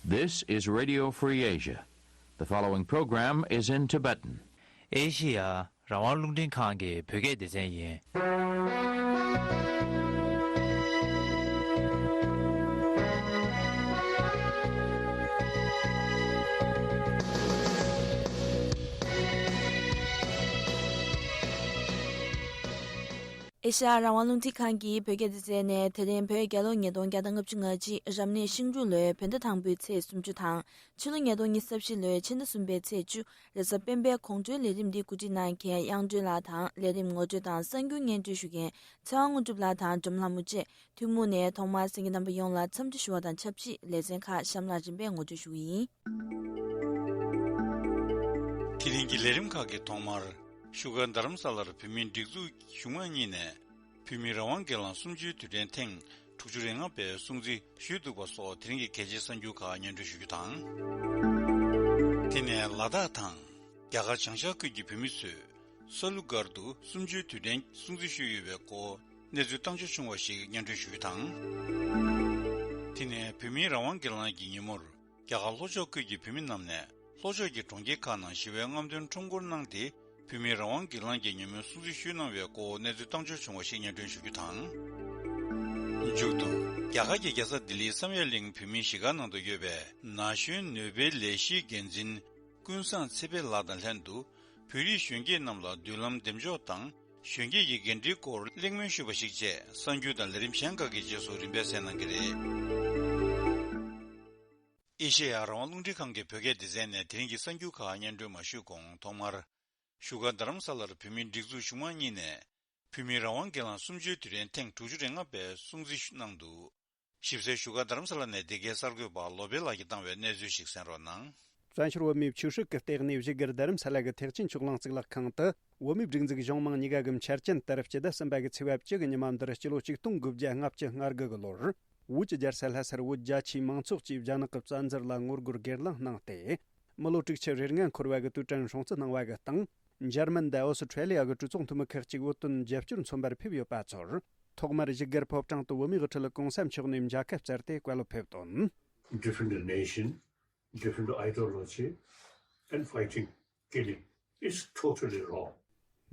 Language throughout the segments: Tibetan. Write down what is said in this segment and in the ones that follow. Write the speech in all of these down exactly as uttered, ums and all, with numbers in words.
This is Radio Free Asia. The following program is in Tibetan. ཨེ་ཤི་ཡ་རང་དབང་རླུང་འཕྲིན་ཁང་གི་བོད་སྐད་སྡེ་ཚན་ཡིན། ཨེ་ཤ་ཡ་རང་དབང་རླུང་འཕྲིན་ཁང་གི་བོད་སྐད་སྡེ་ཚན་ནས། དེ་རིང་བོད་རྒྱལ་ལོ་ཉིས་སྟོང་བརྒྱ་དང་ལྔ་བཅུ་ང་གཅིག་རབ་གནས་ཤིང་འབྲུག་ལོའི་བོད་ཟླ་དང་པོའི་ཚེས་སུམ་ཅུ་དང་། ཕྱི་ལོ་ཉིས་སྟོང་ཉི་ཤུ་རྩ་བཞི་ལོའི་ཕྱི་ཟླ་གསུམ་པའི་ཚེས་བཅུ། རེས་གཟའ་སྤེན་པའི་དགོང་དྲོའི་ལས་རིམ་འདི་གོ་སྒྲིག་གནང་མཁན་དབྱངས་སྒྲོན་ལགས་དང་། ལས་རིམ་ངོ་སྤྲོད་དང་གསར་འགྱུར་སྙན་སྒྲོན་ཞུ་མཁན་ཚེ་དབང་དངོས་གྲུབ་ལགས་དང་འཇམ་ལྷ་མོ་བཅས། ཐུན་མོང་ནས་ཐོག་མར་གསན་མཁན་རྣམ་པ་ཡོངས་ལ་འཚམས་འདྲི་ཞུ་བ་དང་ཆབས་ཅིག་ལེ་ཚན་ཁག་གཤམ་ལ་རིམ་པས་ངོ་སྤྲོད་ཞུ་གི་ཡིན། དེ་རིང་གི་ལས་རིམ་ཁག་གི་ཐོག་མར། བཞུགས་སྒར་རྡ་རམ་ས་ལར་བོད་མིའི་སྒྲིག་འཛུགས་གཞུང་མང་གཉིས་ནས་བོད་མིའི་རང་དབང་སྒེར་ལངས་གསུམ་བཅུའི་དུས་དྲན་ཐེངས་དྲུག་ཅུ་རེ་ལྔ་པའི་སྲུང་བརྩི་ཞུས་འདུག་པ་སོགས་དེ་རིང་གི་གལ་ཆེའི་གསར་འགྱུར་ཁག་སྙན་སྒྲོན་ཞུ་རྒྱུ་དང་། དེ་ནས་ལ་དྭགས་དང་རྒྱ་གར་བྱང་ཤར་ཁུལ་གྱི་བོད་མི་ཚོས་ས་ལུ་སྒར་དུ་གསུམ་བཅུའི་དུས་དྲན་སྲུང་བརྩི་ཞུས་ཡོད་པའི་སྐོར་གནས་ཚུལ་བཏང་འབྱོར་བྱུང་བ་ཞིག་སྙན་སྒྲོན་ཞུ་རྒྱུ་དང་། དེ་ནས་བོད་མིའི་རང་དབང་སྒེར་ལངས་ཀྱི་ཉིན་མོར། རྒྱ་གར་ལྷོ་ཕྱོགས་ཁུལ་གྱི་བོད་མི་རྣམས་ནས་ལྷོ་ཕྱོགས་ཀྱི་གྲོང་ཁྱེར་ཁག་ནང་ཞི་བའི་རྔམ་སྟོན་ཁྲོམ་སྐོར་གནང་སྟེ། བོད་མིའི་རང་དབང་སྒེར་ལངས་ཀྱི་ཉིན་མོའི་སྲུང་བརྩི་ཞུས་གནང་བའི་སྐོར་གནས་ཚུལ་བཏང་འབྱོར་བྱུང་བ་ཞིག་སྙན་སྒྲོན་ཞུ་རྒྱུ་དང་། མཇུག་ཏུ། རྒྱ་གར་གྱི་རྒྱལ་ས་ལྡི་ལིའི་བསམ་ཡས་གླིང་བོད་མིའི་གཞིས་སྒར་ནང་དུ་ཡོད་པའི་ན་གཞོན་ནུས་པའི་ལས་གཞིའི་འགན་འཛིན་ཀུན་བཟང་ཚེ་འཕེལ་ལགས་དང་ལྷན་དུ། བོད་རིགས་གཞོན་སྐྱེས་རྣམས་ལ་མདུན་ལམ་འདེམས་འཇོག་དང་། གཞོན་སྐྱེས་ཀྱི་འགན་འཁྲིའི་སྐོར་གླེང་མོལ་ཞུས་པ་ཞིག་བཅས་གསར་འགྱུར་དང་ལས་རིམ་གཞན་ཁག་གི་རྗེས་སུ་རིམ་པས་གསན་གནང་གི་རེད། ཨེ་ཤེ་ཡ་རང་དབང་རླུང་འཕྲིན་ཁང་གི་བོད་སྐད་སྡེ་ཚན་ནས་དེ་རིང་གི་གསར་འགྱུར་ཁག་སྙན་སྒྲོན་མ་ཞུས་གོང་། ཐོག་མར། བཞུགས་སྒར་རྡ་རམ་ས་ལར་བོད་མིའི་སྒྲིག་འཛུགས་གཞུང་མང་གཉིས་ནས། བོད་མིའི་རང་དབང་སྒེར་ལངས་གསུམ་བཅུའི་དུས་དྲན་ཐེངས་དྲུག་ཅུ་རེ་ལྔ་པའི་སྲུང་བརྩི་གནང་འདུག། ཞིབ་གསལ་བཞུགས་སྒར་རྡ་རམ་ས་ལ་ནས་འདི་གའི་གསར་འགོད་པ་བློ་བྷེ་ལགས་ཀྱིས་བཏང་བའི་གནས་ཚུལ་ཞིག་གསན་རོགས་གནང་། བཙན་བྱོལ་བོད་མིའི་ཆོས་སྲིད་ཀྱི་ལྟེ་གནས་བཞུགས་སྒར་རྡ་རམ་ས་ལ་གི་ཐེག་ཆེན་ཆོས་གླིང་གཙུག་ལག་ཁང་དུ། བོད་མིའི་སྒྲིག་འཛུགས་གཞུང་མང་གཉིས་ཀ་གི་འཆར་ཅན་ལྟར་སྤྱི་ཟླ་གསུམ་པ་གི་ཚེས་པ་བཅུ་གི་ཉི་མ་འདིར་སྤྱི་ལོ་ཆིག་སྟོང་དགུ་བརྒྱ་ལྔ་བཅུ་ང་དགུ་གི་ལོར། བོད་ཀྱི་རྒྱལ་ས་ལྷ་སར་བོད་རྒྱ་ཆེའི་མང་ཚོགས་ཀྱིས་རྒྱ་ནག་གི་བཙན་འཛུལ་ལ་ངོ་རྒོལ་སྒེར་ལངས་གནང་སྟེ། མི་ལོ་དྲུག་ཅུ་རེ་ལྔ་འཁོར་བ་གི་དུས་དྲན་སྲུང་བརྩི་གནང་བ་གི་སྟེང་། འཇར་མན་དང་ཨོ་སི་ཁྲེ་ལི་ཡ་གི་གྲོས་ཚོགས་འཐུས་མི་ཁག་ཅིག་བོད་དོན་རྒྱབ་སྐྱོར་མཚོན་པར་ཕེབས་ཡོད་པ་ཚོར། ཐོག་མར་བཞུགས་སྒར་ཕོ་བྲང་དུ་བོད་མིའི་དབུ་ཁྲིད་གོང་ས་མཆོག་ནས་མཇལ་ཁ་བསྩལ་ཏེ་བཀའ་སློབ་ཕེབས་དོན། Defend the nation, defend the ideology, and fighting, killing is totally wrong.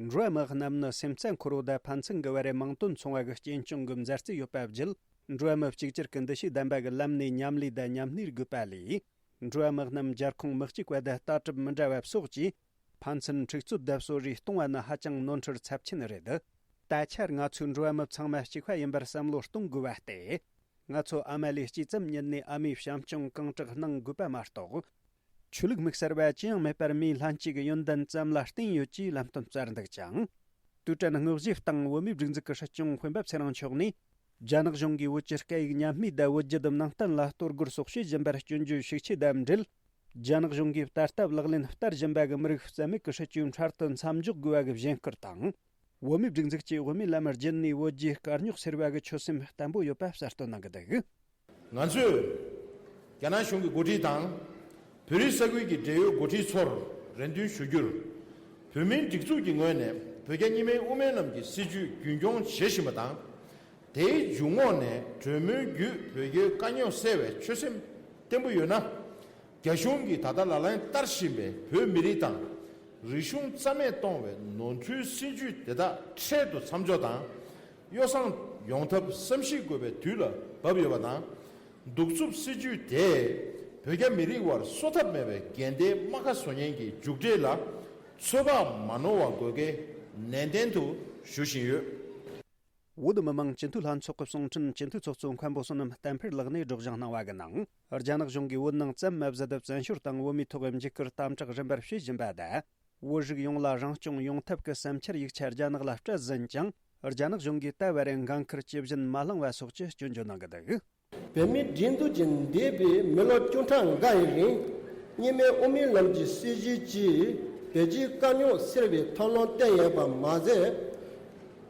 འགྲོ་བ་མི་རྣམས་ནི་སེམས་རྩ་འཁོལ་བོ་དང་ཕན་ཚུན་གྱི་བར་མིང་དོན་མཚུངས་པ་གི་རྐྱེན་སྐྱོང་གི་མཛའ་བརྩེ་ཡོད་པ་བརྒྱུད། འགྲོ་བ་མི་གཅིག་གྱུར་གྱི་འདུ་ཤེས་ལྡན་པ་གི་ལམ་ནས་མཉམ་ལས་དང་མཉམ་གནས་དགོས་པ་ལས། འགྲོ་བ་མི་རྣམས་རྒྱལ་ཁོངས་མི་གཅིག་པ་དང་ལྟ་གྲུབ་མི་འདྲ་བ་སོགས་ཀྱིས་ཕན་ཚུན་འཁྲུག་རྩོད་དང་གསོད་རེས་གཏོང་བ་ནི་ཧ་ཅང་ནོར་འཁྲུལ་ཚབས་ཆེན་རེད། ད་ཆར་ང་ཚོའི་འགྲོ་བ་མི་ཚང་མ་གཅིག་པ་ཡིན་པར་བསམ་བློ་གཏོང་དགོས་པ་སྟེ། ང་ཚོ་ཨ་མ་ལས་སྐྱེས་ཙམ་ཉིད་ནས་ཨ་མའི་བྱམས་སྐྱོང་གང་དྲག་གནང་དགོས་པ་མ་གཏོགས། ཆོས་ལུགས་དམིགས་བསལ་བ་ཅི་ཡང་མེད་པར་མིའི་ལྷན་སྐྱེས་ཀྱི་ཡོན་ཏན་ཙམ་ལ་བརྟེན་ཡོད་ཅེས་ལམ་སྟོན་བསྩལ་འདུག་ཅིང་། དུས་དྲན་དངོས་གཞིའི་སྟེང་བོད་མིའི་སྒྲིག་འཛུགས་ཀྱི་སྲིད་སྐྱོང་དཔོན་པོ་ཚེ་རིང་མཆོག་ནས། རྒྱ་ནག་གཞུང་གིས་བོད་ཀྱི་སྐད་ཡིག་ཉམས་དམས་དང་བོད་བརྒྱུད་ནང་བསྟན་ལ་གཏོར་རྒོལ་སོགས་བྱེད་བཞིན་པར་སྐྱོན་བརྗོད་ཤུགས་ཆེ་དང་འབྲེལ། རྒྱ་ནག་གཞུང་གིས་ད་ལྟ་ལག་ལེན་བསྟར་བཞིན་པ་གི་མི་རིགས་རྩ་མེད་ཀྱི་སྲིད་ཇུས་འཕྲལ་དུ་མཚམས་འཇོག་དགོས་པ་གི་གཞེན་སྐུལ་དང་། བོད་མིའི་སྒྲིག་འཛུགས་ཀྱིས་བོད་མིའི་ལམ་རྒྱུད་ནས་བོད་རྒྱའི་དཀའ་རྙོག་སེལ་བ་གི་ཆོད་སེམས་བརྟན་པོ་ཡོད་པ་གསལ་སྟོན་གནང་གི་འདུག། ང་ཚོས་རྒྱ་ནག་གཞུང་གི་འགོ་ཁྲིད་དང་། བོད་རིགས་ས་ཁུལ་གྱི་འབྲེལ་ཡོད་འགོ་ཁྲིད་ཚོར་རེ་འདུན་ཞུ་རྒྱུར། བོད་མིའི་སྒྲིག་འཛུགས་ཀྱི་ངོས་ནས་བོད་རྒྱ་གཉིས་སྨན་དབུ་མའི་ལམ་གྱི་སྲིད་བྱུས་རྒྱུན་འཁྱོངས་བྱེད་བཞིན་པ་དང་། དེའི་འཇུག་ངོགས་ནས་གྲོས་མོལ་བརྒྱུད་བོད་རྒྱའི་དཀའ་རྙོག་སེལ་བའི་ཆོད་སེམས་བརྟན་པོ་ཡོད་ན། རྒྱ་གཞུང་གིས་ད་ལྟ་ལག་ལེན་བསྟར་བཞིན་པའི་བོད་མི་རིགས་དང་། རིག་གཞུང་རྩ་མེད་གཏོང་བའི་ནོར་འཁྲུལ་སྲིད་ཇུས་དེ་དག་འཕྲལ་དུ་མཚམས་འཇོག་དང་། ཡོ་བསྲང་ཡོང་ཐབས་བསམ་གཞིག་དགོས་པའི་དུས་ལ་བབ་ཡོད་པ་དང་། གདུག་རྩུབ་སྲིད་ཇུས་དེས་བོད་རྒྱ་མི་རིགས་དབར་གསོ་ཐབས་མེད་པའི་འགལ་ཟླའི་རྨ་ཁ་བཟོ་མཁན་གྱི་མཇུག་འབྲས་ལ་ཚོད་དཔག་མ་ནོར་བ་དགོས་གལ་ནན་ཏན་དུ་ཞུ་བཞིན་ཡོད། བོད་མི་མང་སྤྱི་འཐུས་ལྷན་ཚོགས་ཀྱི་གསུང་འཕྲིན་སྤྱི་འཐུས་ཚོགས་གཙོ་མཁན་པོ་བསོད་ནམས་བསྟན་འཕེལ་ལགས་ནས་སྒྲོག་སྦྱང་གནང་བ་གི་ནང་། རྒྱ་ནག་གཞུང་གིས་བོད་ནང་ཙམ་མ་ཟད་བཙན་བྱོལ་དང་བོད་མིའི་ཐོག་འཇིགས་སྐུལ་དམ་དྲག་རིམ་པར་བྱེད་བཞིན་པ་དང་། བོད་རིགས་ཡོངས་ལ་རང་སྐྱོང་ཡོང་ཐབས་ཀྱི་བསམ་འཆར་ཡིག་ཆ་རྒྱ་ནག་ལ་སྤྲད་ཟིན་ཀྱང་། རྒྱ་ནག་གཞུང་གིས་ད་བར་འགན་འཁུར་ཇི་བཞིན་མ་བླངས་པ་སོགས་ཀྱི་སྐྱོན་བརྗོད་གནང་གི་འདུག། བོད་མིའི་སྒྲིག་འཛུགས་ཀྱིས་འདས་པའི་མི་ལོ་བཅུ་ཕྲག་འགའ་ཡི་རིང་གཉིས་སྨན་དབུ་མའི་ལམ་གྱི་སྲིད་བྱུས་ཀྱིས་བོད་རྒྱའི་དཀའ་རྙོག་སེལ་བའི་ཐབས་ལམ་བསྟན་ཡོད་པ་མ་ཟད།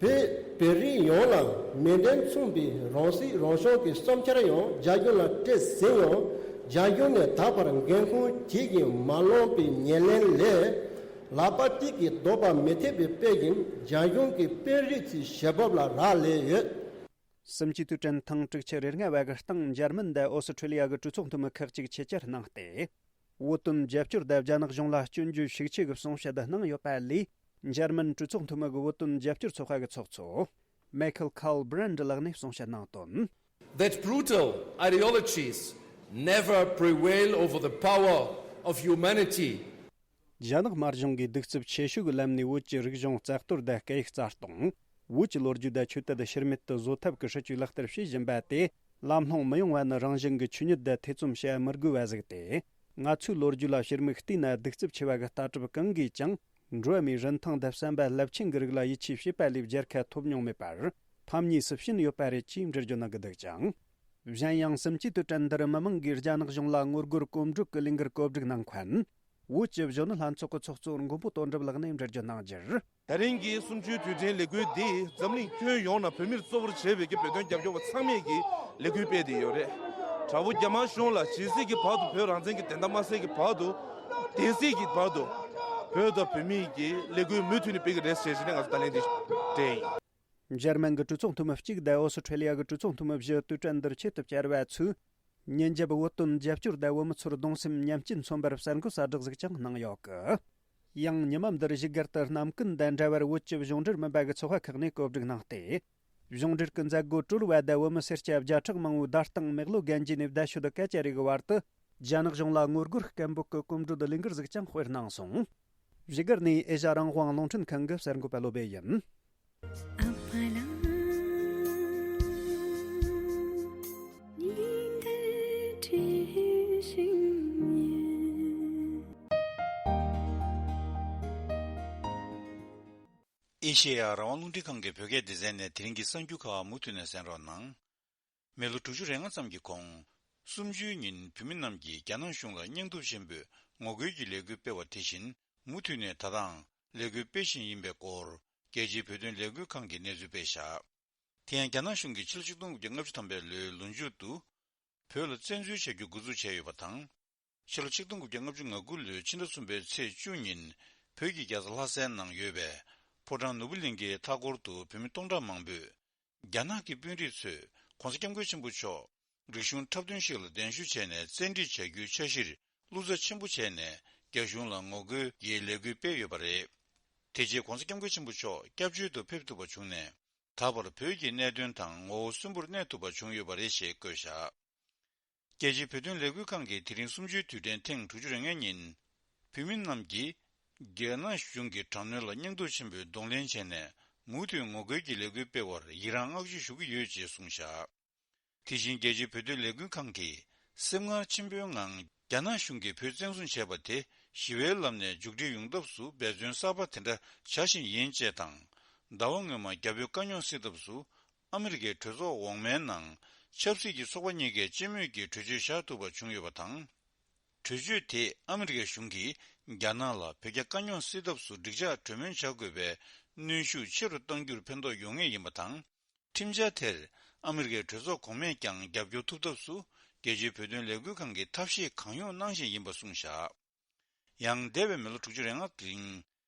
བོད་བོད་རིགས་ཡོངས་ལ་མོས་མཐུན་མཚུངས་པའི་རང་སྲིད་རང་སྐྱོང་གི་བསམ་འཆར་ཡང་རྒྱ་གཞུང་ལ་སྤྲད་ཟིན་ཡང་། རྒྱ་གཞུང་ནས་ད་བར་འགན་ཁུར་གྱིས་ཀྱང་མ་བླངས་པའི་ཉེར་ལེན་ལས། ལག་པ་གཅིག་གིས་རྡོག་པ་མི་ཐེག་པའི་དཔེ་བཞིན་རྒྱ་གཞུང་གིས་དཔོན་རིགས་ཚོའི་ཞལ་འབབ་ལ་རག་ལས་ཡོད། གསུམ་བཅུའི་དུས་དྲན་ཐེངས་དྲུག་ཅུ་རེ་ལྔ་བ་གི་སྟེང་འཇར་མན་དང་ཨོ་སི་ཁྲི་ལི་ཡ་གི་གྲོས་ཚོགས་འཐུས་མི་ཁག་ཅིག་ཆེད་བཅར་གནང་སྟེ། བོད་དོན་རྒྱབ་སྐྱོར་དང་རྒྱ་ནག་གཞུང་ལ་སྐྱོན་བརྗོད་ཤུགས་ཆེ་གི་གསུང་བཤད་གནང་ཡོད་པ་ལས། འཇར་མན་གྲོས་ཚོགས་འཐུས་མི་གི་བོད་དོན་རྒྱབ་སྐྱོར་ཚོགས་པ་གི་ཚོགས་གཙོ་མེ་ཁལ་ཁཱལ་བྷི་རན་ཌི་ལགས་ནས་གསུང་བཤད་གནང་དོན། That brutal ideologies never prevail over the power of humanity. རྒྱ་ནག་དམར་གཞུང་གིས་གདུག་རྩུབ་ཆེ་ཤོས་ཀྱི་ལམ་ནས་བོད་ཀྱི་རིག་གཞུང་རྩ་གཏོར་དང་སྐད་ཡིག་རྩ་སྟོངས། བོད་ཀྱི་ལོ་རྒྱུས་དང་ཆོས་དད་ཕྱིར་མེད་དུ་བཟོ་ཐབས་ཀྱི་སྲིད་ཇུས་ལག་བསྟར་བྱེད་བཞིན་པ་དེ་ལམ་ལྷོང་མི་ཡོང་བ་ནི། རང་བཞིན་གྱི་ཆོས་ཉིད་དང་ཐེ་ཚོམ་བྱེད་མི་དགོས་པ་ཟིག་སྟེ། ང་ཚོའི་ལོ་རྒྱུས་ལ་ཕྱིར་མིག་བལྟས་ན། གདུག་རྩུབ་ཆེ་བ་གི་ལྟ་གྲུབ་གང་གིས་ཀྱང་འགྲོ་བ་མིའི་རིན་ཐང་དང་བསམ་པ་རླབས་ཆེན་གྱི་རིགས་ལ་ཡིད་ཆེས་བྱེད་པ་ལས་བརྒྱལ་ཁ་ཐོབ་མྱོང་མེད་པར། ཕམ་ཉེས་སུ་ཕྱིན་ཡོད་པ་རེད་ཅེས་འགྲེལ་བརྗོད་གནང་གི་འདུག་ཅིང་། གཞན་ཡང་། གསུམ་བཅུའི་དུས་དྲན་འདིར་མི་མང་གིས་རྒྱ་ནག་གཞུང་ལ་ངོ་རྒོལ་གོམ་བགྲོད་ཀྱི་ལས་འགུལ་གོ་སྒྲིག་གནང་མཁན། བོད་ཀྱི་གཞོན་ནུ་ལྷན་ཚོགས་ཀྱི་ཚོགས་གཙོ་མགོན་པོ་དོན་གྲུབ་ལགས་ནས་འགྲེལ་བརྗོད་གནང་རྒྱུར། ད་རིང་གི་གསུམ་བཅུའི་དུས་དྲན་ལས་འགུལ་འདིས་འཛམ་གླིང་ཁྱོན་ཡོངས་ནས་བོད་མིར་གཙོ་བོར་བྱས་པའི་གི་བོད་དོན་རྒྱབ་སྐྱོར་བ་ཚང་མས་ཀྱི་ལས་འགུལ་སྤེལ་བསྡད་ཡོད་རེད། དྲག་པོ་རྒྱ་དམར་གཞུང་ལ་ཇི་སྲིད་ཀྱི་བར་དུ་བོད་རང་བཙན་གྱི་བདེན་མཐའ་མ་གསལ་གྱི་བར་དུ། དེ་སྲིད་ཀྱི་བར་དུ། བོད་དང་བོད་མིས་ཀྱི་ལས་འགུལ་མུ་མཐུད་ནས་སྤེལ་གྱི་རེད་ཟེར་བྱས་ནས་ང་ཚོ་ད་ལན་འདི་སྤྲད་ཡིན། འཇར་མན་གྱི་གྲོས་ཚོགས་འཐུས་མི་གཅིག་དང་ཨོ་སི་ཁྲི་ལི་ཡ་གི་གྲོས་ཚོགས་འཐུས་མི་བཞི་དུས་དྲན་འདིར་ཆེད་དུ་བཅར་བ་ཚོས། ཉིན་རྒྱབ་བོད་དོན་རྒྱབ་སྐྱོར་དང་བོད་མི་ཚོར་གདུང་སེམས་མཉམ་སྐྱེད་མཚོན་པར་གསར་འགོད་གསལ་བསྒྲགས་ཟིག་ཀྱང་གནང་ཡོད་གི། ཡང་ཉི་མ་འདིར་བཞུགས་སྒར་དུ་རྣམ་ཀུན་དང་འབྲེལ་བར་བོད་ཀྱི་གཞུང་འབྲེལ་མིན་པ་གི་ཚོགས་པ་ཁག་ནས་གོ་སྒྲིག་གནང་སྟེ། གཞུང་འབྲེལ་གྱི་མཛད་སྒོ་གྲོལ་བ་དང་བོད་མི་སེར་སྐྱ་བརྒྱ་ཕྲག་མང་བོའི་བརྡ་སྟངས་མེག་ལོ་རྒན་རྒྱས་ནས་བརྡ་ཤོད་སྐད་ཆ་རེ་གི་བར་དུ། རྒྱ་ནག་གཞུང་ལ་ངོ་རྒོལ་སྐད་འབོད་ཀྱི་གོམ་བགྲོད་ལས་འགུལ་ཟིག་ཀྱང་སྤེལ་གནང་སོང་། བཞུགས་སྒར་ནས་ཨེ་ཤ་རང་དབང་རླུང་འཕྲིན་ཁང་གི་གསར་འགོད་པ་བློ་བྷེ་ཡིན། ཨེ་ཤེ་ཡ་རང་དབང་རླུང་འཕྲིན་ཁང་གི་བོད་སྐད་སྡེ་ཚན་ནས་དེ་རིང་གི་གསར་འགྱུར་ཁག་མུ་མཐུད་ནས་གསན་རོགས་གནང་། མི་ལོ་དྲུག་ཅུ་རེ་ལྔ་ཙམ་གྱི་གོང་། གསུམ་བཅུའི་ཉིན་བོད་མི་རྣམས་ཀྱིས་རྒྱ་ནག་གཞུང་ལ་སྙིང་སྟོབས་ཆེན་པོས་ངོ་རྒོལ་གྱི་ལས་འགུལ་སྤེལ་བ་དེ་བཞིན་མུ་མཐུད་ནས་ད་ལྟའང་ལས་འགུལ་སྤེལ་བཞིན་ཡིན་པའི་སྐོར་རྒྱལ་སྤྱིའི་བོད་དོན་ལས་འགུལ་ཁང་གིས་གནས་ཚུལ་སྤེལ་བཞག་དེ་ཡང་རྒྱ་ནག་གཞུང་གིས་ཕྱི་ལོ་ཆིག་སྟོང་དགུ་བརྒྱ་ལྔ་བཅུ་ཐམ་པའི་ལོའི་ལོ་མཇུག་ཏུ་བོད་ལ་བཙན་འཛུལ་བྱ་རྒྱུ་འགོ་འཛུགས་བྱས་ཡོད་པ་དང་། ཕྱི་ལོ་ཆིག་སྟོང་དགུ་བརྒྱ་ལྔ་བཅུ་ང་དགུ་ལོའི་ཕྱི་ཟླ་གསུམ་པའི་ཚེས་བཅུ་ཉིན་བོད་ཀྱི་རྒྱལ་ས་ལྷ་སའི་ནང་ཡོད་པའི་ཕོ་བྲང་ནོར་བུ་གླིང་གའི་མཐའ་འཁོར་དུ་བོད་མི་སྟོང་ཕྲག་མང་པོས། རྒྱ་ནག་གི་དཔོན་རིགས་ཚོས་༸གོང་ས་༸སྐྱབས་མགོན་ཆེན་པོ་མཆོག་རིག་གཞུང་འཁྲབ་སྟོན་ཞིག་ལ་གདན་ཞུ་བྱས་ནས་བཙན་ཁྲིད་བྱ་རྒྱུའི་འཆར་གཞིར་བློ་འཚབ་ཆེན་པོ་བྱས་ནས་རྒྱ་གཞུང་ལ་ངོ་རྒོལ་གྱི་ལས་འགུལ་སྤེལ་ཡོད་པ་རེད། དེ་རྗེས་༸གོང་ས་༸སྐྱབས་མགོན་ཆེན་པོ་མཆོག་སྐྱབས་བཅོལ་དུ་ཕེབས་ཐུབ་པ་བྱུང་ནས། ད་བར་བོད་ཀྱི་གནད་དོན་དང་ངོ་བོ་གསོན་པོར་གནས་ཐུབ་པ་བྱུང་ཡོད་པ་རེད་ཞེས་བཀོད་བཞག་རྒྱལ་སྤྱིའི་བོད་དོན་ལས་འགུལ་ཁང་གིས་དེ་རིང་གསུམ་བཅུའི་དུས་དྲན་ཐེངས་དྲུག་ཅུ་རེ་ལྔ་ཉིན། བོད་མི་རྣམས་ཀྱིས་རྒྱ་ནག་གཞུང་གི་དྲག་གནོན་ལ་སྙིང་སྟོབས་ཆེན་པོས་གདོང་ལེན་བྱས་ནས་མུ་མཐུད་ངོ་རྒོལ་གྱི་ལས་འགུལ་སྤེལ་བར་ཡི་རངས་བསྔགས་བརྗོད་ཞུ་གི་ཡོད་ཅེས་གསུངས་བཞག་དེ་བཞིན་རྒྱལ་སྤྱིའི་བོད་དོན་ལས་འགུལ་ཁང་གིས་སེམས་ངར་ཆེན་པོའི་ངང་རྒྱ་ནག་གཞུང་གིས་བོད་བཙན་བཟུང་བྱས་པ་དེ་ཞི་བའི་ལམ་ནས་མཇུག་སྒྲིལ་ཡོང་ཐབས་སུ་འབད་བརྩོན་གསར་པ་དེ་འདྲ་བྱ་བཞིན་ཡིན་ཅེས་དང་། ཟླ་བ་སྔོན་མ་རྒྱ་བོད་དཀའ་རྙོག་སེལ་ཐབས་སུ། ཨ་མི་རི་ཀའི་གྲོས་ཚོགས་འོག་མའི་ནང་ཆབ་སྲིད་ཀྱི་ཚོགས་པ་གཉིས་ཀས་སྤྱི་མོས་ཀྱི་གྲོས་ཆོད་བཞག་ཐུབ་པ་བྱུང་ཡོད་པ་དང་། གྲོས་ཆོད་དེས་ཨ་མི་རི་ཀའི་གཞུང་གིས་རྒྱ་ནག་ལ་བོད་རྒྱ་དཀའ་རྙོག་སེལ་ཐབས་སུ་འགྲིག་འཇགས་གྲོས་མོལ་བྱ་དགོས་པའི་གནོན་ཤུགས་ཆེ་རུ་གཏང་རྒྱུར་ཕན་ཐོགས་ཡོང་ངེས་ཡིན་པ་དང་། ཁྲིམས་འཆར་དེར་ཨ་མི་རི་ཀའི་གྲོས་ཚོགས་གོང་མས་ཀྱང་རྒྱབ་སྐྱོར་ཐུབ་ཐབས་སུ་རྒྱལ་སྤྱིའི་བོད་དོན་ལས་འགུལ་ཁང་གིས་ཐབས་ཤེས་གང་ཡོང་གནང་བཞིན་ཡིན་པ་གསུངས་བཞག་ཡང་འདས་པའི་མི་ལོ་དྲུག་ཅུ་རེ་ལྔ་རིང་།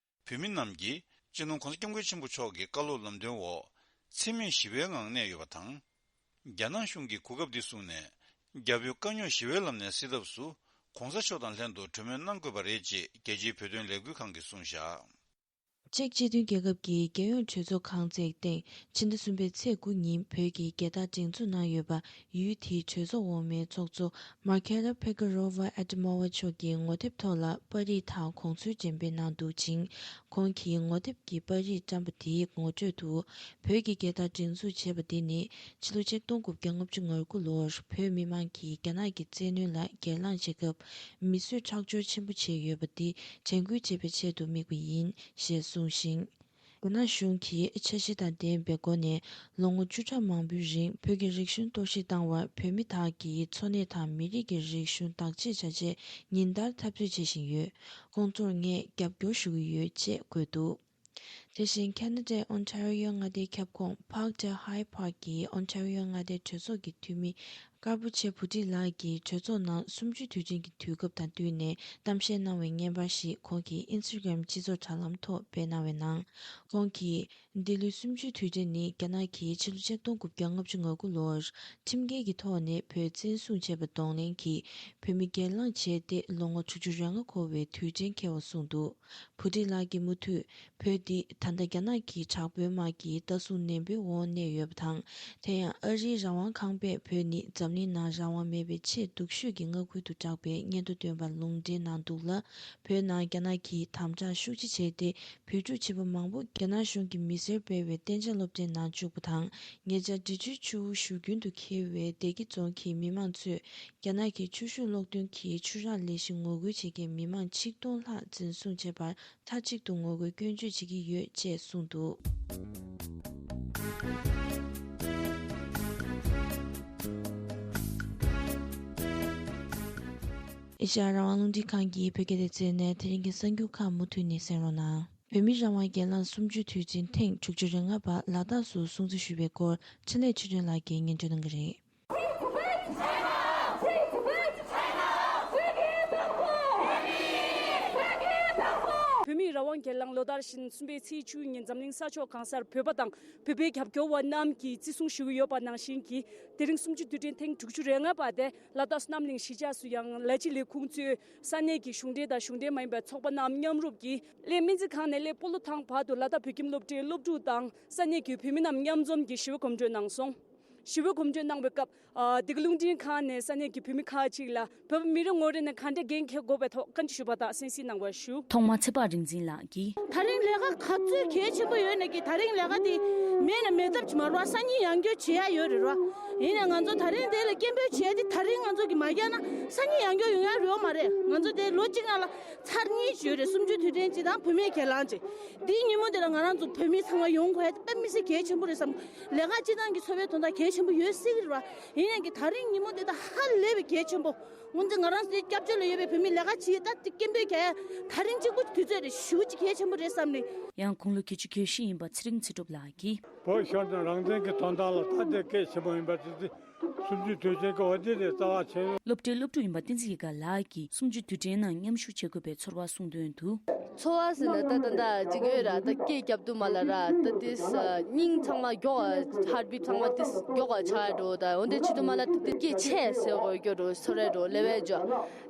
བོད་མི་རྣམས་ཀྱིས་སྤྱི་ནོར་༸གོང་ས་༸སྐྱབས་མགོན་ཆེན་པོ་མཆོག་གི་བཀའ་སློབ་ལམ་སྟོན་འོག་འཚེ་མེད་ཞི་བའི་ངང་གནས་ཡོད་པ་དང་། རྒྱ་ནག་གཞུང་གིས་གོ་སྐབས་འདི་བཟུང་ནས། རྒྱ་བོད་དཀའ་རྙོག་ཞི་བའི་ལམ་ནས་སེལ་ཐབས་སུ་༸གོང་ས་མཆོག་དང་ལྷན་དུ་གྲོས་མོལ་གནང་དགོས་པ་རེད་ཅེས་རྒྱལ་སྤྱིའི་བོད་དོན་ལས་འགུལ་ཁང་གིས་གསུངས་བཞག་ཅེཀ་སྤྱི་མཐུན་རྒྱལ་ཁབ་ཀྱི་རྒྱལ་ཡོངས་གྲོས་ཚོགས་ཁང་བརྩེགས་སྟེང་ཕྱི་ཟླ་གསུམ་པའི་ཚེས་དགུ་ཉིན་བོད་ཀྱི་རྒྱལ་དར་སྒྲེང་འཛུགས་གནང་ཡོད་པ། ཡུལ་དེའི་གྲོས་ཚོགས་འོག་མའི་ཚོགས་གཙོ་མར་ཁེ་ལ་ཕེ་ཀ་རོ་ཝ་ཨེ་ཏི་མོ་ཝ་མཆོག་གིས་ངོ་དེབ་ཐོག་ལ་པར་རིས་དང་དགོངས་ཚུལ་འགྲེམས་སྤེལ་གནང་འདུག་ཅིང་། ཁོང་གིས་ངོ་དེབ་ཀྱི་པར་རིས་བཀྲམ་པ་དེའི་ངོ་སྤྲོད་དུ། བོད་ཀྱི་རྒྱལ་དར་སྒྲེང་འཛུགས་བྱས་པ་དེ་ནི་ཕྱི་ལོ་ཆིག་སྟོང་དགུ་བརྒྱ་ལྔ་བཅུ་ང་དགུ་ལོར་བོད་མི་མང་གིས་རྒྱ་ནག་གི་བཙན་གནོན་ལ་སྒེར་ལངས་བྱེད་སྐབས་མི་གསོད་ཁྲག་སྦྱོར་ཆེན་པོ་བྱས་ཡོད་པ་དེ་དྲན་སྐུལ་བྱེད་པའི་ཆེད་དུ་དམིགས་པ་ཡིན་ཞེས་གསུངས་ཤིང་། རྒྱ་ནག་གཞུང་གིས་འཆར་གཞི་དང་ལྡན་པའི་སྒོ་ནས་ལོ་ངོ་བཅུ་ཕྲག་མང་པོའི་རིང་བོད་ཀྱི་རིག་གཞུང་གཏོར་བཤིག་བཏང་བར་བོད་མི་དག་གི་འཚོ་གནས་དང་མི་རིགས་ཀྱི་རིག་གཞུང་བདག་གཅེས་བྱ་ཆེད་ཉིན་ལྟར་འཐབ་རྩོད་བྱེད་བཞིན་ཡོད། ཁོང་ཚོར་ངས་རྒྱབ་སྐྱོར་ཞུ་གི་ཡོད་ཅེས་བཀོད་འདུག་དེ་བཞིན་ཁ་ན་ཌའི་ཨོན་ཊ་རི་ཡོ་མངའ་སྡེའི་ཁྱབ་ཁོངས་Parkdale High Park གི་ཨོན་ཊ་རི་ཡོ་མངའ་སྡེའི་གྲོས་ཚོགས་ཀྱི་འཐུས་མི་ དཀར་པོ་ཆེ་བུ་ཁྲིད་ལགས་ཀྱིས་གྲོས་ཚོགས་ནང་གསུམ་བཅུའི་དུས་ཆེན་གྱི་དུས་སྐབས་དང་བསྟུན་ནས་གཏམ་བཤད་གནང་བའི་བརྙན་པར་ཞིག་ཁོང་གིས་ཨིན་སི་ཊ་གྷི་རམ་སྤྱི་ཚོགས་དྲ་ལམ་ཐོག་སྤེལ་གནང་བའི་ནང་། ཁོང་གིས། འདི་ལོའི་གསུམ་བཅུའི་དུས་དྲན་ནི་རྒྱ་ནག་གིས་ཕྱི་ལོ་ཆིག་སྟོང་དགུ་བརྒྱ་ལྔ་བཅུ་ང་དགུ་ལོར་ཁྲིམས་འགལ་གྱི་ཐོག་ནས་བོད་བཙན་བཟུང་བྱས་པ་གདོང་ལེན་གྱིས་བོད་མི་སྒེར་ལངས་བྱས་ཏེ་ལོ་ངོ་དྲུག་ཅུ་རེ་ལྔ་འཁོར་བའི་དུས་དྲན་འཁེལ་བ་གསུངས་འདུག་བུ་ཁྲིད་ལགས་ཀྱིས་མུ་མཐུད། བོད་འདི་ད་ལྟ་རྒྱ་ནག་གི་དྲག་པོའི་དམག་གི་ལྟ་སྲུང་ནན་པོའི་འོག་གནས་ཡོད་པ་དང་། དེ་ཡང་ཨ་རིའི་རང་དབང་ཁང་པས་བོད་ནི་འཛམ་གླིང་ནང་རང་དབང་མེད་པའི་ཆེས་སྡུག་ཤོས་ཀྱི་མངའ་ཁུལ་དུ་གྲགས་པའི་སྙན་ཐོ་བཏོན་པར་ལུང་འདྲེན་གནང་འདུག་ལ། བོད་ནང་རྒྱ་ནག་གིས་དམ་དྲག་ཤུགས་ཆེ་བྱས་ཏེ། བོད་ཕྲུག་བྱིས་པ་མང་པོ་རྒྱ་ནག་གཞུང་གིས་མི་སེར་སྤེལ་བའི་གཏན་འཇགས་སློབ་གྲྭའི་ནང་བཅུག་པ་དང་། ཉེ་ཆར་འབྲི་ཆུའི་ཆུ་བོ་བཞུར་རྒྱུན་དུ་འཁེལ་བའི་བདེ་སྐྱིད་རྫོང་གི་མི་མང་ཚོས་རྒྱ་ནག་གི་ཆུ་ཤུགས་གློག་འདོན་གྱི་ཆུ་རགས་ལས་གཞི་ངོ་རྒོལ་བྱེད་མཁན་མི་མང་ཆིག་སྟོང་ལྷག་འཛིན་བཟུང་བྱས་པར་མཐའ་གཅིག་ཏུ་ངོ་རྒོལ་སྐྱོན་བརྗོད་བྱེད་ཀྱི་ཡོད་ཅེས་གསུངས་འདུག་ཨེ་ཤ་ཡ་རང་དབང་རླུང་འཕྲིན་ཁང་གི་བོད་སྐད་སྡེ་ཚན་ནས་དེ་རིང་གི་གསར་འགྱུར་ཁག་མུ་མཐུད་ནས་གསན་རོགས་གནང་། བོད་མིའི་རང་དབང་སྒེར་ལངས་གསུམ་བཅུའི་དུས་ཆེན་ཐེངས་དྲུག་ཅུ་རེ་ལྔ་པ་ལ་དྭགས་སུ་སྲུང་བརྩི་ཞུས་པའི་སྐོར་འཕྲིན་ལས་ཆོས་སྒྲོན་ལགས་ཀྱིས་སྙན་སྒྲོན་གནང་གི་རེད། བོད་མིའི་རང་དབང་སྒེར་ལངས་ལོ་ལྟར་བཞིན་གསུམ་པའི་ཚེས་བཅུ་ཉིན་འཛམ་གླིང་ས་ཕྱོགས་གང་སར་བོད་པ་དང་བོད་པའི་རྒྱབ་སྐྱོར་བ་རྣམས་ཀྱིས་བརྩི་སྲུང་ཞུ་གི་ཡོད་པ་ནང་བཞིན་གྱི་དེ་རིང་གསུམ་བཅུའི་དུས་དྲན་ཐེངས་དྲུག་ཅུ་རེ་ལྔ་པ་དེ་ལ་དྭགས་རྣམ་གླིང་གཞིས་ཆགས་སུ་ཡང་ལ་སྤྱི་ལས་ཁུངས་གཙོས་ས་གནས་ཀྱི་གཞུང་འབྲེལ་དང་གཞུང་འབྲེལ་མ་ཡིན་པའི་ཚོགས་པ་རྣམས་མཉམ་རུབ་ཀྱིས་གླེ་སྨན་རྩིས་ཁང་ནས་གླེ་སྤོ་ལོ་ཐང་བར་དུ་ལ་དྭགས་བོད་ཁྱིམ་སློབ་གྲྭའི་སློབ་ཕྲུག་དང་ས་གནས་ཀྱི་བོད་མི་རྣམས་མཉམ་འཛོམས་ཀྱིས་ཞི་བའི་གོམ་བགྲོད་གནང་སོང་། ཞི་བའི་གོམ་བགྲོད་གནང་བའི་སྐབས། ཨ། འདི་ག་རླུང་འཕྲིན་ཁང་ནས་ས་གནས་ཀྱི་བོད་མི་ཁག་ཅིག་ལ་བོད་པ་མི་རེ་ངོ་རེ་ནས་ག་འདྲ་འགན་འཁྱེར་དགོས་པའི་ཐོག་བཀའ་འདྲི་ཞུས་པ་དང་གསན་གཟིགས་གནང་བར་ཞུ། ཐོག་མ་ཚེ་དཔག་རིག་འཛིན་ལགས་ཀྱིས། ད་རིང་ལས་ཀ་ག་ཚོད་གལ་ཆེན་པོ་ཡོད་ནས་ཀྱི་ད་རིང་ལས་ཀ་དེ་མེད་ན་མེད་ཐབས་ཅིག་མ་རེད་བ། སང་ཉིན་ཡང་བསྐྱར་བྱེད་ཡ་ཡོད་རེད་བ། ཡིན་ནའི་ང་ཚོ་ད་རིང་དེ་ལ་སྐད་འབོད་བྱས་ཏེ་ད་རིང་ང་ཚོ་གི་མ་རྒྱག་ན་སང་ཉིན་ཡང་བསྐྱར་ཡོང་ཡ་ཡོད་མ་རེད། ང་ཚོ་དེ་ལོ་གཅིག་ནང་ལ་ཚར་གཉིས་ཡོད་རེད། གསུམ་བཅུའི་དུས་དྲན་གཅིག་དང་བོད་མིའི་སྒེར་ལངས་གཅིག་དེའི་ཉིན་མོ་དེ་ལ་ང་རང་ཚོ་བོད་མི་ཚང་མ་ཡོང་དགོས་ཡ་དེ་དཔེ་མི་སྲིད་གལ་ཆེན་པོ་རེད་བསམ། ལས་ཀ་སྤྱི་བཏང་གི་འཚོ་བའི་དོན་དག་གལ་ཆེན་པོ་ཡོད་སྲིད་ཀྱི་རེད་བ། ཡིན་ནའི་གི་ད་རིང་ཉིན་མོ་དེ་དག་ཧ་ལས་པའི་གལ་ཆེན་པོ། ངོ་མཚར། ང་རང་ཚོའི་སྐྱབས་བཅོལ་ལ་ཡོད་པའི་བོད་མི་ལས་ཀ་བྱེད་ཡ་ད་དེ་སྐད་འབོད་རྒྱག་ཡ་ད་རིང་གཅིག་པུ་དུས་ཚོད་རེད། ཞེ་པོ་ཅིག་གལ་ཆེན་པོ་རེད་བསམ་ནས། ཡང་དགུང་ལོ་བརྒྱད་ཅུ་གྱ་བཞི་ཡིན་པ་ཚེ་རིང་ཚེ་སྒྲུབ་ལགས་ཀྱིས། བོད་ཤོར་དང་རང་བཙན་གྱི་དོན་དག་ལ་ད་དེ་གལ་ཆེན་པོ་ཡིན་པ་དེ་དེ་གསུམ་བཅུའི་དུས་ཆེན་གྱི་འོ་དེ་དེ་རྩ་བ་ཆེ། སློབ་གྲྭའི་སློབ་ཕྲུག་ཡིན་པ་བསྟན་འཛིན་ཡེ་དགའ་ལགས་ཀྱིས་གསུམ་བཅུའི་དུས་དྲན་ནང་མཉམ་ཞུགས་བྱེད་དགོས་པའི་ཚོར་བ་གསུངས་དོན་དུ། ཚོར་བ་ཟེར་ན་ད་ད་ད་ཅིག་ཡོད་ར། ད་སྐད་རྒྱབ་དུས་མ་ལ་ར་ད་དེ་སྙིང་ཚང་མ་མགྱོགས། ཧར་བིཊ་ཚང་མ་དེ་མགྱོགས་ཆགས་འགྲོ། ད་འོ་དེ་བྱེད་དུས་མ་ལ་ད་དེ་སྐད་ཆེ་ཟེར་དགོས་ཀྱི་འགྲོ། ཚོར་རེ་འགྲོ་ལེ་བའི་འཇོ།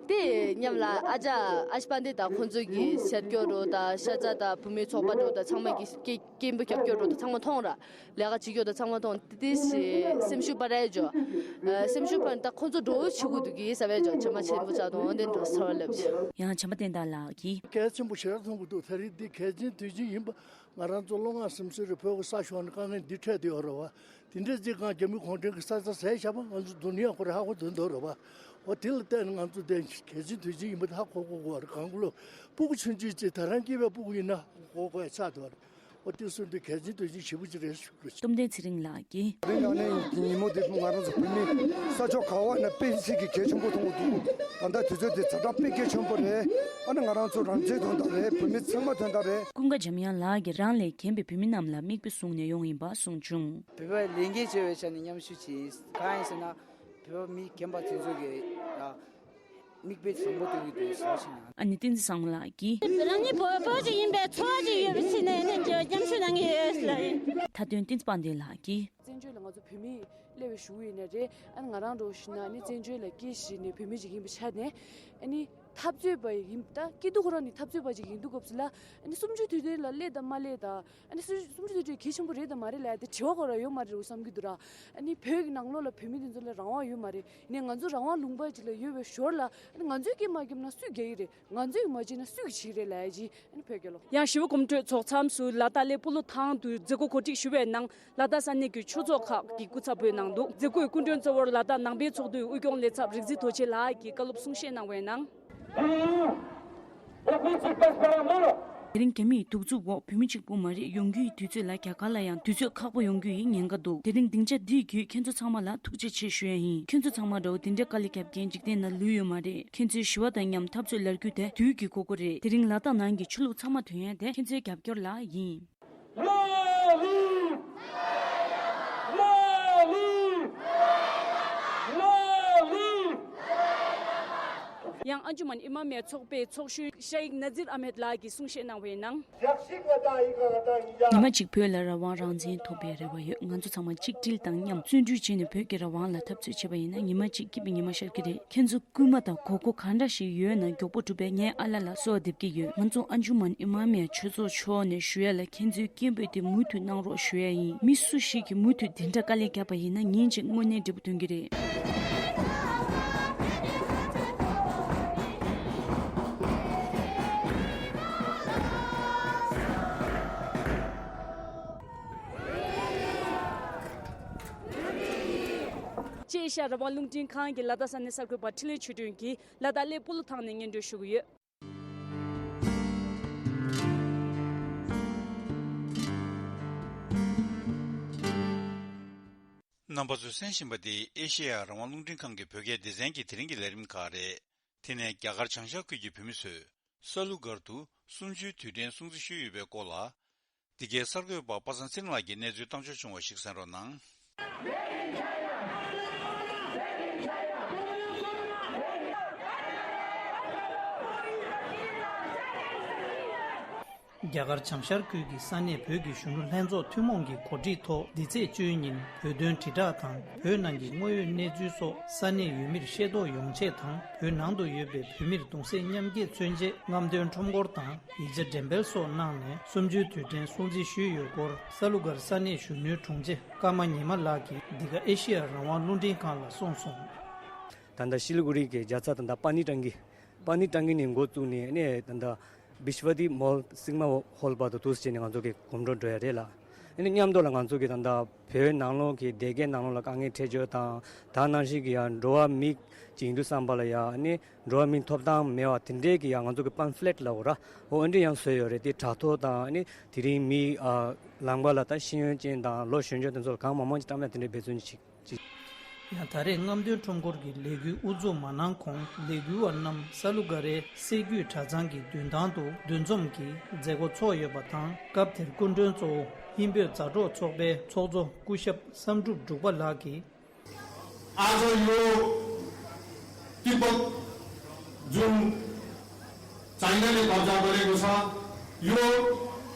དེ་མཉམ་ལ་ཨ་ཅག་ཨ་ཤི་པན་དེ་དང་ཁོང་ཚོ་གི་ཟེར་སྐྱོ་འགྲོ། ད་ཤ་ཚ་དང་བུད་མེད་ཚོགས་པ་འགྲོ། ད་ཚང་མ་གི་སྐད་སྐད་འབོད་རྒྱབ་སྐྱོར་འགྲོ་དང་ཚང་མ་མཐོང་ར། ལས་ཀ་བྱེད་སྐྱོར་དང་ཚང་མ་མཐོང་། དེ་དེ་སེམས་ཤུགས་སྤར་ར་འཇོ། སེམས་ཤུགས་སྤར་ད་ཁོང་ཚོ་འགྲོ་བོ་བྱེད་དགོས་འདུག་གི་ཟེར་བས་འཇོ། བྱེ་མ་ཆེན་པོ་ཆགས་དང་འོན་ཏེ་འགྲོ་ཚོར་བ་སླེབས་འཇོ། ཡང་བྱམས་པ་བསྟན་དར་ལགས་ཀྱིས། གལ་ཆེན་པོ་ཞེ་དྲག་མཐོང་གི་འདུག་ད་རེས་འདི་གལ་ཆེན་དུས་ཆེན་ཡིན་པ་ང་རང་ཚོ་བློ་ངག་སེམས་གསོའི་རེ་བོད་ཀྱི་ས་ཕྱོགས་ནས་དཀའ་ངལ་འདི་འཕྲད་དེ་ཡོད་རེད་བ། དེ་འདྲའི་རྩིས་ཁང་རྒྱ་མི་གུང་ཁྲན་གྱི་ས་ཆ་བཟས་བཞག་པ་ང་ཚོ་སྡུག་ནི་ཡང་ཁོ་རེ་ཧ་གོ་དོན་དོ་རེད་བ། འོ་དེ་ལ་བལྟས་ནས་ང་ཚོ་དེ་གལ་ཆེན་དུས་ཆེན་ཡིན་པ་དེ་ཧ་གོ་གོ་གོ་རེད། གང་གོ་ལོ་སྤུ་གུ་ཆུང་ཆུང་ཅིག་ད་རང་སྐྱེས་པའི་སྤུ་གུ་ཡིན་ན་གོ་གོ་ཡ་ཆགས་འདུག་རེད། འོ་དེ་སོང་དུས་གལ་ཆེན་དུས་ཆེན་ཞེ་པོ་ཅིག་རེད་ཞུ་དགོས། སྟོབས་ལྡན་ཚེ་རིང་ལགས་ཀྱིས། དེ་རིང་ནངས་ལས་ཉིན་མོ་འདི་ང་རང་ཚོ་བོད་མི་ས་ཕྱོགས་ག་བ་ན་དཔེ་མི་སྲིད་ཀྱི་གལ་ཆེན་པོ་མཐོང་གི་འདུག་ད་ལྟ་དུས་ཚོད་འདི་ཛ་དྲག་དཔེ་གལ་ཆེན་པོ་རེད། ཨ་ནི་ང་རང་ཚོ་རང་བཙན་དོན་དག་རེད། བོད་མི་ཚང་མ་དོན་དག་རེད། ཀུན་དགའ་འཇམ་དབྱངས་ལགས་ཀྱིས་རང་ལས་རྒན་པའི་བོད་མི་རྣམས་ལ་མིག་དཔེ་བཟུང་ནས་ཡོང་ཡིན་པ་གསུངས་བྱུང་། བོད་པའི་ལས་འགན་བྱེད་པའི་ཆ་ནས་མཉམ་ཞུགས་བྱས། གང་ཡིན་ཟེར་ན་བོད་པ་མི་རྒན་པ་དེ་ཚོ་གི་ཡ། མིག་དཔེ་བཟང་པོ་སྟོན་གྱི་འདུག་ཟེར་བ་ཞིག་ན། ཨ་ནི་བསྟན་འཛིན་བཟང་མོ་ལགས་ཀྱིས། རང་ཉིད་བོད་བོད་ཅིག་ཡིན་པའི་ཚོར་བ་ཅིག་ཡོད་པའི་ཕྱིར་ནས་ནི་མཉམ་ཞུགས་གནང་གི་ཡོད་ལགས། མཐའ་དོན་བསྟན་འཛིན་དཔལ་ལྡན་ལགས་ཀྱིས། བཙན་བྱོལ་ལ་ང་ཚོ་བོད་མི་སླེབས་པའི་ཞུ་ཡིན་ནའི་རེད། ཨ་ནི་ང་རང་འདྲ་བོ་ཞིག་ན་ནི་བཙན་བྱོལ་ལ་སྐྱེས་བཞིན་ནས་བོད་མི་ཅིག་ཡིན་པའི་ཆ་ནས་ཨ་ནི་འཐབ་རྩོད་པ་ཡིན་ད་སྐྱིད་སྡུག་ཁོ་རང་ནི་འཐབ་རྩོད་པ་ཅིག་ཡིན་དུས་སྐབས་སུ་ལ་ཨ་ནི་གསུམ་བཅུའི་དུས་དྲན་ལ་སླེབས་དང་མ་སླེབས་དང་། ཨ་ནི་སུ་གསུམ་བཅུ་དུས་དྲན་གལ་ཆེན་པོ་རེད་དམ་མ་རེད་ལབ་ཡ་དེ་དྲི་བ་ཁོ་རང་ཡོད་མ་རེད་བསམ་གྱི་འདུག་ར། ཨ་ནི་བོད་ཀྱི་ནང་ལོགས་ལ་བོད་མི་དེ་ཚོ་ལ་རང་དབང་ཡོད་མ་རེད། ཡིན་ནའི་ང་ཚོ་རང་དབང་ལུང་པ་ཅིག་ལ་ཡོད་པའི་ཞོར་ལ་ཨ་ནི་ང་ཚོས་སྐད་མ་བརྒྱབ་ན་སུས་རྒྱག་གི་རེད། ང་ཚོས་མ་བྱས་ན་སུས་ཀྱིས་བྱེད་ཀྱི་རེད་ལབ་ཡ་ཅིག་ཨ་ནི་བོད་རྒྱལ་ལོ། ཡང་ཞི་བའི་གོམ་བགྲོད་ཚོགས་མཚམས་སུ་ལ་དྭགས་གླེ་སྤོ་ལོ་ཐང་དུ་མཛད་སྒོ་གོ་སྒྲིག་ཞུ་བའི་ནང་ལ་དྭགས་ས་གནས་ཀྱི་ཆོས་ཚོགས་ཁག་གི་སྐུ་ཚབ་པོས་གནང་འདུག་མཛད་སྒོའི་སྐུ་མགྲོན་གཙོ་བོར་ལ་དྭགས་ནང་པའི་ཚོགས་འདུའི་དབུས་སྐྱོང་ལས་ཚབ་རིག་འཛིན་རྡོ་རྗེ་ལགས་ཀྱིས་བཀའ་སློབ་གསུང་བཤད་གནང་བའི་ནང་། དེ་རིང་རྒྱ་མིའི་གདུག་རྩུབ་འོག་བོད་མི་གཅིག་པུ་མ་རེད། ཡོང་རྒྱུའི་དུས་ཚོད་ལ་རྒྱ་གར་ལ་ཡང་དུས་ཚོད་ཁག་པོ་ཡོང་རྒྱུ་ཡི་ཉེན་ཁ་འདུག་དེ་རིང་སྡིངས་ཆ་འདིའི་བརྒྱུད་ཁྱེད་ཚོ་ཚང་མ་ལ་ཐུགས་རྗེ་ཆེ་ཞུ་ཡ་ཡིན། ཁྱེད་ཚོ་ཚང་མ་འདྲ་བོ་དེ་འདྲའི་དཀའ་ལས་རྒྱབ་མཁན་འཇིག་རྟེན་ན་ལུས་ཡོད་མ་རེད། ཁྱེད་ཚོའི་ཞི་བ་དང་མཉམ་འཐབ་རྩོད་ལབ་རྒྱུ་དེ་དུས་ཀྱི་དགོས་མཁོ་རེད། དེ་རིང་ལ་དྭགས་ནང་གི་ཆོས་ལུགས་ཚང་མ་ཐོན་ཡ་དེ་ཁྱེད་ཚོའི་རྒྱབ་སྐྱོར་ལ་ཡིན། ལ་ལི། ལ་ལི། ལ་ ཡང་ཨན་ཇུ་མན་ཨི་མ་མི་ཡ་ཚོགས་པའི་ཚོགས་གཞོན་ཤ་ཡིག་ན་ཛིར་ཨ་མེད་ལགས་ཀྱིས་གསུང་བཤད་གནང་བའི་ནང་། ཉི་མ་གཅིག་བོད་ལ་རང་དབང་རང་བཙན་ཐོབ་པའི་རེ་བ་ཡོད། ང་ཚོ་ཚང་མ་གཅིག་སྒྲིལ་དང་མཉམ་བརྩོན་འགྲུས་བྱས་ནས་བོད་ཀྱི་རང་དབང་ལ་འཐབ་རྩོད་བྱས་པ་ཡིན་ན། ཉི་མ་གཅིག་སྐྱིད་པའི་ཉི་མ་ཤར་གྱི་རེད། ཁྱེད་ཚོ་སྐུལ་མ་དང་དགོས་མཁོ་གང་འདྲ་ཞིག་ཡོད་ན་མགྱོགས་པོ་སྒྲུབ་པའི་ངས་ཨ་ལ་ལ་གསོལ་བ་འདེབས་ཀྱི་ཡོད། ང་ཚོ་ཨན་ཇུ་མན་ཨི་མ་མི་ཡ་ཆོས་ཚོགས་ཕྱོགས་ནས་ཞུ་ཡ་ལ། ཁྱེད་ཚོའི་སྐད་འབོད་དེ་མུ་མཐུད་གནང་རོགས་ཞུ་ཡ་ཡིན། མི་སུ་ཞིག་གིས་མུ་མཐུད་དེ་འདྲ་དཀའ་ལས་བརྒྱབ་པ་ཡིན་ན་ཉིན་གཅིག་དངོས་གནས་འབྲས་བུ་ཐོན་གྱི་རེད། ཅེ་ཨེ་ཤ་ཡ་རང་དབང་རླུང་འཕྲིན་ཁང་གི་ལ་དྭགས་ས་གནས་གསར་འགོད་པ་འཕྲིན་ལས་ཆོས་སྒྲོན་གྱིས་ལ་དྭགས་གླེ་སྤོ་ལོ་ཐང་ནས་སྙན་སྒྲོན་ཞུ་གི་ཡོད། རྣམ་པ་ཚོས་གསན་བཞིན་པ་འདི་ཨེ་ཤེ་ཡ་རང་དབང་རླུང་འཕྲིན་ཁང་གི་བོད་སྐད་སྡེ་ཚན་གྱི་དེ་རིང་གི་ལས་རིམ་ཁག་རེད། དེ་ནས་རྒྱ་གར་བྱང་ཤར་ཁུལ་གྱི་བོད་མི་ཚོས་ས་ལུ་སྒར་དུ་གསུམ་བཅུའི་དུས་དྲན་སྲུང་བརྩི་ཞུས་ཡོད་པའི་སྐོར་ལ། འདི་གའི་གསར་འགོད་པ་པ་སངས་ཚེ་རིང་ལགས་ཀྱིས་གནས་ཚུལ་བཏང་འབྱོར་བྱུང་བ་ཞིག་གསན་རོགས་གནང་། རྒྱ་གར་བྱང་ཤར་ཁུལ་གྱི་ས་གནས་བོད་ཀྱི་གཞོན་ནུ་ལྷན་ཚོགས་ཐུན་མོང་གི་གོ་སྒྲིག་ཐོག་འདི་ཚེས་བཅུའི་ཉིན་བོད་དོན་དྲིལ་བསྒྲགས་དང་བོད་ནང་གི་དངོས་ཡོད་གནས་ཚུལ་སོགས་ས་གནས་ཡུལ་མིར་ཤེས་རྟོགས་ཡོང་ཆེད་དང་། བོད་ནང་དུ་ཡོད་པའི་བོད་མིར་གདུང་སེམས་མཉམ་སྐྱེད་མཚོན་ཆེད་རྔམ་སྟོན་ཁྲོམ་སྐོར་དང་ཡིག་ཆ་འགྲེམས་སྤེལ་སོགས་གནང་ནས་གསུམ་བཅུའི་དུས་དྲན་སྲུང་བརྩི་ཞུས་ཡོད་སྐོར། ས་ལུ་སྒར་ས་གནས་གཞོན་ནུའི་དྲུང་ཆེ་ཀརྨ་ཉི་མ་ལགས་ཀྱིས་འདི་ག་ཨེ་ཤེ་ཡ་རང་དབང་རླུང་འཕྲིན་ཁང་ལ་གསུངས་སོང་། ད་ལྟ་ཤི་ལི་གུ་རི་གི་རྒྱལ་ས་ད་ལྟ་པ་ནི་ཏང་གི་པ་ནི་ཏང་གི་ནས་འགོ་བཙུགས་ནས་ཨ་ནི་ད་ལྟ་བི་ཤ་ཝ་ཏི་མོལ་སིག་མ་ཧོལ་བར་དུ་འདུག་སེ་བྱས་ནས་ང་ཚོ་གི་གོམ་བགྲོད་འགྲོ་ཡ་རེད་ལ། ཨ་ནི་མཉམ་དུ་ལ་ང་ཚོ་གི་ད་ལྟ་བོད་ནང་ལོགས་ཀྱི་སྡེ་དགེ་ནང་ལོགས་ལ་དཀའ་ངལ་འཕྲད་ཕྱོགས་དང་། ད་ནང་བཞིན་གྱི་ཡང་འགྲོ་བ་མི་ཅིག་ཡིན་དུས་ཙམ་པ་ལ་ཡ་ཨ་ནི་འགྲོ་བ་མིའི་ཐོབ་ཐང་མེད་པ་དེ་འདྲའི་གི་ཡང་ང་ཚོ་གི་པམ་ཕ་ལེཊ་ལབ་དགོས་ར། འོ་ཨ་འདྲ་ཡང་བཟོས་ཡོད་རེད། དེ་དྲ་ཐོག་དང་ཨ་ནི་དེ་རིང་མི་ཨ་ལངས་པ་ལ་ད་ཤེས་ཡོན་ཅན་དང་ལོ་གཞོན་ཤོས་དེ་ཚོ་ལ་གང་མང་མང་ཅིག་བཀྲམ་ཡ་དེ་འདྲའི་འབད་བརྩོན་ཅིག་ཅིག་ཡང་ད་རེས་རྔམ་སྟོན་ཁྲོམ་སྐོར་གྱི་ལས་འགུལ་དབུ་འཛུགས་མ་གནང་གོང་ལས་འགུལ་བ་རྣམས་ས་ལུ་སྒར་རའི་སྲད་རྒྱུད་གྲྭ་ཚང་གི་མདུན་ཐང་དུ་འདུ་འཛོམས་ཀྱིས་མཛད་སྒོ་ཚོགས་ཡོད་པ་དང་། སྐབས་དེར་སྐུ་མགྲོན་གཙོ་བོ་ཧིན་བོད་མཛའ་གྲོགས་ཚོགས་པའི་ཚོགས་གཙོ་སྐུ་ཞབས་བསམ་གྲུབ་འབྲུག་པ་ལགས་ཀྱིས། आज यो तिब्बत जुन चाइनाले कब्जा गरेको छ, यो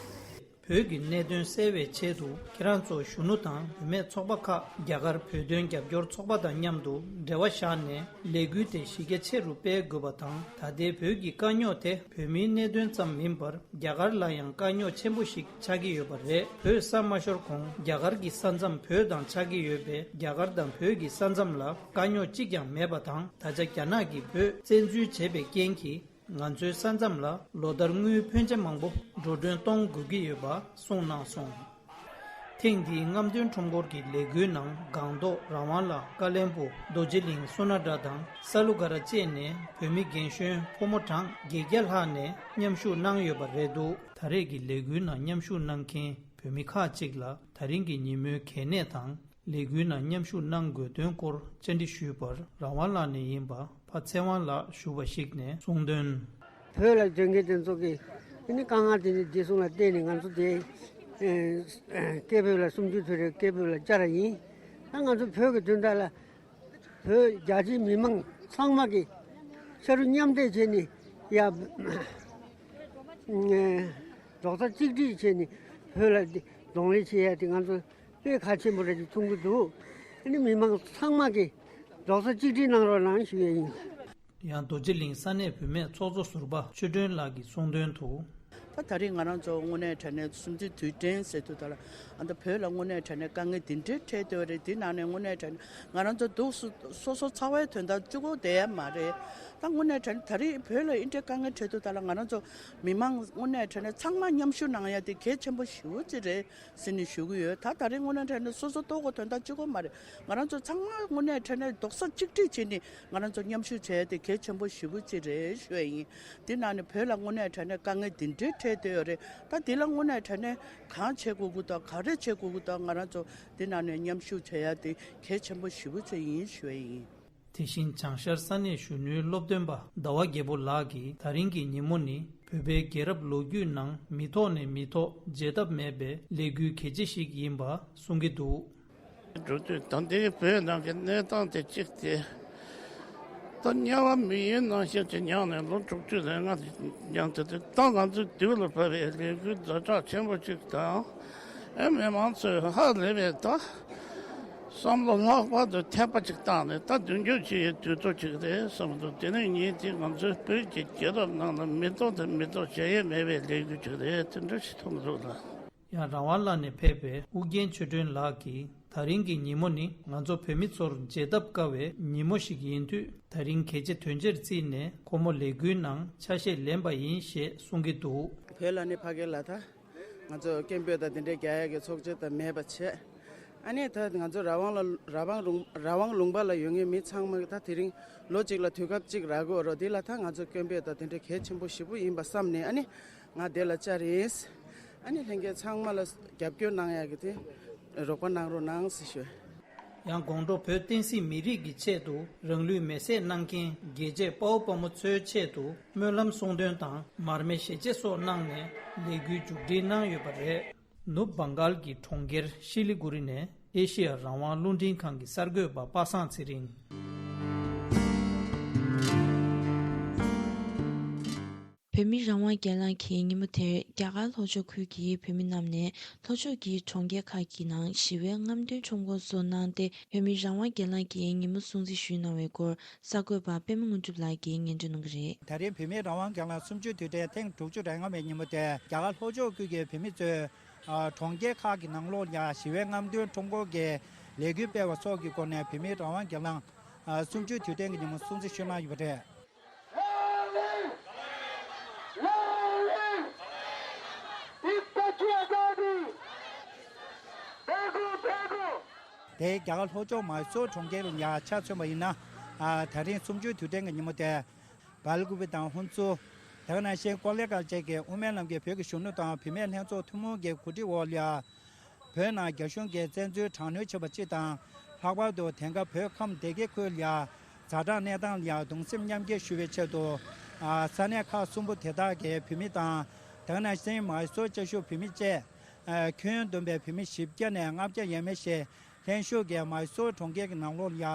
བོད་ཀྱི་གནད་དོན་སེལ་བའི་ཆེད་དུ་ཁྱེད་རང་ཚོ་གཞོན་ནུ་དང་བུད་མེད་ཚོགས་པ་ཁག་རྒྱ་གར་བོད་དོན་རྒྱབ་སྐྱོར་ཚོགས་པ་དང་མཉམ་དུ་འབྲེལ་བ་བཞག་ནས་ལས་འགུལ་དེ་གཞི་རྒྱ་ཆེ་རུ་སྤེལ་དགོས་པ་དང་། ད་ལྟའི་བོད་ཀྱི་དཀའ་རྙོག་དེ་བོད་མིའི་གནད་དོན་ཙམ་མིན་པར་རྒྱ་གར་ལ་ཡང་དཀའ་རྙོག་ཆེན་པོ་ཞིག་ཆགས་ཀྱི་ཡོད་པ་རེད། བོད་ས་མ་ཤོར་གོང་རྒྱ་གར་གྱི་ས་མཚམས་བོད་དང་ཆགས་ཀྱི་ཡོད་པས་རྒྱ་གར་དང་བོད་ཀྱི་ས་མཚམས་ལ་དཀའ་རྙོག་གཅིག་ཀྱང་མེད་པ་དང་། ད་ཆ་རྒྱ་ནག་གིས་བོད་བཙན་འཛུལ་བྱས་པའི་རྐྱེན་གྱིས། ང་ཚོའི་ས་མཚམས་ལ་ལོ་ལྟར་དངུལ་ཕོན་ཆེ་མང་པོ་འགྲོ་གྲོན་གཏོང་དགོས་ཀྱི་ཡོད་པ་གསུངས་གནང་སོང་། ཐེངས་འདིའི་རྔམ་སྟོན་ཁྲོམ་སྐོར་གྱི་ལས་འགུལ་ནང་སྒང་ཏོག་རང་དབང་ལ་ཀ་བློན་སྦུག་རྡོ་རྗེ་གླིང་སོ་ན་སྒྲ་དང་ས་ལུ་སྒར་བཅས་ནས་བོད་མི་རྒན་གཞོན་ཕོ་མོ་གྲངས་བརྒྱད་བརྒྱ་ལྷག་ནས་མཉམ་ཞུགས་གནང་ཡོད་པ་རེད་འདུག་ད་རེས་ཀྱི་ལས་འགུལ་ནང་མཉམ་ཞུགས་གནང་མཁན་བོད་མི་ཁག་ཅིག་ལ་ད་རིང་གི་ཉིན་མོའི་གལ་གནད་དང་། ལས་འགུལ་ནང་མཉམ་ཞུགས་གནང་དགོས་དོན་སྐོར་བཅར་འདྲི་ཞུས་པར། རང་དབང་ལགས་ནས་ཡིན་པ་ཕ་ཚེ་དབང་ལགས་ཞུ་བ་ཞིག་ནས་གསུངས་དོན། བོད་ལ་སྡོད་མཁན་དེ་ཚོ་གིས་ཨ་ནི་དཀའ་ངལ་དེ་ནི་བདེ་སྲུང་ལ་བརྟེན་ནས་ང་ཚོ་དེ་ཨེ་སྐད་འབོད་ལ་གསུམ་བཅུའི་དུས་དྲན་སྐད་འབོད་ལ་བཅར་བ་ཡིན། ད་ང་ཚོ་བོད་ཀྱི་དོན་དག་ལ་བོད་རྒྱ་ཆེའི་མི་མང་ཚང་མ་གིས་ཕྱར་གྲུ་མཉམ་འདེགས་བྱས་ནས་ཡ་རྡོག་རྩ་གཅིག་སྒྲིལ་བྱས་ནས་བོད་ལ་གདོང་ལེན་བྱེད་ཡ་དེ་ང་ཚོ་དཔེ་ཁག་ཆེན་པོ་རེད་ཅེས་མཐོང་གི་འདུག་ཨ་ནི་མི་མང་ཚང་མ་གིས་རྡོག་རྩ་གཅིག་སྒྲིལ་གནང་རོགས་གནང་ཞུ་ཡས་ཡིན། ཡང་རྡོ་རྗེ་གླིང་ས་གནས་བུད་མེད་ཚོགས་གཙོ་ཟུར་པ་ཆོས་སྒྲོན་ལགས་ཀྱིས་གསུངས་དོན་དུ། ད་ད་རེས་ང་རང་ཚོ་དངོས་གནས་དྲང་གནས་གསུམ་བཅུའི་དུས་དྲན་ཟེར་དུས་ད་ལ་ཨ་ད་བོད་ལ་དངོས་གནས་དྲང་གནས་དཀའ་ངལ་འདི་འདྲའི་འཕྲད་བསྡད་པ་རེད། འདི་ནང་ནས་དངོས་གནས་དྲང་གནས་ང་རང་ཚོ་འདུག་སུ་སོ་སོ་ཚ་བའི་དོན་དག་གཅིག་པོ་བསྡད་ཡ་མ་རེད། ད་དངོས་གནས་དྲང་གནས་ད་རེས་བོད་ལ་འདི་འདྲའི་དཀའ་ངལ་འཕྲད་དུས་ད་ལ་ང་རང་ཚོ་མི་མང་དངོས་གནས་དྲང་གནས་ཚང་མ་མཉམ་ཞུགས་གནང་ཡ་དེ་གལ་ཆེན་པོ་ཞེ་པོ་ཅིག་རེད། ཟེར་ནས་ཞུ་གི་ཡོད། ད་ད་རེས་དངོས་གནས་དྲང་གནས་སོ་སོ་ལྟོ་གོས་དོན་དག་གཅིག་པོ་མ་རེད། ང་རང་ཚོ་ཚང་མ་དངོས་གནས་དྲང་གནས་རྡོག་རྩ་གཅིག་སྒྲིལ་བྱས་ནས་ང་རང་ཚོ་མཉམ་ཞུགས་བྱས་ཏེ་གལ་ཆེན་པོ་ཞེ་པོ་ཅིག་རེད་ཞུ་ཡ་ཡིན། འདི་ནང་ནས་བོད་ལ་དངོས་གནས་དྲང་གནས་དཀའ་ངལ་འདི་འདྲའི་འཕྲད་བསྡད་ཡོད་རེད། ད་འདི་ལ་དངོས་གནས་དྲང་གནས་གང་བྱེད་དགོས་ཀྱི་འདུག་ག་རེ་བྱེད་དགོས་ཀྱི་འདུག་ང་རང་ཚོ་འདི་ནང་ནས་མཉམ་ཞུགས་བྱེད་ཡ་དེ་གལ་ཆེན་པོ་ཞེ་པོ་ཅིག་ཡིན་ཞུ་ཡ་ཡིན། དེ་བཞིན་བྱང་ཤར་ས་གནས་གཞོན་ནུའི་སློབ་སྟོན་པ་ཟླ་བ་རྒྱལ་པོ་ལགས་ཀྱིས་ད་རིང་གི་ཉིན་མོ་ནི་བོད་པའི་རྒྱལ་རབས་ལོ་རྒྱུས་ནང་མི་ཐོག་ནས་མི་ཐོག་བརྗེད་ཐབས་མེད་པའི་ལས་འགུལ་གལ་ཆེ་ཞིག་ཡིན་པ་གསུང་གི་འདུག་འགྲོ་དུས་ད་ལྟའི་བོད་ནང་གི་གནས་སྟངས་དེ་གཅིག་དེ་ ད་དམྱལ་བ་མི་ཡུལ་ནང་བཞིན་གྱི་མྱངས་ནས་ལོ་དྲུག་ཅུ་རེ་ལྔ་མྱངས་ཏེ། ད་ང་ཚོའི་དུས་ལ་བབ་པའི་ལས་འགུལ་ཛ་དྲག་ཆེན་པོ་ཅིག་དང་། ཨེ་མི་མང་ཚོས་ཧ་ལས་པའི་ད་བསམ་བློ་ལྷག་པར་དུ་ཐེག་པ་ཅིག་བཏང་ནས། ད་མདུན་སྐྱོད་བྱེད་ཡའི་དུས་ཚོད་ཅིག་རེད་བསམ་འདུག་དེ་ནས་ངས་དེ་ང་ཚོའི་བོད་ཀྱི་རྒྱལ་རབས་ནང་ལ་མི་ཐོག་དང་མི་ཐོག་བྱ་ཡས་མེད་པའི་ལས་འགུལ་ཅིག་རེད། དེ་འདྲ་ཞིག་མཐོང་གི་འདུག་ལ། ཡང་རང་དབང་ལ་ནས་ཕེབས་པའི་ཨུ་རྒྱན་ཆོས་སྒྲོན་ལགས་ཀྱིས། ད་རིང་གི་ཉིན་མོ་ནི་ང་ཚོ་བོད་མི་ཚོར་བརྗེད་ཐབས་དཀའ་བའི་ཉིན་མོ་ཞིག་ཡིན་དུས། ད་རིང་གལ་ཆེ་དོན་ཆེར་བརྩིས་ནས་ཁོ་མོ་ལས་འགུལ་ནང་ཆ་ཤས་ལེན་པ་ཡིན་ཞེས་གསུང་གི་འདུག་བོད་ལ་ནི་ཕ་གི་ལ་ད་ང་ཚོ་སྐད་འབོད་དང་དེ་འདྲའི་རྒྱག་ཡ་གི་ཚོགས་ཆེན་དང་མེད་པ་བྱས། ཨ་ནི་ད་ང་ཚོ་རང་དབང་ལ་རང་དབང་ལུང་རང་དབང་ལུང་པ་ལ་ཡོད་མཁན་མི་ཚང་མ་ད་དེ་རིང་ལོ་གཅིག་ལ་དུས་སྐབས་གཅིག་རག་གི་ཡོད་རེད། འདི་ལ་ད་ང་ཚོ་སྐད་འབོད་དང་དེ་འདྲ་གལ་ཆེན་པོ་ཞེ་པོ་ཡིན་པ་བསམ་ནས། ཨ་ནི་ང་འདི་ལ་བཅར་ཡིན། ཨ་ནི་ལྷན་རྒྱས་ཚང་མ་ལ་རྒྱབ་སྐྱོར་གནང་ཡག་གི་དེ་རོགས་པ་གནང་རོགས་གནང་ཟེར་ཞུ། ཡང་དགོང་དྲོ་བོད་བསྟན་སྲིད་མི་རིགས་ཀྱི་ཆེད་དུ་རང་ལུས་མེར་སྲེག་གནང་མཁན་རྒྱལ་གཅེས་དཔའ་བོ་དཔའ་མོ་ཚོའི་ཆེད་དུ་སྨོན་ལམ་གསུང་འདོན་དང་མར་མེ་ཞལ་འབྱེད་སོགས་གནང་ནས་ལས་འགུལ་མཇུག་སྒྲིལ་གནང་ཡོད་པ་རེད། ནུབ་བྷང་གལ་གྱི་གྲོང་ཁྱེར་ཤི་ལི་གུ་རི་ནས་ཨེ་ཤེ་ཡ་རང་དབང་རླུང་འཕྲིན་ཁང་གི་གསར་འགོད་པ་པ་སངས་ཚེ་རིང་། བོད་མི་རང་དབང་སྒེར་ལངས་ཀྱི་ཉིན་མོ་དེར། རྒྱ་གར་ལྷོ་ཕྱོགས་ཁུལ་གྱི་བོད་མི་རྣམས་ནས་ལྷོ་ཕྱོགས་ཀྱི་གྲོང་ཁྱེར་ཁག་གི་ནང་ཞི་བའི་རྔམ་སྟོན་ཁྲོམ་སྐོར་སོགས་གནང་སྟེ། བོད་མི་རང་དབང་སྒེར་ལངས་ཀྱི་ཉིན་མོ་སྲུང་བརྩི་ཞུས་གནང་བའི་སྐོར། གསར་འགོད་པ་པད་མ་དངོས་གྲུབ་ལགས་ཀྱིས་སྙན་སྒྲོན་གནང་གི་རེད། ད་རིང་བོད་མིའི་རང་དབང་སྒེར་ལངས་གསུམ་བཅུའི་དུས་དྲན་ཐེངས་དྲུག་ཅུ་རེ་ལྔ་པའི་ཉིན་མོ་དེར། རྒྱ་གར་ལྷོ་ཕྱོགས་ཁུལ་གྱི་བོད་མི་ཚོས་ཨ་གྲོང་ཁྱེར་ཁག་གི་ནང་ལོགས་ལ་ཞི་བའི་རྔམ་སྟོན་ཁྲོམ་སྐོར་གྱི་ལས་འགུལ་སྤེལ་བ་སོགས་ཀྱི་སྒོ་ནས་བོད་མིའི་རང་དབང་སྒེར་ལངས་ཨ་གསུམ་བཅུའི་དུས་དྲན་གྱི་ཉིན་མོ་སྲུང་བརྩི་ཞུས་གནང་ཡོད་པ་རེད། དེ་རྒྱ་གར་ལྷོ་ཕྱོགས་མཱི་སོར་གྲོང་ཁྱེར་ལ་ཡ་ཆ་མཚོན་པ་ཡིན་ན། ཨ་ད་རིང་གསུམ་བཅུའི་དུས་དྲན་གྱི་ཉིན་མོ་དེ། སྦེལ་ཀུ་པེ་དང་ཧུན་སུར། དེ་ག་ནང་བཞིན་ཀོ་ལེ་གྷལ་བཅས་ཀྱི་དབུ་མའི་ལམ་གྱི་བོད་ཀྱི་གཞོན་ནུ་དང་བུད་མེད་ལྷན་ཚོགས་ཐུན་མོང་གི་གོ་སྒྲིག་འོག་ལ་ཡ། བོད་ནང་རྒྱ་གཞུང་གིས་བཙན་འཛུལ་དྲག་གནོན་བྱས་པ་སྤྱི་དང་། ལྷག་པར་དུ་དེང་སྐབས་བོད་ཁམས་སྡེ་དགེ་ཁུལ་ལ་ཡ་ཛ་དྲག་གནས་སྟངས་ལ་ཡ་གདུང་སེམས་མཉམ་སྐྱེད་ཞུ་བའི་ཆེད་དུ། ཨ་ས་གནས་ཁག་གསུམ་པོ་དེ་དག་གི་བོད་མི་དང་། དེ་ག་ནང་བཞིན་མཱི་སོར་བཅའ་བཞུགས་བོད་མི་བཅས། ཨ་ཁྱོན་བསྡོམས་པའི་བོད་མི་བཞི་བརྒྱ་ནས་ལྔ་བརྒྱ་ཡས་མས་ཤིག་ལྷན་ཞུགས་ཀྱིས་མཱི་སོར་གྲོང་ཁྱེར་གྱི་ནང་ལོགས་ལ་ཡ་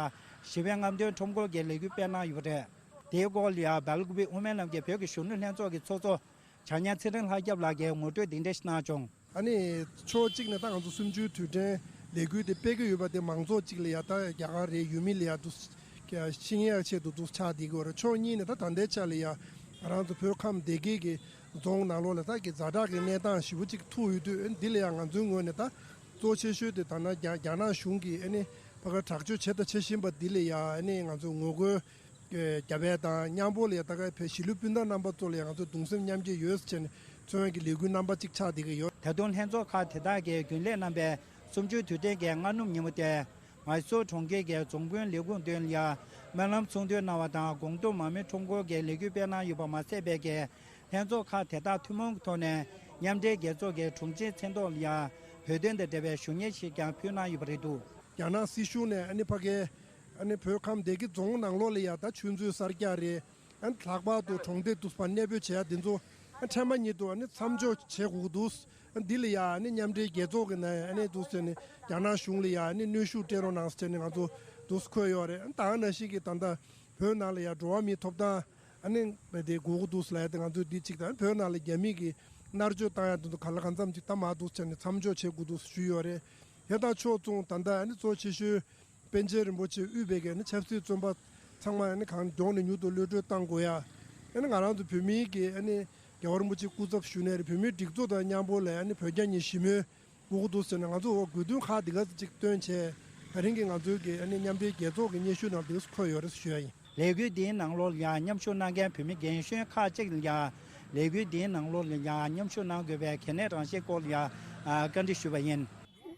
ཞི་བའི་རྔམ་སྟོན་ཁྲོམ་སྐོར་གྱི་ལས་འགུལ་སྤེལ་གནང་ཡོད་པ་རེད། དེའི་སྐོར་ལ་ཡ་སྦེལ་ཀུ་པེ་དབུ་མའི་ལམ་གྱི་བོད་ཀྱི་གཞོན་ནུ་ལྷན་ཚོགས་ཀྱི་ཚོགས་གཙོ་བྱ་ཉན་ཚེ་རིང་ལྷ་སྐྱབས་ལགས་ཀྱིས་ངོ་སྤྲོད་འདི་འདྲ་ཞིག་གནང་བྱུང་། ཨ་ནི་ཕྱོགས་གཅིག་ནས་ད་ང་ཚོ་གསུམ་བཅུའི་དུས་དྲན་ལས་འགུལ་དེ་སྤེལ་གྱི་ཡོད་པ་དེ། མང་ཚོགས་གཅིག་ལ་ཡ་ད་རྒྱ་གར་རེད། ཡུལ་མི་ལ་ཡ་འདུག་ཤེས་ཡག་ཆེད་དུ་འདུག་ཆགས་བསྡད་ཀྱི་ཡོད་རེད། ཕྱོགས་གཉིས་ནས་ད་ད་ལྟའི་ཆ་ལ་ཡ་ང་རང་ཚོ་བོད་ཁམས་སྡེ་དགེ་གི་རྫོང་ནང་ལོགས་ལ་ད་གི་ཛ་དྲག་གི་གནས་སྟངས་ཞེ་པོ་ཅིག་ཐུག་ཡོད་དུས། ཨ་ནི་འདི་ལ་ཡ་ང་ཚོའི་ངོས་ནས་ད་གཙོ་ཆེ་ཤོས་དེ་ད་ན་རྒྱ་རྒྱ་ནག་གཞུང་གིས་ཨ་ནི་ཕ་ག་དྲག་སྤྱོད་བྱས་དང་བྱེད་བཞིན་པ་འདི་ལ་ཡ། ཨ་ནི་ང་ཚོ་ངོ་རྒོལ་རྒྱབ་ཡས་དང་མཉམ་པོ་ལ་ཡ། ད་ག་བོད་གཞིས་ལུས་སྤུན་ཟླ་རྣམ་པ་ཚོ་ལ་ཡ་ང་ཚོ་གདུང་སེམས་མཉམ་སྐྱེད་ཡོད་ཟེར་ནས་མཚོན་ཡས་ཀྱི་ལས་འགུལ་རྣམ་པ་གཅིག་ཆགས་བསྡད་ཀྱི་ཡོད། ད་དུང་ལྷན་ཚོགས་ཁག་དེ་དག་གིས་རྒྱུན་ལས་གནང་པའི་གསུམ་བཅུའི་དུས་དྲན་གྱི་སྔ་ནུབ་ཉིན་མོ་དེ། མཱི་སོར་གྲོང་ཁྱེར་གྱི་རྫོང་དཔོན་ལས་ཁུངས་མདུན་ལ་ཡ་སྨོན་ལམ་གསུང་འདོན་གནང་བ་དང་། སྒོང་རྡོག་མར་མེ་ཁྲོམ་སྐོར་གྱི་ལས་འགུལ་སྤེལ་གནང་ཡོད་པ་མ་ཟད། བོད་ཀྱི་ལྷན་ཚོགས་ཁག་དེ་དག་ཐུན་མོང་གི་ཐོག་ནས་མཉམ་འབྲེལ་རྒྱལ་ཚོགས་ཀྱི་དྲུང་ཆེའི་མཚན་ཐོག་ལ་ཡ་བོད་དོན་དང་འབྲེལ་བའི་ཞུ་སྙན་ཞིག་ཀྱང་ཕུལ་གནང་ཡོད་པ་རེད་འདུག་རྒྱ་ནག་སྲིད་གཞུང་ནས་ཨ་ནི་ཕ་གའི་ཨ་ནི་བོད་ཁམས་སྡེ་དགེ་རྫོང་ནང་ལོགས་ལ་ཡ་ད་ཆུ་མཛོད་གསར་རྒྱག་རེད། ཨ་ནི་ལྷག་པར་དུ་གྲོང་སྡེ་འདུག་པ་གནས་སྤོས་བྱེད་ཡ་འདི་ཚོ་ཨ་ཁྲལ་མ་ཉིད་དུ་ཨ་ནི་མཚམས་འཇོག་བྱེད་དགོས་ཀྱི་འདུག་ཨ་འདི་ལ་ཡ་ཨ་ནི་མཉམ་འབྲེལ་རྒྱལ་ཚོགས་ཀྱི་ནང་ཨ་ནི་འདུག་ཟེར་ནས་རྒྱ་ནག་གཞུང་ལ་ཡ་ཨ་ནི་གནོན་ཤུགས་སྤྲད་རོགས་གནང་ཟེར་ནས་ང་ཚོ་འདུག་འཁོད་ཡོད་རེད། ཨ་ནི་ད་ག་ནང་བཞིན་གྱི་ད་ལྟ་བོད་ནང་ལ་ཡ་འགྲོ་བ་མིའི་ཐོབ་ཐང་ཨ་ནི་དེ་དགོས་ཀྱི་འདུག་ལབ་ཡ་དེ་ང་ཚོས་འདི་གཅིག་དང་། བོད་ནང་ལ་རྒྱ་མི་གིས་མནར་གཅོད་བཏང་ཡ་དེ་ཚོ་གང་ལ་གང་འཚམ་ཅིག་ད་མ་འདུག་ཟེར་ནས་མཚམས་འཇོག་བྱེད་དགོས་འདུག་ཞུས་ཡོད་རེད། དེ་དང་ཕྱོགས་མཚུངས་ད་ལྟ་ཨ་ནི་གཙོ་ཆེ་ཤོས་པཎ་ཆེན་རིན་པོ་ཆེ་དབུས་པའི་གི་ཨ་ནི་ཆབ་སྲིད་བཙོན་པ་ཚང་མ་ཨ་ནི་གང་མགྱོགས་ནས་མྱུར་དུ་གློད་གྲོལ་བཏང་དགོས་ཡ། ཨ་ནི་ང་རང་ཚོ་བོད་མིའི་གི་ཨ་ནི་རྒྱལ་བ་རིན་པོ་ཆེ་སྐུ་ཚབ་ཞུ་ནས་རེད། བོད་མིའི་སྒྲིག་འཛུགས་དང་མཉམ་པོ་ལ་ཨ་ནི་བོད་རྒྱ་གཉིས་ཞི་མོལ་དགོས་ཀྱི་འདུག་ཟེར་ནས་ང་ཚོ་འོ་དགོས་འདུན་ཁག་འདི་ག་ཚོད་ཅིག་བཏོན་བྱས། ད་རིང་གི་ང་ཚོའི་གི་ཨ་ནི་མཉམ་འབྲེལ་རྒྱལ་ཚོགས་ཀྱི་སྙན་ཞུ་ནང་འདི་ག་ཚོད་འཁོད་ཡོད་རེད་ཞུ་ཡ་ཡིན། ལས་འགུལ་འདིའི་ནང་ལོགས་ལ་ཡང་མཉམ་ཞུགས་གནང་མཁན་བོད་མི་རྒན་གཞོན་ཁག་ཅིག་ལ་ཡང་ལས་འགུལ་འདིའི་ནང་ལོགས་ལ་ཡང་མཉམ་ཞུགས་གནང་དགོས་པའི་གལ་གནད་རང་བཞིན་སྐོར་ལ་ཡང་ཨ་བཀའ་འདྲི་ཞུས་པ་ཡིན།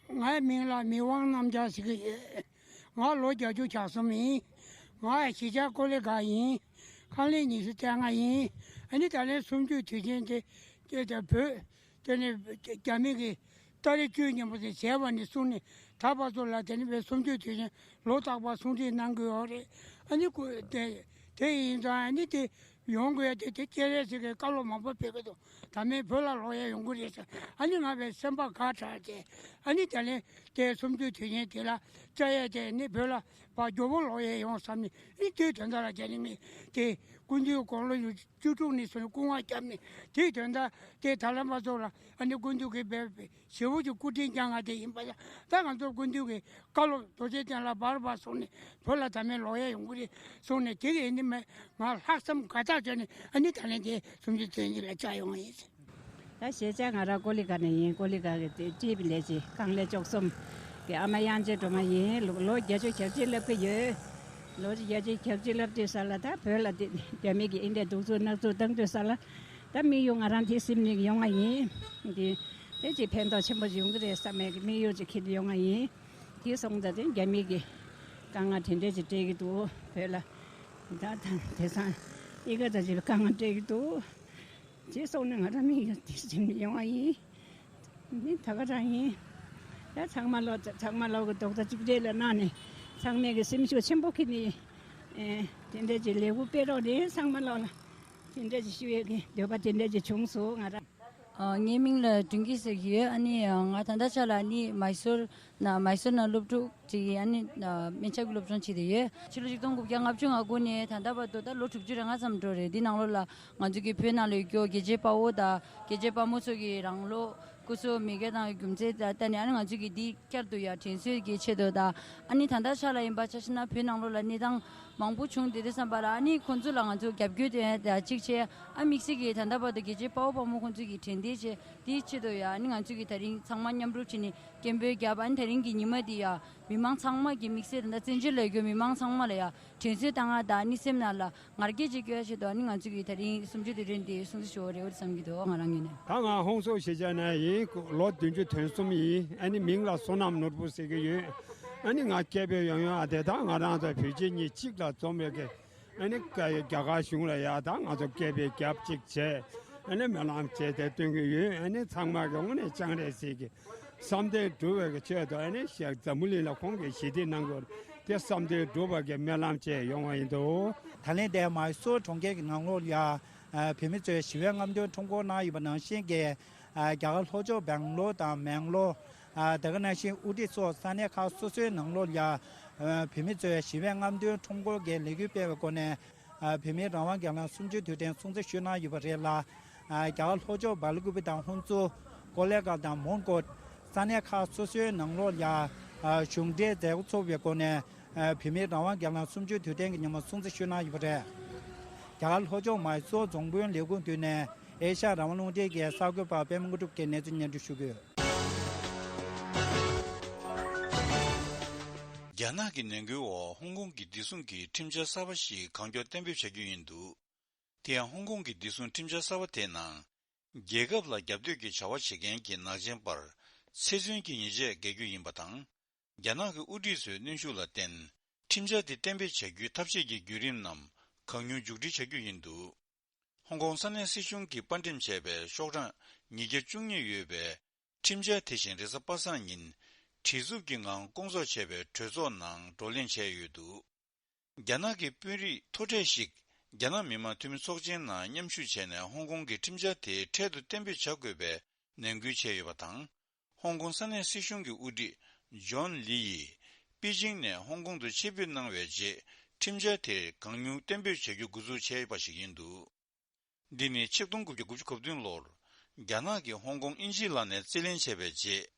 ངའི་མིང་ལ་མི་དབང་རྣམ་རྒྱལ་ཟེར་གྱི་ཡོད། ང་ལོ་བརྒྱད་ཅུ་གྱ་གསུམ་ཡིན། ང་གཞིས་ཆགས་ཀོ་ལི་གྷལ་ཡིན། ཁང་ལས་ཉི་ཤུ་རྩ་ལྔ་ཡིན། ཨ་ནི་ད་ལན་གསུམ་བཅུའི་དུས་ཆེན་དེ་དེ་དེ་བོད་དེ་ནི་རྒྱ་མི་གི་ཏ་རིག་བཅུ་ཉིན་མོ་དེ་བྱས་པ་ནས་བཟུང་ནས་ད་བར་དུ་ལ་དེ་ནི་བོད་གསུམ་བཅུའི་དུས་ཆེན་ལོ་རྟག་པར་སྲུང་བརྩི་གནང་གི་ཡོད་རེད། ཨ་ནི་ཀོ་དེ་དེ་ཡིན་ཙང་ཨ་ནི་དེ་ཡོང་དགོས་ཡ་དེ་དེ་སྤྱན་རས་གཟིགས་ཀྱིས་བཀའ་སློབ་མང་པོ་ཕེབས་ཀྱི་འདུག་ད་མེད་བོད་ལ་ལོག་ཡ་ཡོང་གི་རེད་ཟེར། ཨ་ནི་ང་བའི་སེམས་པ་དགའ་དྲགས་བྱས། ཨ་ནི་ད་ལན་དེ་སུམ་ཅུ་དུས་ཆེན་དེ་ལ་བཅར་ཡས་དེ་ནི་བོད་ལ་ཕར་མགྱོགས་པོ་ལོག་ཡས་ཡོང་བསམ་ནས་ཨ་ནི་དུས་དོན་དག་ལ་རྒྱ་ནི་མི་དེ་སྐུ་མདུན་དགུང་ལོ་བཅུ་དྲུག་ནས་བཟུང་ནས་སྐུ་ངལ་བརྒྱབ་ནས་དེའི་དོན་དག་དེ་ད་ལན་མ་ཚོགས་ལ་ཨ་ནི་སྐུ་མདུན་གྱིས་འབད་པའི་ཞེ་པོ་ཅིག་སྐུ་དྲིན་བསྐྱངས་པ་དེ་ཡིན་པ་ཡང་ད་ང་ཚོ་སྐུ་མདུན་གྱི་བཀའ་སློབ་རྡོ་རྗེ་གདན་ལ་བར་བར་སོང་ནས་བོད་ལ་ད་མེད་ལོག་ཡས་ཡོང་གི་རེད་གསུངས་ནས་དེ་གི་ཨ་ནི་མ་ང་ལྷག་བསམ་དགའ་ཐག་ཆོད་ནས་ཨ་ནི་ད་ལན་དེ་སུམ་ཅུ་དོན་གཅིག་ལ་བཅར་ཡོང་བ་ཡིན། ད་ཞེས་བྱ་ང་རང་ཀོ་ལི་གྷལ་ནས་ཡིན། ཀོ་ལི་གྷལ་གྱི་ཊི་བི་ལས་བྱེད་ཁང་ལས་བཅུ་གསུམ་གི་ཨ་མ་དབྱངས་ཅན་སྒྲོལ་མ་ཡིན། ལོ་ལོ་བརྒྱད་ཅུ་གྱ་གཅིག་སླེབས་ཀྱི་ཡོད། ལོ་བརྒྱད་ཅུ་གྱ་གཅིག་སླེབས་དུས་ས་ལ་ད་བོད་ལ་དེ་རྒྱ་མི་གིས་ཨིན་དེ་གདུག་རྩུབ་མནར་གཅོད་བཏང་དུས་ས་ལ་ད་དམིགས་ཡུལ་ང་རང་དེ་སེམས་ནས་ཡོང་བ་ཡིན། དེ་དེ་ཅིག་ཕན་ཐོགས་ཆེན་པོ་ཡོང་གི་རེད་བསམ་པའི་དམིགས་ཡུལ་ཅིག་འཁྱེར་ཡོང་བ་ཡིན། དེ་སོང་ཙང་དེ་རྒྱ་མི་གིས་དཀའ་ངལ་དེ་འདྲས་ཅིག་སྤྲད་ཀྱི་འདུག་བོད་ལ། ད་ད་དེང་སང་ཨི་ཁ་ད་ཅིག་དཀའ་ངལ་སྤྲད་ཀྱི་འདུག་ཅེས་སོང་ནས་ང་རང་མི་ཡང་དེ་བཞིན་ཡོང་བ་ཡིན། ནི་ད་ག་རང་ཡིན། ད་ཚང་མ་ལོ་ཚང་མ་ལོ་གི་རྡོག་རྩ་གཅིག་སྒྲིལ་ལ་གནང་ནས་ཚང་མས་གི་སེམས་ཤུགས་ཆེན་པོ་ཁྱེར་ནས་ཨེ་དེ་འདྲ་ཅིག་ལས་འགུལ་སྤེལ་རོགས་རེད། ཚང་མ་ལོ་ལ་དེ་འདྲ་ཅིག་ཞུ་ཡས་གི་འདོད་པ་དེ་འདྲ་ཅིག་བྱུང་སོང་ང་རང་། ཨ་ངའི་མིང་ལ་སྒྲོན་སྐྱིད་ཟེར་གྱི་ཡོད། ཨ་ནི་ཨ་ང་ད་ལྟ་ཆ་ལ་ཨ་ནི་མའི་སོར་ན་མའི་སོར་ན་སློབ་ཕྲུག་ཅིག་ཡིན། ཨ་ནི་ཨ་སྨན་ཆབ་ཀྱི་སློབ་སྦྱོང་བྱེད་བསྡད་ཡོད། ཕྱི་ལོ་ཆིག་སྟོང་དགུ་བརྒྱ་ལྔ་བཅུ་ང་དགུ་ནས་ད་ལྟ་བར་དུ་ད་ལོ་དྲུག་ཅུ་རེ་ལྔ་ཙམ་འགྲོ་རེད། འདི་ནང་ལོགས་ལ་ང་ཚོ་གི་བོད་ནང་ལ་ཡོད་རྒྱུ་རྒྱལ་གཅེས་དཔའ་བོ་དང་རྒྱལ་གཅེས་དཔའ་མོ་ཚོ་གི་རང་ལོ་སྐུ་སྲོག་མེ་བསྲེགས་བཏང་བའི་རྒྱུ་མཚན་ད་ལྟ་ནས་ཨ་ནི་ང་ཚོ་གི་འདི་བསྐྱར་དུ་ཡར་དྲན་གསོའི་གི་ཆེད་དུ་དང་ཨ་ནི་ད་ལྟ་ཆ་ལ་ཡིན་པ་ཆ་བཞག་ན་བོད་ནང་ལོགས་ལ་གནས་སྟངས་མང་པོ་བྱུང་བསྡད་དུས་ཙམ་པ་ལ་ཨ་ནི་ཁོང་ཚོ་ལ་ང་ཚོ་རྒྱབ་སྐྱོར་དེ་ཡང་གཅིག་བྱས། ཨ་དམིགས་བསལ་གྱིས་ད་ལྟ་བར་དུ་རྒྱལ་གཅེས་དཔའ་བོ་དཔའ་མོ་ཁོང་ཚོ་གི་དྲན་རྟེན་བྱས་དེའི་ཆེད་དུ་ཡང་ཨ་ནི་ང་ཚོ་གི་ད་རིང་ཚང་མ་མཉམ་རུབ་བྱས་ནས་སྐད་འབོད་བརྒྱབ། ཨ་ནི་ད་རིང་གི་ཉི་མ་འདི་ཡང་མི་མང་ཚང་མ་གི་དམིགས་བསལ་ད་ལྟ་བཙན་བྱོལ་ལ་ཡོད་རྒྱུ་མི་མང་ཚང་མ་ལ་ཡང་དྲན་གསོ་བཏང་ཡ་དང་ཨ་ནི་སེམས་ནང་ལ་ང་རྒྱལ་ཅིག་སྐྱེ་ཡ་ཆེད་དུ་ཨ་ནི་ང་ཚོ་གི་ད་རིང་སུམ་ཅུ་དུས་དྲན་དེ་སྲུང་བརྩི་ཞུ་བ་རེད་བསམ་གྱི་འདུག་ང་རང་ངོས་ནས། ད་ང་ཧོང་སོ་ཤེ་ཅ་ན་ཡིན། ལོ་བདུན་ཅུ་དོན་གསུམ་ཡིན། ཨ་ནི་མིང་ལ་བསོད་ནམས་ནོར་བུ་ཟེར་གྱི་ཡོད། ཨ་ནི་ང་སྐད་འབོད་ཡོང་ཡོང་ཨ་དེ་ད་ང་རང་ཚོ་བོད་རྗེ་གཉིས་གཅིག་ལ་འཛོམས་ཡོད་ཀྱི། ཨ་ནི་ཀ་རྒྱ་གར་གཞུང་ལ་ཡ་ད་ང་ཚོ་སྐད་འབོད་རྒྱབ་གཅིག་བྱས། ཨ་ནི་སྨོན་ལམ་བྱས་ཏེ་སྟོན་གྱི་ཡོད། ཨ་ནི་ཚང་མ་གི་དངོས་གནས་ཅང་རེད་ཟེར་གྱི། བསམ་དོན་འགྲུབ་པའི་གི་ཆེད་དུ་ཨ་ནི་ཤག་འཛམ་བུ་གླིང་ལ་ཁོང་གིས་ཞི་བདེ་གནང་དགོས་དེ་བསམ་དོན་འགྲུབ་པ་གི་སྨོན་ལམ་བཅས་ཡོང་བ་ཡིན་འདུག་ད་ལན་དེ་མའི་སོར་གྲོང་ཁྱེར་གྱི་ནང་ལོགས་ལ་ཡ་བོད་མི་ཚོས་ཞི་བའི་རྔམ་སྟོན་ཁྲོམ་སྐོར་གནང་ཡོད་པ་ནང་བཞིན་གྱི་རྒྱ་གར་ལྷོ་ཕྱོགས་སྦེང་ལོར་དང་མེང་ལོར་དེ་ག་ནང་བཞིན་ཨུ་ཊི་སོགས་ས་གནས་ཁག་སོ་སོའི་ནང་ལོགས་ལ་ཡ་བོད་མི་ཚོས་ཞི་བའི་རྔམ་སྟོན་ཁྲོམ་སྐོར་གྱི་ལས་འགུལ་སྤེལ་བའི་སྒོ་ནས། ཨ་བོད་མིའི་རང་དབང་སྒེར་ལངས་གསུམ་བཅུའི་དུས་དྲན་སྲུང་བརྩི་ཞུས་གནང་ཡོད་པ་རེད་ལ། ཨ་རྒྱ་གར་ལྷོ་ཕྱོགས་སྦེལ་ཀུ་པེ་དང་ཧུན་སུར། ཀོ་ལེ་གྷལ་དང་མོན་གྷོ། ས་གནས་ཁག་སོ་སོའི་ནང་ལོགས་ལ་ཡ་ཨ་གཞུང་འབྲེལ་མཛད་སྒོ་ཚོགས་པའི་སྒོ་ནས། ཨ་བོད་མིའི་རང་དབང་སྒེར་ལངས་གསུམ་བཅུའི་དུས་དྲན་གྱི་ཉིན་མོ་སྲུང་བརྩི་ཞུས་གནང་ཡོད་པ་རེད། རྒྱ་གར་ལྷོ་ཕྱོགས་མའི་སོར་རྫོང་དཔོན་ལས་ཁུངས་མདུན་ནས་ཨེ་ཤ་ཡ་རང་དབང་རླུང་འཕྲིན་གྱི་གསར་འགོད་པ་པད་མ་དངོས་གྲུབ་ཀྱིས་གནས་ཚུལ་སྙན་སྒྲོན་ཞུ་གི་ཡོད། རྒྱ་ནག་གི་ནན་སྐུལ་འོག་ཧོང་ཀོང་གི་བདེ་སྲུང་གི་ཁྲིམས་འཆར་གསར་པ་ཞིག་གང་མགྱོགས་གཏན་འབེབས་བྱ་རྒྱུ་ཡིན་འདུག་དེ་ཡང་ཧོང་ཀོང་གི་བདེ་སྲུང་ཁྲིམས་འཆར་གསར་པ་དེའི་ནང་། རྒྱལ་ཁབ་ལ་རྒྱབ་གཏོད་ཀྱི་བྱ་བ་བྱེད་མཁན་གྱི་ནག་ཅན་པར་ཚེ་བཙོན་གྱི་ཉེས་ཆད་འགེལ་རྒྱུ་ཡིན་པ་དང་། རྒྱ་ནག་གི་དབུ་ཁྲིད་ཚོའི་གནོན་ཤུགས་ལ་བརྟེན། ཁྲིམས་འཆར་དེ་གཏན་འབེབས་བྱ་རྒྱུའི་ཐབས་ཤེས་ཀྱི་བརྒྱུད་རིམ་རྣམས་གང་མྱུར་མཇུག་སྒྲིལ་བྱ་རྒྱུ་ཡིན་འདུག་ཧོང་ཀོང་ས་གནས་སྲིད་གཞུང་གིས་པར་འགྲེམས་བྱས་པའི་ཤོག་གྲངས་ཉིས་བརྒྱ་བཅུ་གཉིས་ཡོད་པའི་ཁྲིམས་འཆར་དེ་བཞིན་རེས་གཟའ་པ་སངས་ཉིན་བྲེལ་འཚུབ་ཀྱི་ངང་སྐོང་ཚོགས་བྱས་པའི་གྲོས་ཚོགས་ནང་བགྲོ་གླེང་བྱས་ཡོད་འདུག་རྒྱ་ནག་གི་དཔོན་རིགས་མཐོ་གྲས་ཤིག་རྒྱ་ནག་མི་དམངས་འཐུས་མི་ཚོགས་ཆེན་ནང་མཉམ་ཞུགས་བྱས་ནས་ཧོང་ཀོང་གི་ཁྲིམས་འཆར་དེ་འཕྲལ་དུ་གཏན་འབེབས་བྱ་དགོས་པའི་ནན་སྐུལ་བྱས་ཡོད་པ་དང་། ཧོང་ཀོང་ས་གནས་སྲིད་གཞུང་གི་དབུ་ཁྲིད་ཇོན་ལི་ཡིས་པེ་ཅིང་ནས་ཧོང་ཀོང་དུ་ཆེད་ཕེབས་གནང་བའི་རྗེས་ཁྲིམས་འཆར་དེ་གང་མྱུར་གཏན་འབེབས་བྱ་རྒྱུ་འགོ་འཛུགས་བྱས་པ་ཞིག་ཡིན་འདུག་འདི་ནི་ཆིག་སྟོང་དགུ་བརྒྱ་དགུ་བཅུ་གོ་བདུན་ལོར་རྒྱ་ནག་གིས་ཧོང་ཀོང་དབྱིན་ཇིའི་ལག་ནས་རྩིས་ལེན་བྱས་པའི་རྗེས།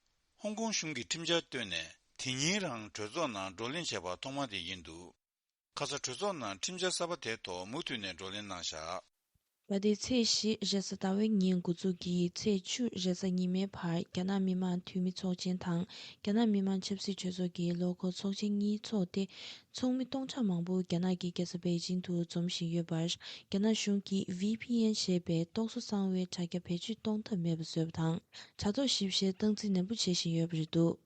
ཧོང་ཀོང་གཞུང་གིས་ཁྲིམས་འཆར་བཏོན་ནས་དེ་ཉིན་རང་གྲོས་ཚོགས་ནང་བགྲོ་གླེང་བྱས་པ་ཐོག་མ་དེ་ཡིན་འདུག་ཁ་ས་གྲོས་ཚོགས་ནང་ཁྲིམས་འཆར་གསར་པ་དེའི་ཐོག་མུ་མཐུད་ནས་བགྲོ་གླེང་གནང་བཞག་བ་དེ་ཚེས་བཞི་རེས་གཟའ་ཟླ་བའི་ཉིན་འགོ་འཛུགས་ཀྱིས་ཚེས་བཅུ་རེས་གཟའ་ཉི་མའི་བར་རྒྱ་ནག་མི་དམངས་འཐུས་མི་ཚོགས་ཆེན་དང་རྒྱ་ནག་མི་དམངས་ཆབ་སྲིད་གྲོས་ཚོགས་ཀྱི་ལོ་འཁོར་ཚོགས་ཆེན་གཉིས་འཚོགས་ཏེ། ཚོགས་མི་སྟོང་ཕྲག་མང་པོ་རྒྱ་ནག་གི་རྒྱལ་ས་པེ་ཅིང་དུ་འཛོམས་བཞིན་ཡོད་པར། རྒྱ་ནག་གཞུང་གིས་ཝི་ཕི་ཨེན་ཞེས་པའི་རྟོག་བཟོ་གསང་བའི་དྲ་རྒྱ་བེད་སྤྱོད་གཏོང་ཐབས་མེད་པ་བཟོས་པ་དང་། དྲ་ཐོག་ཞིབ་བཤེར་སྟངས་འཛིན་ནན་པོ་བྱེད་བཞིན་ཡོད་པ་རེད་འདུག་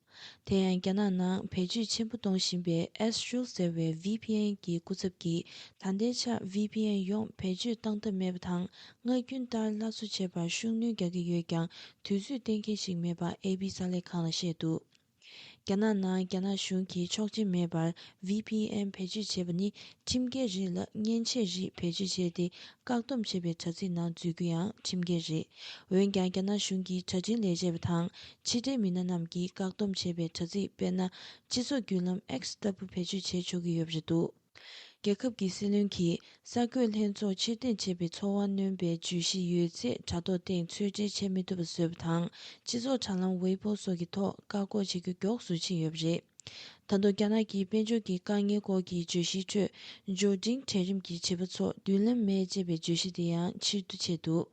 དེ་ཡང་རྒྱ་ནག་ནང་བེད་སྤྱོད་ཆེན་པོ་གཏོང་བཞིན་པའི་ཨེས་ཤུལ་ཟེར་བའི་ཝི་ཕི་ཨེན་གྱི་སྐུ་ཚབ་ཀྱིས་ད་ལྟའི་ཆར་ཝི་ཕི་ཨེན་ཡོངས་བེད་སྤྱོད་བཏང་ཐབས་མེད་པ་དང་། སྔར་རྒྱུན་ལྟར་སླར་གསོ་བྱེད་པར་ཤུགས་སྣོན་རྒྱག་གི་ཡོད་ཀྱང་། དུས་ཚོད་གཏན་འཁེལ་ཞིག་མེད་པ་ཨེ་པི་གསར་ལས་ཁང་ལ་བཤད་འདུག་རྒྱ་ནག་ནང་རྒྱ་ནག་གཞུང་གིས་ཆོག་མཆན་མེད་པར་ཝི་པི་ཨེན་བེད་སྤྱོད་བྱས་པ་ནི་ཁྲིམས་འགལ་རིགས་ལ་མཉེན་ཆས་རིགས་བེད་སྤྱོད་བྱས་ཏེ། བཀག་སྡོམ་བྱས་པའི་དྲ་ཚིགས་ནང་འཛུལ་རྒྱུ་ཡང་ཁྲིམས་འགལ་རེད། འོན་ཀྱང་རྒྱ་ནག་གཞུང་གིས་དྲ་འཕྲིན་ལས་བྱེད་པ་དང་ཕྱི་འབྲེལ་མི་སྣ་རྣམས་ཀྱིས་བཀག་སྡོམ་བྱས་པའི་དྲ་ཚིགས། དཔེར་ན། སྤྱི་ཚོགས་བརྒྱུད་ལམ་X་ལྟ་བུ་བེད་སྤྱོད་བྱེད་ཆོག་གི་ཡོད་པ་རེད་འདུག་རྒྱལ་ཁབ་ཀྱི་སྲིད་བློན་གྱིས་གསར་འགོད་ལྷན་ཚོགས་ཕྱིར་འཐེན་བྱས་པའི་ཚོར་བ་གནོན་པའི་བརྗོད་གཞི་ཡོད་ཚད་དྲ་ཐོག་སྟེང་ཚོད་འབྲེལ་བྱེད་མི་ཐུབ་པ་བཟོས་པ་དང་། སྤྱི་ཚོགས་དྲ་ལམ་ཝེ་པོ་སོགས་ཀྱི་ཐོག་བཀག་འགོག་བྱེད་རྒྱུ་མགྱོགས་སུ་ཕྱིན་ཡོད་པ་རེད། ད་དུང་རྒྱ་ནག་གི་དཔལ་འབྱོར་གྱི་དཀའ་ངལ་སྐོར་གྱི་བརྗོད་གཞིའི་ཁྲོད། འབྱོར་འབྲིང་གྲལ་རིམ་གྱི་བྱིས་པ་ཚོར་མདུན་ལམ་མེད་ཅེས་པའི་བརྗོད་གཞི་དེ་ཡང་ཕྱིར་བསྡུ་བྱས་འདུག་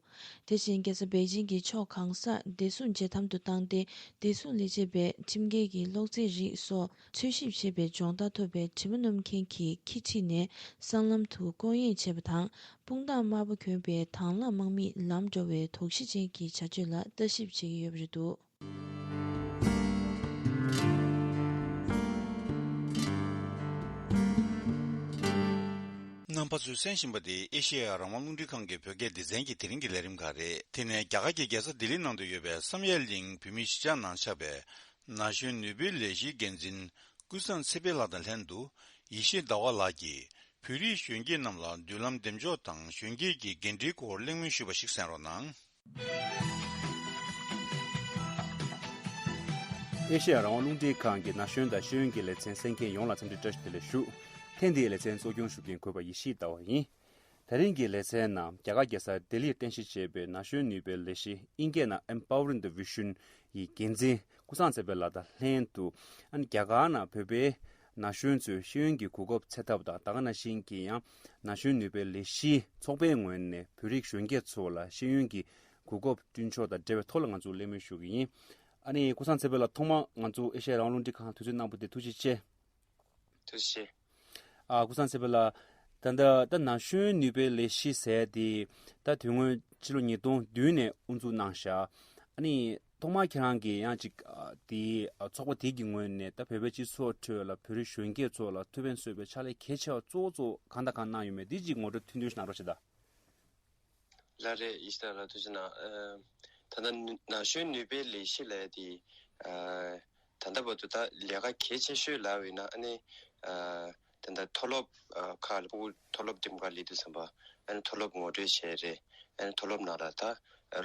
དེ་བཞིན་རྒྱལ་ས་པེ་ཅིང་གི་ཕྱོགས་གང་སར་བདེ་སྲུང་ཇེ་དམ་དུ་བཏང་སྟེ། བདེ་སྲུང་ལས་བྱེད་པས་ཁྲིམས་འགལ་གྱི་གློག་རྫས་རིགས་སོགས་འཚོལ་ཞིབ་བྱེད་པའི་སྦྱོང་བརྡར་ཐོབ་པའི་དྲི་མ་སྣོམ་མཁན་གྱི་ཁྱི་ཁྲིད་ནས་སྲང་ལམ་དུ་སྐོར་གཡེང་བྱས་པ་དང་། དཔུང་རྡང་དམར་པོ་གྱོན་པའི་དང་བླངས་དམག་མིས་ལམ་འགྲོ་བའི་དོགས་གཞི་ཅན་གྱི་བྱ་སྤྱོད་ལ་ལྟ་ཞིབ་བྱེད་ཀྱི་ཡོད་པ་རེད་འདུག་རྣམ་པ་ཚོས་གསན་བཞིན་པ་དེ་ཨེ་ཤེ་ཡ་རང་དབང་རླུང་འཕྲིན་ཁང་གི་བོད་སྐད་སྡེ་ཚན་གྱི་དེ་རིང་གི་ལས་རིམ་ཁག་རེད། དེ་ནས་རྒྱ་གར་གྱི་རྒྱལ་ས་ལྡི་ལི་ནང་དུ་ཡོད་པའི་བསམ་ཡས་གླིང་བོད་མིའི་གཞིས་ཆགས་ནང་ཆགས་པའི་ན་གཞོན་ནུས་པའི་ལས་གཞིའི་འགན་འཛིན་ཀུན་བཟང་ཚེ་འཕེལ་ལགས་དང་ལྷན་དུ། ཡེ་ཤེས་ཟླ་བ་ལགས་ཀྱིས་བོད་རིགས་གཞོན་སྐྱེས་རྣམས་ལ་མདུན་ལམ་འདེམས་འཇོག་དང་གཞོན་སྐྱེས་ཀྱི་འགན་འཁྲིའི་སྐོར་གླེང་མོལ་ཞུས་པ་ཞིག་གསན་རོགས་གནང་། ཨེ་ཤེ་ཡ་རང་དབང་རླུང་འཕྲིན་ཁང་གི་ན་གཞོན་དང་ཤེས་ཡོན་གྱི་ལེ་ཚན་གསན་མཁན་ཡོངས་ལ་འཚམས་འདྲི་བཀྲ་ཤིས་བདེ་ལེགས་ཞུ། ཐེངས་འདིའི་ལེ་ཚན་གཙོ་སྐྱོང་ཞུ་མཁན་གུས་པ་ཡེ་ཤེས་ཟླ་བ་ཡིན། དེ་རིང་གི་ལེ་ཚན་ནང་རྒྱ་གར་རྒྱལ་ས་ལྡི་ལིར་རྟེན་གཞི་བྱས་པའི་ན་གཞོན་ནུས་པའི་ལས་གཞི། ཨིན་སྐད་ནང་Empowering the Vision ཡི་འགན་འཛིན་ཀུན་བཟང་ཚེ་འཕེལ་ལགས་དང་ལྷན་དུ། ཨ་ནི་རྒྱ་གར་ནང་བོད་པའི་ན་གཞོན་ཚོའི་ཤེས་ཡོན་གྱི་གོ་སྐབས་འཚོལ་ཐབས་དང་། ད་ག་ནང་བཞིན་གྱི་ཡང་ན་གཞོན་ནུས་པའི་ལས་གཞིའི་ཚོགས་པའི་ངོས་ནས་བོད་རིགས་གཞོན་སྐྱེས་ཚོ་ལ་ཤེས་ཡོན་གྱི་གོ་སྐབས་བསྐྲུན་ཕྱོགས་དང་འབྲེལ་བའི་ཐོག་ལ་ང་ཚོ་གླེང་མོལ་ཞུ་གི་ཡིན། ཨ་ནི་ཀུན་བཟང་ཚེ་འཕེལ་ལགས། ཐོག་མར་ང་ཚོ་ཨེ་ཤེ་ཡ་རང་དབང་རླུང་འཕྲིན་ཁང་དུས་ཚོད་གནང་བ་དེ་ཐུགས་རྗེ་ཆེ། ཐུགས་རྗེ་ཆེ། ཨ། ཀུན་བཟང་ཚེ་འཕེལ་ལགས། ད་ལྟ་ད་ན་གཞོན་ནུས་པའི་ལས་གཞི་ཟེར་དེ་ད་དོན་དངོས་ཕྱི་ལོ་ཉིས་སྟོང་བདུན་ནས་དབུ་འཛུགས་གནང་བཞག་ཨ་ནི་ཐོག་མར་ཁྱེད་རང་གིས་ཡང་ཅིག་ཨ། དེའི་ཨ། ཚོགས་པ་དེ་གི་ངོས་ནས་ད་བོད་པའི་སྤྱི་ཚོགས་ཁྲོད་ལ་བོད་རིགས་གཞོན་སྐྱེས་ཚོ་ལ་ཐུགས་ཕན་གསོས་པའི་ཕྱག་ལས་གལ་ཆེ་བ་གཙོ་བོ་གཙོ་བོ་གང་དང་གང་གནང་ཡོད་མེད་འདི་ཅིག་ངོ་སྤྲོད་ཐུང་ཐུང་ཞིག་གནང་རོགས་བྱེད་དང་། ལགས་རེད། ཡེ་ཤེས་ཟླ་བ་ལགས་ཐུགས་རྗེ་གནང་། ཨ། ད་ལྟ་ན་གཞོན་ནུས་པའི་ལས་གཞི་ལབ་ཡ་དེ། ཨ། ད་ལྟ་བར་དུ་ད་ལས་ཀ་གལ་ཆེ་ཤོས་ལབ་ཡིན་ན་ཨ་ནི། ཨ། ད་ལྟ་མཐོ་སློབ་ཨ། ཁག་ལ་ཕྲུ་གུ་མཐོ་སློབ་འགྲིམ་ག་སླེབས་དུས་ཙམ་པ་ཨ་ནི་མཐོ་སློབ་ངོ་སྤྲོད་བྱས་རེད། ཨ་ནི་མཐོ་སློབ་ནང་ལ་ད་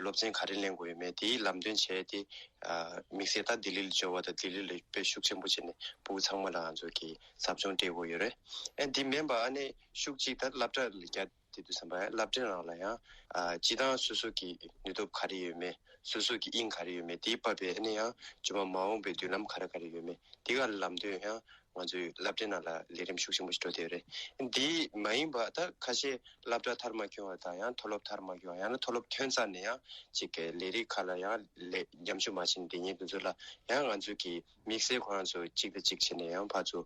སློབ་ཚན་ག་རེ་ལེན་དགོས་ཡོད་མེད་དེའི་ལམ་སྟོན་བྱས་ཏེ། ཨ། དམིགས་བསལ་ད་ལྡི་ལི་ལ་འབྱོར་བ་དང་ལྡི་ལི་ལ་དཔེ་ཤུགས་ཆེན་པོ་བྱས་ནས་ཕྲུ་གུ་ཚང་མ་ལ་ང་ཚོ་གིས་ཟབ་སྦྱོང་སྤྲད་དགོས་ཡོད་རེད། ཨ་ནི་འདི་མིན་པ་ཨ་ནི་ཤུགས་གཅིག་ད་སློབ་གྲྭ་ལ་རྒྱ་དེ་དུས་ཙམ་པ་སློབ་གྲྭའི་ནང་ལ་ཡང་། ཨ། སྤྱི་བཏང་སོ་སོ་གི་ནུས་སྟོབས་ག་རེ་ཡོད་མེད། སོ་སོ་གི་དབྱིངས་ག་རེ་ཡོད་མེད། དེའི་བབ་པའི་ཨ་ནི་ཡང་རྗེས་མ་མ་འོངས་པའི་མདུན་ལམ་ག་རེ་ག་རེ་ཡོད་མེད་དེ་ག་ལ་ལམ་སྟོན་ཡང་ང་ཚོའི་སློབ་གྲྭའི་ནང་ལ་ལས་རིམ་ཤུགས་ཆེན་པོ་ཞིག་འགྲོ་བསྡད་ཡོད་རེད། འདི་མ་ཡིན་པ་ད་ཁ་ཤས་སློབ་གྲྭ་མཐར་མ་ཁྱོང་བ་དང་ཡང་མཐོ་སློབ་མཐར་མ་ཁྱོང་བ་ཡང་ན་མཐོ་སློབ་ཐོན་ཚར་ནས་ཡང་ཅིག་གི་ལས་རིགས་ཁག་ལ་ཡང་ལས་མཉམ་ཞུགས་མ་བྱས་ནས་བསྡད་མཁན་དེ་ཚོ་ལ་ཡང་ང་ཚོས་ཀྱི་དམིགས་བསལ་ཁོ་རང་ཚོ་གཅིག་དང་གཅིག་བྱས་ནས་ཡང་ཕར་ཚུར།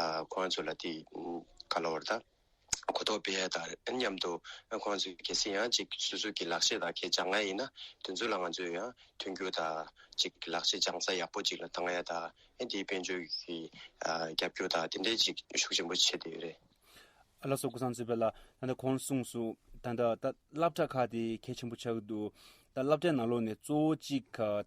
ཨ། ཁོ་རང་ཚོ་ལ་དེ་ག་ལབ་དགོས་རེད་ད། གོ་རྟོགས་སྤེལ་ཡ་དང་མཉམ་དུ་ཁོང་ཚོས་གལ་སྲིད་ཡང་ཅིག་སོ་སོ་གི་ལག་ཤེས་དང་གལ་སྦྱང་ཡ་ཡིན་ན་དེ་ཚོ་ལ་ང་ཚོས་ཡང་མཐུན་འགྱུར་དང་ཅིག་ལག་ཤེས་སྦྱང་ས་ཡག་པོ་ཅིག་ལ་བཏང་ཡ་དང་དེའི་དཔལ་འབྱོར་གྱི་ཨ་རྒྱབ་སྐྱོར་དང་དེ་འདྲའི་ཅིག་ཤུགས་ཆེན་པོ་བྱེད་བསྡད་ཡོད་རེད། ལགས་སོ། ཀུན་བཟང་ཚེ་འཕེལ་ལགས། ད་ལྟ་གོང་གསུངས་སོང་། ད་ལྟ་ད་སློབ་གྲྭ་ཁག་དེ་གལ་ཆེན་པོ་ཆགས་ཀྱི་འདུག་ད་སློབ་གྲྭའི་ནང་ལོགས་ནས་གཙོ་བོ་གཅིག་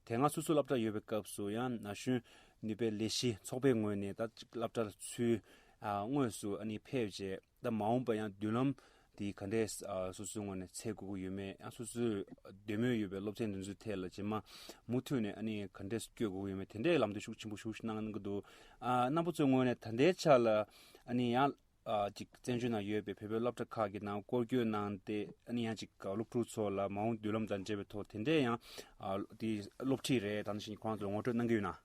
དེ་སྔ་སོ་སོའི་སློབ་གྲྭ་ཡོད་པའི་སྐབས་སུ་ཡང་ན་གཞོན་ནུས་པའི་ལས་གཞི་ཚོགས་པའི་ངོས་ནས་ད་ཅིག་སློབ་གྲྭ་ལ་ཚུར་ཨ་དངོས་སུ་ཨ་ནི་ཕེབས་རྗེས། ད་མ་འོངས་པ་ཡང་མདུན་ལམ་དེ་ག་འདྲས་ཨ་སོ་སོའི་ངོས་ནས་འཚོལ་དགོས་ཀྱི་ཡོད་མེད། ཡང་སོ་སོའི་འདོད་མོས་ཡོད་པའི་སློབ་ཚན་འདི་ཚོའི་ཐད་ལ་རྗེས་མ་མུ་མཐུད་ནས་ཨ་ནི་ག་འདྲས་བསྐྱོད་དགོས་ཀྱི་ཡོད་མེད། དེ་འདྲའི་ལམ་སྟོན་ཤུགས་ཆེན་པོ་ཞེ་པོ་ཞིག་གནང་གི་འདུག་ཨ་རྣམ་པ་ཚོའི་ངོས་ནས་ད་ལྟའི་ཆ་ལ་ཨ་ནི་ཡང་ཨ་ཅིག་བཙན་བྱོལ་ནང་ཡོད་པའི་བོད་པའི་སློབ་གྲྭ་ཁག་གི་ནང་སྐོར་སྐྱོད་གནང་སྟེ། ཨ་ནི་ཡང་ཅིག་སློབ་ཕྲུག་ཚོ་ལ་མ་འོངས་མདུན་ལམ་དང་འབྲེལ་བའི་ཐོག་དེ་འདྲའི་ཡང་ཨ་དེ་སློབ་ཁྲིད་རེད། ད་ནང་བཞིན་ཁོང་ཚོ་ངོ་སྤྲོད་གནང་གི་ཡོད་ན།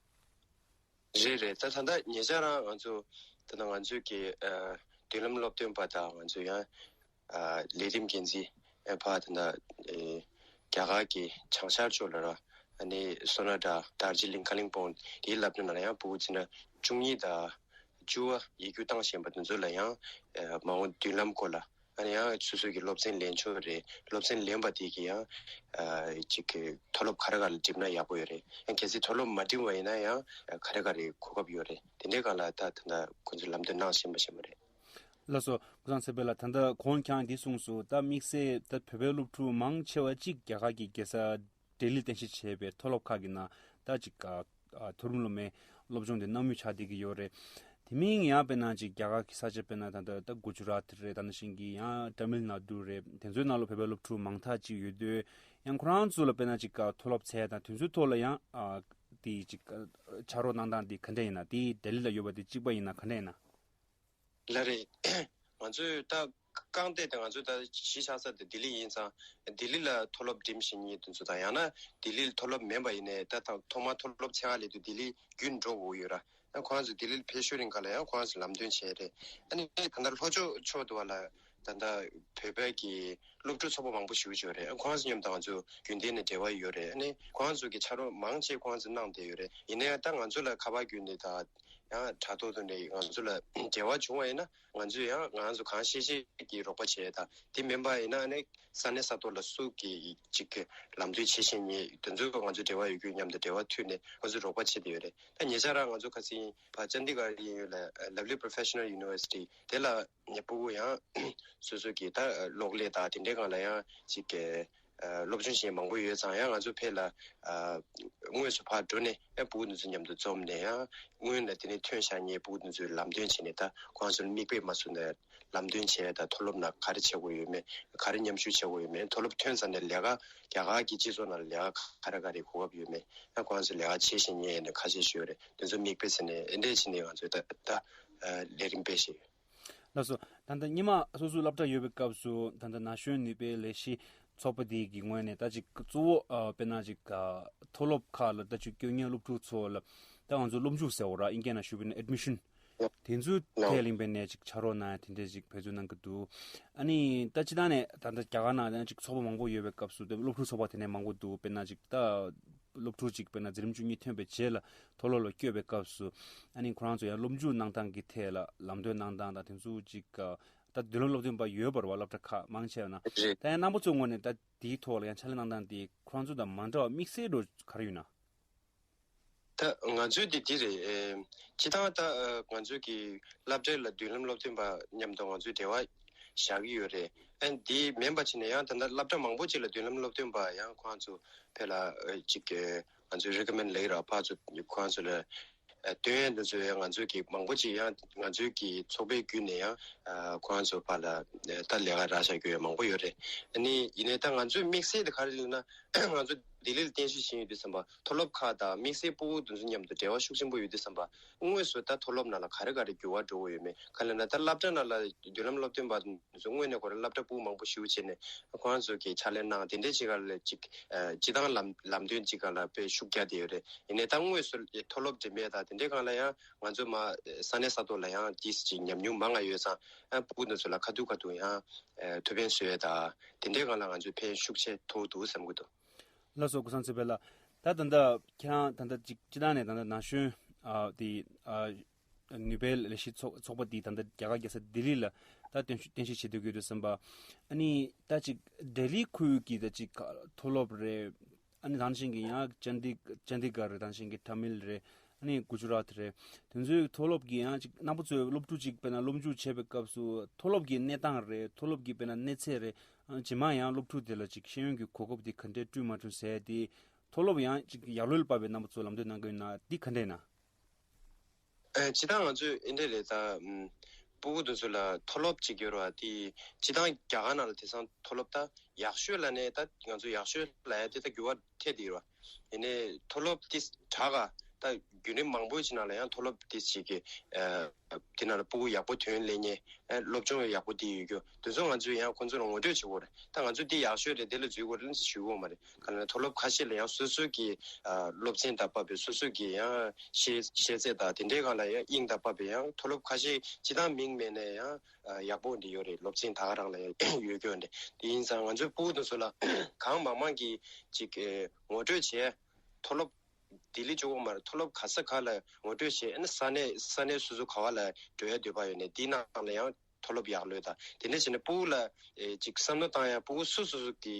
རེད་རེད། ད་ད་ལྟ་ཉེ་ཆར་རང་ང་ཚོ་ད་ལྟ་ང་ཚོའི་གི་ཨ་མདུན་ལམ་སློབ་སྟོན་པ་དང་ང་ཚོ་ཡང་ཨ་ལས་རིམ་འགན་འཛིན་ཨ་ཕ་ད་ལྟ་ཨེ་རྒྱ་གར་གྱི་བྱང་ཤར་ཕྱོགས་ལ་ར་ཨ་ནི་སོ་ན་ཏྲ་དར་ཇི་ལིང་ཀ་ལིང་པོང་དེའི་སློབ་གྲྭ་ནང་ལ་ཡང་ཕྲུ་གུ་ཚོ་ན་བཅུ་གཉིས་དང་བཅུ་པ་ཡིག་རྒྱུགས་བཏང་བཞིན་པ་དེ་ཚོ་ལ་ཡང་ཨ་མ་འོངས་མདུན་ལམ་སྐོར་ལ། ཨ་ནི་ཡང་སོ་སོ་གི་སློབ་ཚན་ལེན་ཆོག་རེད། སློབ་ཚན་ལེན་པ་དེ་གི་ཡང་ཨ་ཅིག་གི་མཐོ་སློབ་ག་རེ་ག་ལ་འགྲིམ་ན་ཡག་པོ་ཡོད་རེད། ཡང་གལ་སྲིད་མཐོ་སློབ་མ་འགྲིམ་པ་ཡིན་ན་ཡང་ག་རེ་ག་རེ་གོ་སྐབས་ཡོད་རེད། དེ་འདྲའི་སྒང་ལ་ད་ད་ལྟ་ཁོང་ཚོས་ལམ་སྟོན་གནང་བཞིན་པ་ཞིག་མ་རེད། ལགས་སོ། ཀུན་བཟང་ཚེ་འཕེལ་ལགས། ད་ལྟ་གོང་ཁྱེད་རང་འདི་གསུངས་སོང་། ད་དམིགས་བསལ་ད་བོད་པའི་སློབ་ཕྲུག་མང་ཆེ་བ་གཅིག་རྒྱ་གར་གྱི་རྒྱལ་ས་ལྡི་ལིར་རྟེན་གཞི་བྱས་པའི་མཐོ་སློབ་ཁག་གི་ནང་ད་ཅིག་ཨ་མཐོ་རིམ་སློབ་མའི་ སློབ་སྦྱོང་དེ་གནང་མུས་ཆགས་བསྡད་ཀྱི་ཡོད་རེད། དེ་མིན་ཡང་དཔེར་ན་ཅིག་རྒྱ་གར་གྱི་ས་ཆ་དཔེར་ན་ད་ལྟ་ད་གུ་ཇུ་རཱཏ་རེད། ད་ནང་བཞིན་གྱི་ཡང་ཏ་མིལ་ནཱ་ཌུ་རེད། དེ་ཚོའི་ནང་ལ་བོད་པའི་སློབ་ཕྲུག་མང་ཐག་ཅིག་ཡོད་དུས། ཡང་ཁོ་རང་ཚོ་ལ་དཔེར་ན་ཅིག་མཐོ་སློབ་ཚད་དང་དེ་ཚོའི་ཐོག་ལ་ཡང་ཨ་དེ་ཅིག་ཕྱག་རོགས་གནང་སྟངས་དེ་ག་འདྲ་ཡིན་ན། དེ་ལྡི་ལི་ལ་ཡོད་པ་དེ་གཅིག་པ་ཡིན་ན་ག་འདྲ་ཡིན་ན། ལགས་རེད། ང་ཚོས་ད་རྐང་སྟེགས་དེ་ང་ཚོས་ད་གཞིས་ཆགས་ས་དེ་ལྡི་ལི་ཡིན་ཙང་། ལྡི་ལི་ལ་མཐོ་སློབ་འགྲིམ་བཞིན་ཡོད་དུས་ཚོད་དང་། ཡང་ན་ལྡི་ལི་ལ་མཐོ་སློབ་མིན་པ་ཡིན་ནའི་ད་ཐོག་མར་མཐོ་སློབ་ཚད་ག་སླེབས་དུས་ལྡི་ལི་བརྒྱུད་འགྲོ་དགོས་ཡོད་ར། ཁོ་རང་ཚོ་ལྡི་ལི་ལ་ཕེབས་ཤུལ་རིང་ག་ལ་ཡང་ཁོ་རང་ཚོ་ལམ་སྟོན་བྱས་རེད། ཨ་ནི་ད་ལྟ་ལྷོ་ཕྱོགས་ཕྱོགས་དུ་བ་ལ་ད་ལྟ་བོད་པའི་གི་སློབ་ཕྲུག་ཚོགས་པ་མང་པོ་ཞིག་ཡོད་རེད། ཁོ་རང་ཚོ་མཉམ་དུ་ང་ཚོ་རྒྱུན་ལྡན་ནས་འབྲེལ་བ་ཡོད་རེད། ཨ་ནི་ཁོ་རང་ཚོ་གི་ཕྱག་རོགས་མང་ཆེ་ཁོ་རང་ཚོ་གནང་བསྡད་ཡོད་རེད། ཡིན་ནའི་ད་ང་ཚོ་ལ་ཁ་པར་བརྒྱུད་ནས་ད་ཡང་དྲ་ཐོག་ཏུ་ནས་ང་ཚོ་ལ་འབྲེལ་བ་བྱུང་བ་ཡིན་ན། ང་ཚོས་ཡང་ང་ཚོ་གང་ཤེས་ཤེས་ཀྱིས་རོགས་པ་བྱས་དང་། དེ་མིན་པ་ཡིན་ན་ཨ་ནི་ས་གནས་ས་ཐོག་ལ་སུ་གིས་ཅིག་ལམ་སྟོན་བྱེད་བཞིན་ཡོད་དེ་ཚོ་ང་ཚོ་འབྲེལ་བ་ཡོད་རྒྱུ་མཉམ་དུ་འབྲེལ་བ་མཐུད་ནས་ང་ཚོ་རོགས་པ་བྱེད་བསྡད་ཡོད་རེད། ད་ཉེ་ཆར་རང་ང་ཚོ་ཁ་སང་ཕར་ཅན་དི་གྷར་ཡིན་ཡོད་ལ་ལབ་ལི་པོ་རོ་ཕེ་ཤ་ནལ་ཡུ་ནི་ཝར་སི་ཊི་དེ་ལ་ཕྲུ་གུ་ཡང་སོ་སོ་གི་ད་གློག་ཀླད་དང་དེ་འདྲའི་སྒང་ལ་ཡང་ཅིག་གི་སློབ་སྦྱོང་བྱེད་མཁན་མང་པོ་ཡོད་ཙང་། ཡང་ང་ཚོ་ཕར་ལ་དངོས་སུ་ཕར་འགྲོ་ནས་ཡང་ཕྲུ་གུ་དེ་ཚོ་མཉམ་དུ་འཛོམས་ནས། ཡང་སྔོན་ལ་དེ་ནས་ཐོན་བཞག་མཁན་ཕྲུ་གུ་དེ་ཚོའི་ལམ་སྟོན་བྱས་ནས། ད་ཁོང་ཚོར་མིག་དཔེ་མ་བཟོ་ནས་ལམ་སྟོན་བྱས། ད་མཐོ་སློབ་ནང་ག་རེ་བྱེད་དགོས་ཡོད་མེད། ག་རེ་མཉམ་ཞུགས་བྱེད་དགོས་ཡོད་མེད། མཐོ་སློབ་ཐོན་ཚར་ནས་ལས་ཀ་རྒྱ་གར་གྱི་སྤྱི་ཚོགས་ནང་ལ་ལས་ཀ་ག་རེ་ག་རེ་གོ་སྐབས་ཡོད་མེད། ཡང་ཁོང་ཚོ་ལས་ཀ་བྱེད་བཞིན་ཡོད་ནས་ཁ་ཤས་ཤིག་ཡོད་རེད། དེ་ཚོ་མིག་དཔེ་བྱས་ནས་འདི་འདྲས་བྱས་ནས་ང་ཚོས་ད་ད་ལས་རིམ་སྤེལ་བཞིན་ཡོད། ལགས་སོ། ད་ལྟ་སྔོན་མ་སོ་སོའི་སློབ་གྲྭ་ཡོད་པའི་སྐབས་སུ། ད་ལྟ་ན་གཞོན་ནུས་པའི་ལས་གཞི་ཚོགས་པ་འདི་གི་ངོས་ནས་ད་ཅིག་གཙོ་བོ་ཨ་དཔེར་ན་ཅིག་ཨ་མཐོ་སློབ་ཁག་ལ་ལྟ་ཞིབ་སྐྱོན་མཁན་སློབ་ཕྲུག་ཚོ་ལ་ད་ང་ཚོ་སློབ་འཇུག་ཟེར་བ་ར། ཨིན་སྐད་ནང་ཞུས་པ་ཡིན་ན་ཨེཌ་མི་ཤན། དེ་ཚོའི་ཐད་ལ་ཡིན་པ་ནས་ཅིག་ཕྱག་རོགས་གནང་ཡ་དེ་འདྲས་ཅིག་འབད་བརྩོན་གནང་གི་འདུག་ཨ་ནི་ད་སྤྱིར་བཏང་ནས་ད་ལྟ་རྒྱ་གར་ནང་ཡང་ཅིག་ཚོགས་པ་མང་པོ་ཡོད་པའི་སྐབས་སུ། དེ་སློབ་ཕྲུག་ཚོགས་པ་དེ་ནས་མང་པོ་འདུག་དཔེར་ན་ཅིག་ད་སློབ་ཕྲུག་ཅིག་དཔེར་ན་འཛིན་རིམ་བཅུ་གཉིས་ཐོན་པའི་རྗེས་ལ་མཐོ་སློབ་ལ་བསྐྱོད་པའི་སྐབས་སུ། ཨ་ནི་ཁོ་རང་ཚོ་ཡང་སློབ་འཇུག་གནང་སྟངས་ཀྱི་ཐད་ལ་ལམ་སྟོན་གནང་སྟངས་དང་། དེ་ཚོ་ཅིག་ད་མདུན་ལམ་སློབ་སྟོན་པ་ཡོད་པ་རེད་བ། སློབ་གྲྭ་ཁག་མང་ཆེ་བ་ན། རེད། ད་ཡང་རྣམ་པ་ཚོའི་ངོས་ནས་ད་དེའི་ཐོག་ལ་ཡང་ཕྱག་ལས་གནང་སྟངས་དེ་ཁོ་རང་ཚོ་དང་མ་འདྲ་བ་དམིགས་བསལ་འདྲ་བོ་ག་རེ་ཡོད་ན། ད་ང་ཚོའི་དེ་འདི་རེད། ཨེ། སྤྱིར་བཏང་ད་ཨ་ང་ཚོའི་གི་སློབ་གྲྭའི་ལ་མདུན་ལམ་སློབ་སྟོན་པ་མཉམ་དུ་ང་ཚོའི་འབྲེལ་བ་བཞག་གི་ཡོད་རེད། ཨ་འདི་མིན་པ་བྱས་ནས་ཡང་ད་ལྟ་སློབ་གྲྭ་མང་པོ་ཅིག་ལ་མདུན་ལམ་སློབ་སྟོན་པ་ཡང་ཁོང་ཚོ་ཕར་ལ་ཨ་ཅིག་གི་ང་ཚོའི་རི་ཀོ་མེན་ཌི་ལབ་ཀྱི་རེད་བ། ཕར་ཚུར་ཁོང་ཚོ་ལ་ཨ་སྟོན་ཡ་འདི་ཚོ་ཡང་ང་ཚོའི་གི་མང་པོ་ཅིག་ཡང་ང་ཚོའི་གི་ཚོགས་པའི་བརྒྱུད་ནས་ཡང་ཨ་ཁོང་ཚོ་ཕར་ལ་ཨ་ད་ལས་ཀ་རག་བཞག་རྒྱུ་ཡང་མང་པོ་ཡོད་རེད། ཨ་ནི་ཡིན་ནའི་ད་ང་ཚོའི་དམིགས་བསལ་དེ་ག་རེ་རེད་ལབ་ན། ང་ཚོ་ལྡི་ལི་ལ་རྟེན་གཞི་བྱས་ཡོད་དུས་ཙམ་པ། མཐོ་སློབ་ཁག་དང་དམིགས་བསལ་ཕྲུ་གུ་དེ་ཚོ་མཉམ་དུ་འབྲེལ་བ་ཤུགས་ཆེན་པོ་ཡོད་དུས་ཙམ་པ། དངོས་སུ་ད་མཐོ་སློབ་ནང་ལ་ག་རེ་ག་རེ་འགྱུར་བ་འགྲོ་གི་ཡོད་མེད། ག་ལབ་ན་ད་སློབ་གྲྭ་ནང་ལ་མདུན་ལམ་སློབ་སྟོན་པ་དེ་ཚོ་དངོས་གནས་ཁོ་རང་སློབ་གྲྭ་ཕྲུ་གུ་མང་པོ་ཞེ་པོ་བྱས་ནས་ཁོ་རང་ཚོ་གིས་ཕྱག་ལས་གནང་། དེ་འདྲའི་ཅིག་ག་ལ་ཅིག་ཨ་སྤྱིར་བཏང་ལམ་ལམ་སྟོན་ཅིག་ག་ལ་དཔེ་ཤུགས་རྒྱག་བསྡད་ཡོད་རེད། ཡིན་ནའི་ད་དངོས་སུ་མཐོ་སློབ་འགྲིམ་པའི་དང་དེ་འདྲའི་སྒང་ལ་ཡང་ང་ཚོ་མར་ས་གནས་ས་ཐོག་ལ་ཡང་དེ་ཅིག་ཉམས་མྱོང་མང་ང་ཡོད་ཙང་། ཨ་ཕྲུ་གུ་དེ་ཚོ་ལ་ཁ་ཐུག་ཁ་ཐུག་ཡང་ཨ་ཐུགས་ཕན་གསོས་ཡ་དང་དེ་འདྲའི་སྒང་ལ་ང་ཚོས་ཕན་ཤུགས་ཆེ་ཐོགས་འདུག་བསམ་གྱི་འདུག་ལགས་སོ། ཀུན་བཟང་ཚེ་འཕེལ་ལགས། ད་ད་ལྟ་ཁྱེད་རང་ད་ལྟ་ཅིག་སྤྱིར་བཏང་ནས་ད་ལྟ་ན་གཞོན་ཨ་དེ་ཨ་ནུས་པའི་ལས་གཞི་ཚོགས་ཚོགས་པ་དེ་ད་ལྟ་རྒྱ་གར་རྒྱལ་ས་ལྡི་ལི་ལ་ད་རྟེན་གཞི་རྟེན་གཞི་བྱེད་འདོད་ཀྱི་ཡོད་དུས་ཙམ་པ། ཨ་ནི་ད་ཅིག་ལྡི་ལི་ཁུལ་གྱི་ད་ཅིག་མཐོ་སློབ་རེད། ཨ་ནི་ད་ག་ནང་བཞིན་གྱི་ཡང་ཅན་དི་ཅན་དི་གྷར་རེད། ད་ག་ནང་བཞིན་གྱི་ཏ་མིལ་རེད། ཨ་ནི་གུ་ཇུ་རཱཏ་རེད། དེ་ཚོའི་མཐོ་སློབ་ཀྱི་ཡང་ཅིག་རྣམ་པ་ཚོའི་སློབ་ཕྲུག་ཅིག་དཔེར་ན་སློབ་འཇུག་བྱེད་པའི་སྐབས་སུ་མཐོ་སློབ་ཀྱི་གནས་སྟངས་རེད། མཐོ་སློབ་ཀྱི་དཔེར་ན་གནས་ཚད་རེད། ཨ་རྗེས་མ་ཡང་སློབ་ཕྲུག་དེ་ལ་ཅིག་ཤེས་ཡོན་གྱི་གོ་སྐབས་དེ་ག་འདྲས་བསྐྲུན་མ་བསྐྲུན་ཟེར་དེ། མཐོ་སློབ་ཡང་ཅིག་ཡར་སློབ་ལ་དཔག་པའི་རྣམ་པ་ཚོ་ལམ་སྟོན་གནང་གི་ཡོད་ན་འདི་ག་འདྲས་ན། ཨ་སྤྱིར་བཏང་ང་ཚོས་འདི་འདྲས་རེད། ད་ཨམ་ཕྲུ་གུ་དེ་ཚོ་ལ་མཐོ་སློབ་ཅིག་ཡོད་རེད་བ། དེ་སྤྱིར་བཏང་རྒྱ་གར་ནང་ལ་དེང་སང་མཐོ་སློབ་ད་ཡག་ཤོས་ལབ་ནས། ད་ང་ཚོ་ཡག་ཤོས་ལབ་ཡ་དེ་ད་འགྱུར་བ་ཐེབས་བསྡད་ཡོད་རེད་བ། ཡིན་ནའི་མཐོ་སློབ་དེ་དྲག་ག་ད་བརྒྱུད་རིམ་མང་པོའི་ཕྱི་ནང་ལ་ཡང་མཐོ་སློབ་དེ་ཅིག་གི་ཨ་དེ་ནང་ལ་ཕྲུ་གུ་ཡག་པོ་ཐོན་སླེབས་མཁན། ཨ་སློབ་སྦྱོང་ཡག་པོ་དེ་ཡོད་རྒྱུ་དེ་ཚོ་ང་ཚོས་ཡང་ཁོང་ཚོ་ལ་ངོ་སྤྲོད་བྱེད་དགོས་རེད། ད་ང་ཚོས་འདི་ཡག་ཤོས་རེད། འདི་ལ་འཛུལ་དགོས་རེད་ཟེར་ཞུ་གི་ཡོད་མ་རེད། ག་ལ་མཐོ་སློབ་ཁ་ཤས་ལ་ཡང་སོ་སོའི་གི་ཨ་སློབ་ཚན་དང་བབས་པའི་སོ་སོའི་གི་ཡང་ཤེས་ཤེས་ཚད་དང་དེ་འདྲའི་སྒང་ལ་ཡང་དབྱིངས་དང་བབས་པའི་ཡང་མཐོ་སློབ་ཁ་ཤས་སྤྱིར་བཏང་མིང་མེད་ནས་ཡང་ཨ་ཡག་པོ་འདི་ཡོད་རེད། སློབ་ཚན་ད་ག་རང་ལ་ཡང་ཡོད་རྒྱུ་འདི། དེ་ཡིན་ཙང་ང་ཚོའི་ཕྲུ་གུ་དེ་ཚོ་ལ་གང་མང་མང་གི་ཅིག་ཨེ་ངོ་སྤྲོད་བྱས། མཐོ་སློབ་ལྡི་ལི་གཅིག་པོ་མ་རེད། མཐོ་སློབ་ག་ས་ག་ལ་ངོ་སྤྲོད་བྱས། ཨ་ནི་ས་གནས་ས་གནས་སོ་སོ་ག་བ་ལ་འགྲོ་ཡ་འདོད་པ་ཡོད་ནའི་དེའི་ནང་ལ་ཡང་མཐོ་སློབ་ཡག་ལོས་དང་། དེ་འདྲ་བྱས་ནས་ཕྲུ་གུ་ལ་ཨེ་ཅིག་བསམ་བློ་བཏང་ཡ། ཕྲུ་གུ་སོ་སོ་སོ་གི་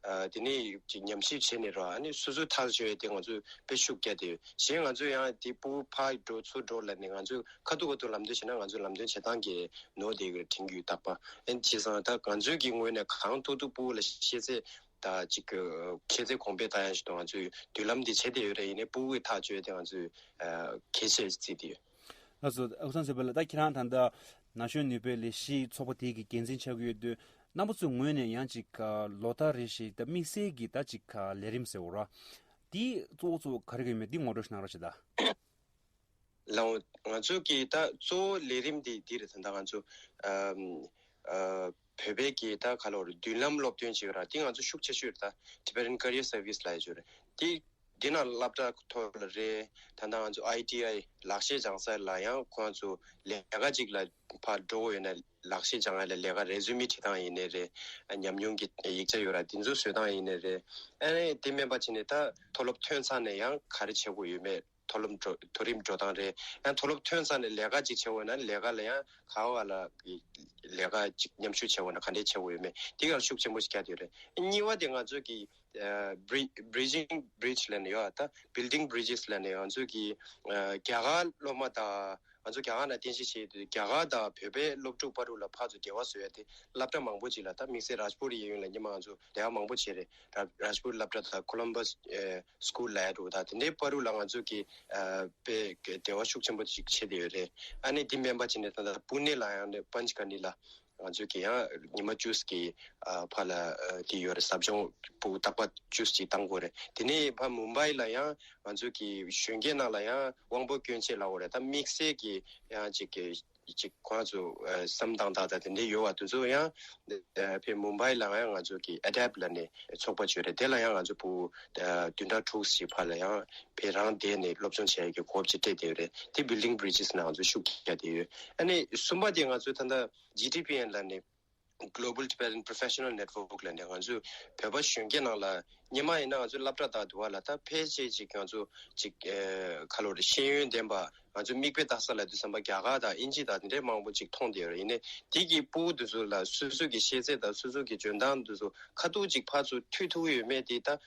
ཨ་དེ་ནས་ཅིག་ཉམས་ཞིབ་བྱས་ནས་རོགས། ཨ་ནི་སོ་སོའི་ཐག་གཅོད་ཡ་དེ་ང་ཚོས་དཔེ་ཤུགས་རྒྱག་དེ་ཡོད། གཞན་ང་ཚོས་ཡང་དེ་ཕྲུ་གུ་ཕར་འགྲོ་ཚུར་འགྲོ་ལབ་ནས་ང་ཚོས་ཁ་ཐུག་ཁ་ཐུག་ལམ་སྟོན་བྱས་ན་ང་ཚོའི་ལམ་སྟོན་བྱེད་སྟངས་ཀྱི་ནོར་དེ་གི་དྲན་གྱི་རྟག་པ། ཨ་ནི་བྱས་ཙང་ད་ང་ཚོའི་གི་ངོས་ནས་གང་ཐུབ་ཐུབ་ཕྲུ་གུ་ལ་ཤེས་ཚད་ ད་ཅིག་ཤེས་ཚད་གོང་འཕེལ་བཏང་ཡ་ཞིག་དང་ང་ཚོས་མདུན་ལམ་འདི་བྱེད་བསྡད་ཡོད་རེད། ཡིན་ནའི་ཕྲུ་གུ་གི་ཐག་གཅོད་དེ་ང་ཚོས་གལ་ཆེ་བརྩིས་ཏེ་ཡོད། ལགས་སོ། ཨུ་ཚང་ཟེར་བ་ལ་ད་ཁྱེད་རང་ད་ལྟ་ན་གཞོན་ནུས་པའི་ལས་གཞི་ཚོགས་པ་དེ་གི་འགན་འཛིན་ཆགས་ཀྱི་ཡོད་དུས། རྣམ་པ་ཚོའི་ངོས་ནས་ཡང་ཅིག་ལོ་ལྟར་རེ་བཞིན་ད་དམིགས་བསལ་གྱི་ད་ཅིག་ལས་རིམ་ཟེར་བ་ར། དེ་གཙོ་བོ་གཙོ་བོ་ག་རེ་ག་ཡོད་མེད་དེ་ངོ་སྤྲོད་ཞིག་གནང་རོགས་བྱེད་ད། ལའོ། ང་ཚོ་གི་ད་གཙོ་བོ་ལས་རིམ་དེ་འདི་རེད། ད་ལྟ་ང་ཚོ་ཨམ་ཨ་བོད་པའི་གི་ད་ག་ལོར་མདུན་ལམ་སློབ་སྟོན་བྱེད་ར་དེ་ང་ཚོ་ཤུགས་ཆེ་ཤོས་རེད། ད་Tibetan Career Service ལབ་ཡ་ཅིག་ཡོད་རེད། དེ་དེ་ནང་སློབ་གྲྭ་ཐོག་ལ་རེད། ད་ལྟ་ང་ཚོ་ཨའི་ཊི་ཨའི་ལག་ཤེས་སྦྱང་ས་ལ་ཡང་ཁོང་ཚོ་ལས་ཀ་ཅིག་ལ་ཕར་འགྲོ་དགོས་ཡོད་ན་ལག་ཤེས་སྦྱང་ཡ་ལ་ལས་ཀ་རེ་ཟུ་མི་བྲིས་སྟངས་ཡིན་ནའི་རེད། ཉམས་མྱོང་གི་ཡིག་ཆ་ཡོད་ར་དེ་ཚོ་བཟོ་སྟངས་ཡིན་ནའི་རེད། ཨ་ནི་དེ་མིན་པ་བྱས་ནས་ད་མཐོ་སློབ་ཐོན་ཚར་ནས་ཡང་ག་རེ་བྱེད་དགོས་ཡོད་མེད། མཐོ་སློབ་འགྲོ་མཐོ་རིམ་འགྲོ་སྟངས་རེད། ཡང་མཐོ་སློབ་ཐོན་ཚར་ནས་ལས་ཀ་ཅིག་བྱེད་འོས་ན་ལས་ཀ་ལ་ཡང་ག་བ་ལ་ལས་ཀ་ཅིག་མཉམ་ཞུགས་བྱེད་འོས་ན་ག་འདྲས་བྱེད་འོས་ཡོད་མེད་དེ་ག་ལ་ཤུགས་ཆེན་པོ་ཞིག་རྒྱག་དེ་རེད། གཉིས་པ་དེ་ང་ཚོ་གི་ཨ་Bri- Bridging Bridge ལབ་ནས་ཡོད། ད་Building Bridges ལབ་ནས་ང་ཚོ་གི་ཨ་རྒྱ་གར་སློབ་མ་དང་ང་ཚོ་རྒྱ་གར་ནང་རྟེན་གཞི་བྱས་དུས་རྒྱ་གར་དང་བོད་པའི་སློབ་ཕྲུག་བར་དུ་ལ་ཕར་ཚུར་འབྲེལ་བ་བཟོ་ཡ་དེ་སློབ་གྲྭ་མང་པོ་ཅིག་ལ་ད་དམིགས་བསལ་རཱཇ་པུར་གཡས་གཡོན་ལ་སྔོན་མ་ང་ཚོ་འབྲེལ་བ་མང་པོ་བྱས་རེད། རཱ- རཱཇ་པུར་སློབ་གྲྭ་དང་ཁོ་ལམ་བྷ་སི་ཨ་སྐུལ་ལབ་ཡ་འདྲ་བོ་དང་དེ་འདྲའི་བར་དུ་ལ་ང་ཚོ་གི་ཨ་དཔེ་འབྲེལ་བ་ཤུགས་ཆེན་པོ་ཅིག་བྱས་བསྡད་ཡོད་རེད། ཨ་ནི་འདི་མིན་པ་བྱས་ནས་ད་ལྟ་པུ་ནེ་ལ་ཡང་ནས་པན་ཅི་ག་ནི་ལ་ང་ཚོ་གི་ཡང་ཉི་མ་བཅུ་གི་ཨ་ཕར་ལ་ཨ་དེ་ཡོད་རེད། ཟབ་སྦྱོང་ཕྲུ་གུ་རྟག་པར་བཅུ་གཅིག་བཏང་དགོས་རེད། དེ་ནས་ཕར་མུམ་བྷའི་ལ་ཡང་ང་ཚོ་གི་གཞོན་སྐྱེས་ནང་ལ་ཡང་དབང་པོ་སྐྱོན་ཅན་ལབ་དགོས་རེད། ད་དམིགས་བསལ་གྱི་ཡང་ཅིག་གི་ཅིག་ཁོང་ཚོ་ཨ་བསམ་སྟངས་དག་དང་དེ་འདྲའི་ཡོད་པ་དེ་ཚོ་ཡང་ཨ་ཕར་མུམ་བྷའི་ལ་ཡང་ང་ཚོ་གི་ཨེ་ཌེབ་ལབ་ནས་ཚོགས་པ་ཅིག་ཡོད་རེད། དེ་ལ་ཡང་ང་ཚོ་ཕྲུ་གུ་ཨ་བདུན་ཕྲག་དྲུག་ཅིག་ཕར་ལ་ཡང་ཕར་རང་བསྡད་ནས་སློབ་སྦྱོང་བྱེད་ཡག་གི་གོ་སྐབས་ཅིག་སྤྲད་བསྡད་ཡོད་རེད། དེ་Building Bridges ནང་ང་ཚོ་ཤུགས་རྒྱག་བསྡད་ཡོད། ཨ་ནི་གསུམ་པ་དེ་ང་ཚོ་ད་ལྟ་ཇི་ཊི་པི་ཨེན་ལབ་ནས། Global Tibetan Professional Network ལབ་ནས་ང་ཚོས་བོད་པ་གཞོན་སྐྱེས་ནང་ལ་སྔོན་མ་ཡིན་ན་ང་ཚོ་སློབ་གྲྭ་དང་དུ་བ་ལ་ད་ཕལ་ཆེར་ཅིག་ང་ཚོ་ཅིག་ཨེ་ག་ལོ་རེད་ཤེས་ཡོན་ལྡན་པ་ང་ཚོ་མིག་དཔེ་ལྟ་ས་ལ་དུས་ཙམ་པ་རྒྱ་གར་དང་དབྱིན་ཇི་དང་དེ་འདྲའི་མང་པོ་ཅིག་མཐོང་བསྡད་ཡོད་རེད། ཡིན་ནའི་དེ་གི་ཕྲུ་གུ་དེ་ཚོ་ལ་སོ་སོ་གི་ཤེས་ཚད་དང་སོ་སོ་གི་འཇོན་ཐང་དེ་ཚོ་ཁ་ཐུག་ཅིག་ཕར་ཚུར་མཐུད་ཐུབ་ཀྱི་ཡོད་མེད་དེ་ད་ང་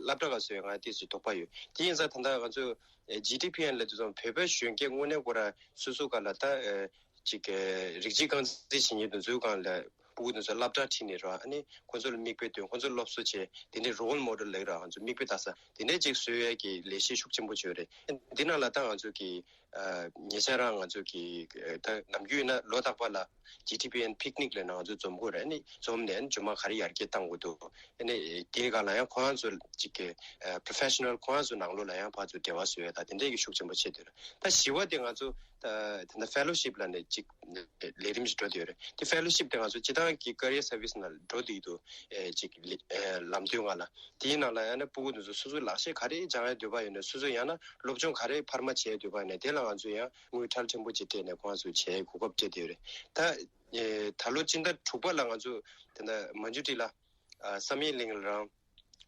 སློབ་གྲྭ་ག་ཚོད་ང་ཏོག་ཙམ་དོགས་པ་ཡོད། དེ་ཡིན་ཙང་ད་ལྟ་ང་ཚོ་ཨེ་ཇི་ཊི་པི་ཨེན་ལབ་དུས་ཙམ་བོད་པའི་གཞོན་སྐྱེས་དངོས་གནས་ཁོ་རང་སོ་སོ་ག་ལ་ད་ཨེ། ཅིག་གི་རིགས་གཅིག་རྐང་འཛིན་བྱེད་མཁན་དེ་ཚོའི་སྒང་ལ་ཕྲུ་གུ་དེ་ཚོ་སློབ་གྲྭར་ཁྲིད་ནས་རོགས་ཨ་ནི་ཁོ་ཚོ་ལ་མིག་དཔེ་སྟོན་ཁོ་ཚོ་སློབ་གསོ་བྱེད་དེ་ནས་རོལ་མོ་ཌེལ་ལབ་ར་ང་ཚོ་མིག་དཔེ་ལྟ་ས་དེ་འདྲས་ཅིག་བཟོ་ཡས་ཀྱི་ལས་གཞི་ཤུགས་ཆེན་པོ་བྱོས་རེད། འདི་ནང་ལ་ད་ང་ཚོ་གི་ཨ་ཉེ་ཆར་རང་ང་ཚོ་གི་ཨ་ད་ནམ་རྒྱུན་ཡིན་ན་ལོ་རྟག་པར་ལ་ཇི་ཊི་པི་ཨེན་པིག་ནིག་ལབ་ནས་ང་ཚོ་འཛོམས་དགོས་རེད། ཨ་ནི་འཛོམས་ནས་ཨ་ནི་རྗེས་མ་ག་རེ་ཡར་རྒྱས་གཏང་དགོས་འདུག་ཨ་ནི་དེའི་སྒང་ལ་ཡང་ཁོ་རང་ཚོ་ཅིག་གི་ཨ་པྲོ་ཕེ་ཤ་ནལ་ཁོ་རང་ཚོ་ནང་ལོགས་ལ་ཡང་ཕར་ཚུར་འབྲེལ་བ་བཟོ་ཡས་དང་དེ་འདྲས་ཀྱི་ཤུགས་ཆེན་པོ་བྱེད་འདོད་རེད། ད་བཞི་པ་དེ་ང་ཚོ་ད་ད་ལྟ་ཕེ་ལོ་ཤིབ་ལབ་ནས་ཅིག་ལས་རིམ་ཞིག་འགྲོ་བསྡད་ཡོད་རེད། དེ་ཕེ་ལོ་ཤིབ་དེ་ང་ཚོ་སྤྱི་བཏང་གི་ཀེ་རི་ཡར་སར་བིས་ནང་འགྲོ་བསྡད་ཡོད་དུས་ཨེ་ཅིག་ལས་ཨེ་ལམ་སྟོན་སྒང་ལ་དེའི་ནང་ལ་ཡང་ན་ཕྲུ་གུ་དེ་ཚོ་སོ་སོའི་ལག་ཤེས་ག་རེ་སྦྱང་ཡ་འདོད་པ་ཡོད་ན་སོ་སོ་ཡང་ན་སློབ་སྦྱོང་ག་རེ་འཕར་མ་བྱེད་ཡ་འདོད་པ་ཡོད་ན་དེ་ལ་ང་ཚོ་ཡང་དངུལ་ཁྲལ་ཕྲན་བུ་ཅིག་སྤྲད་ནས་ཁོང་ཚོ་བྱེད་ཡའི་གོ་སྐབས་སྤྲད་བསྡད་ཡོད་རེད། ད་ཨེ་ད་ལོ་སྤྱི་ཟླ་དྲུག་པ་ལ་ང་ཚོ་ད་ལྟ་མན་ཇུ་ཊི་ལ་ཨ་བསམ་ཡས་གླིང་ལ་རང་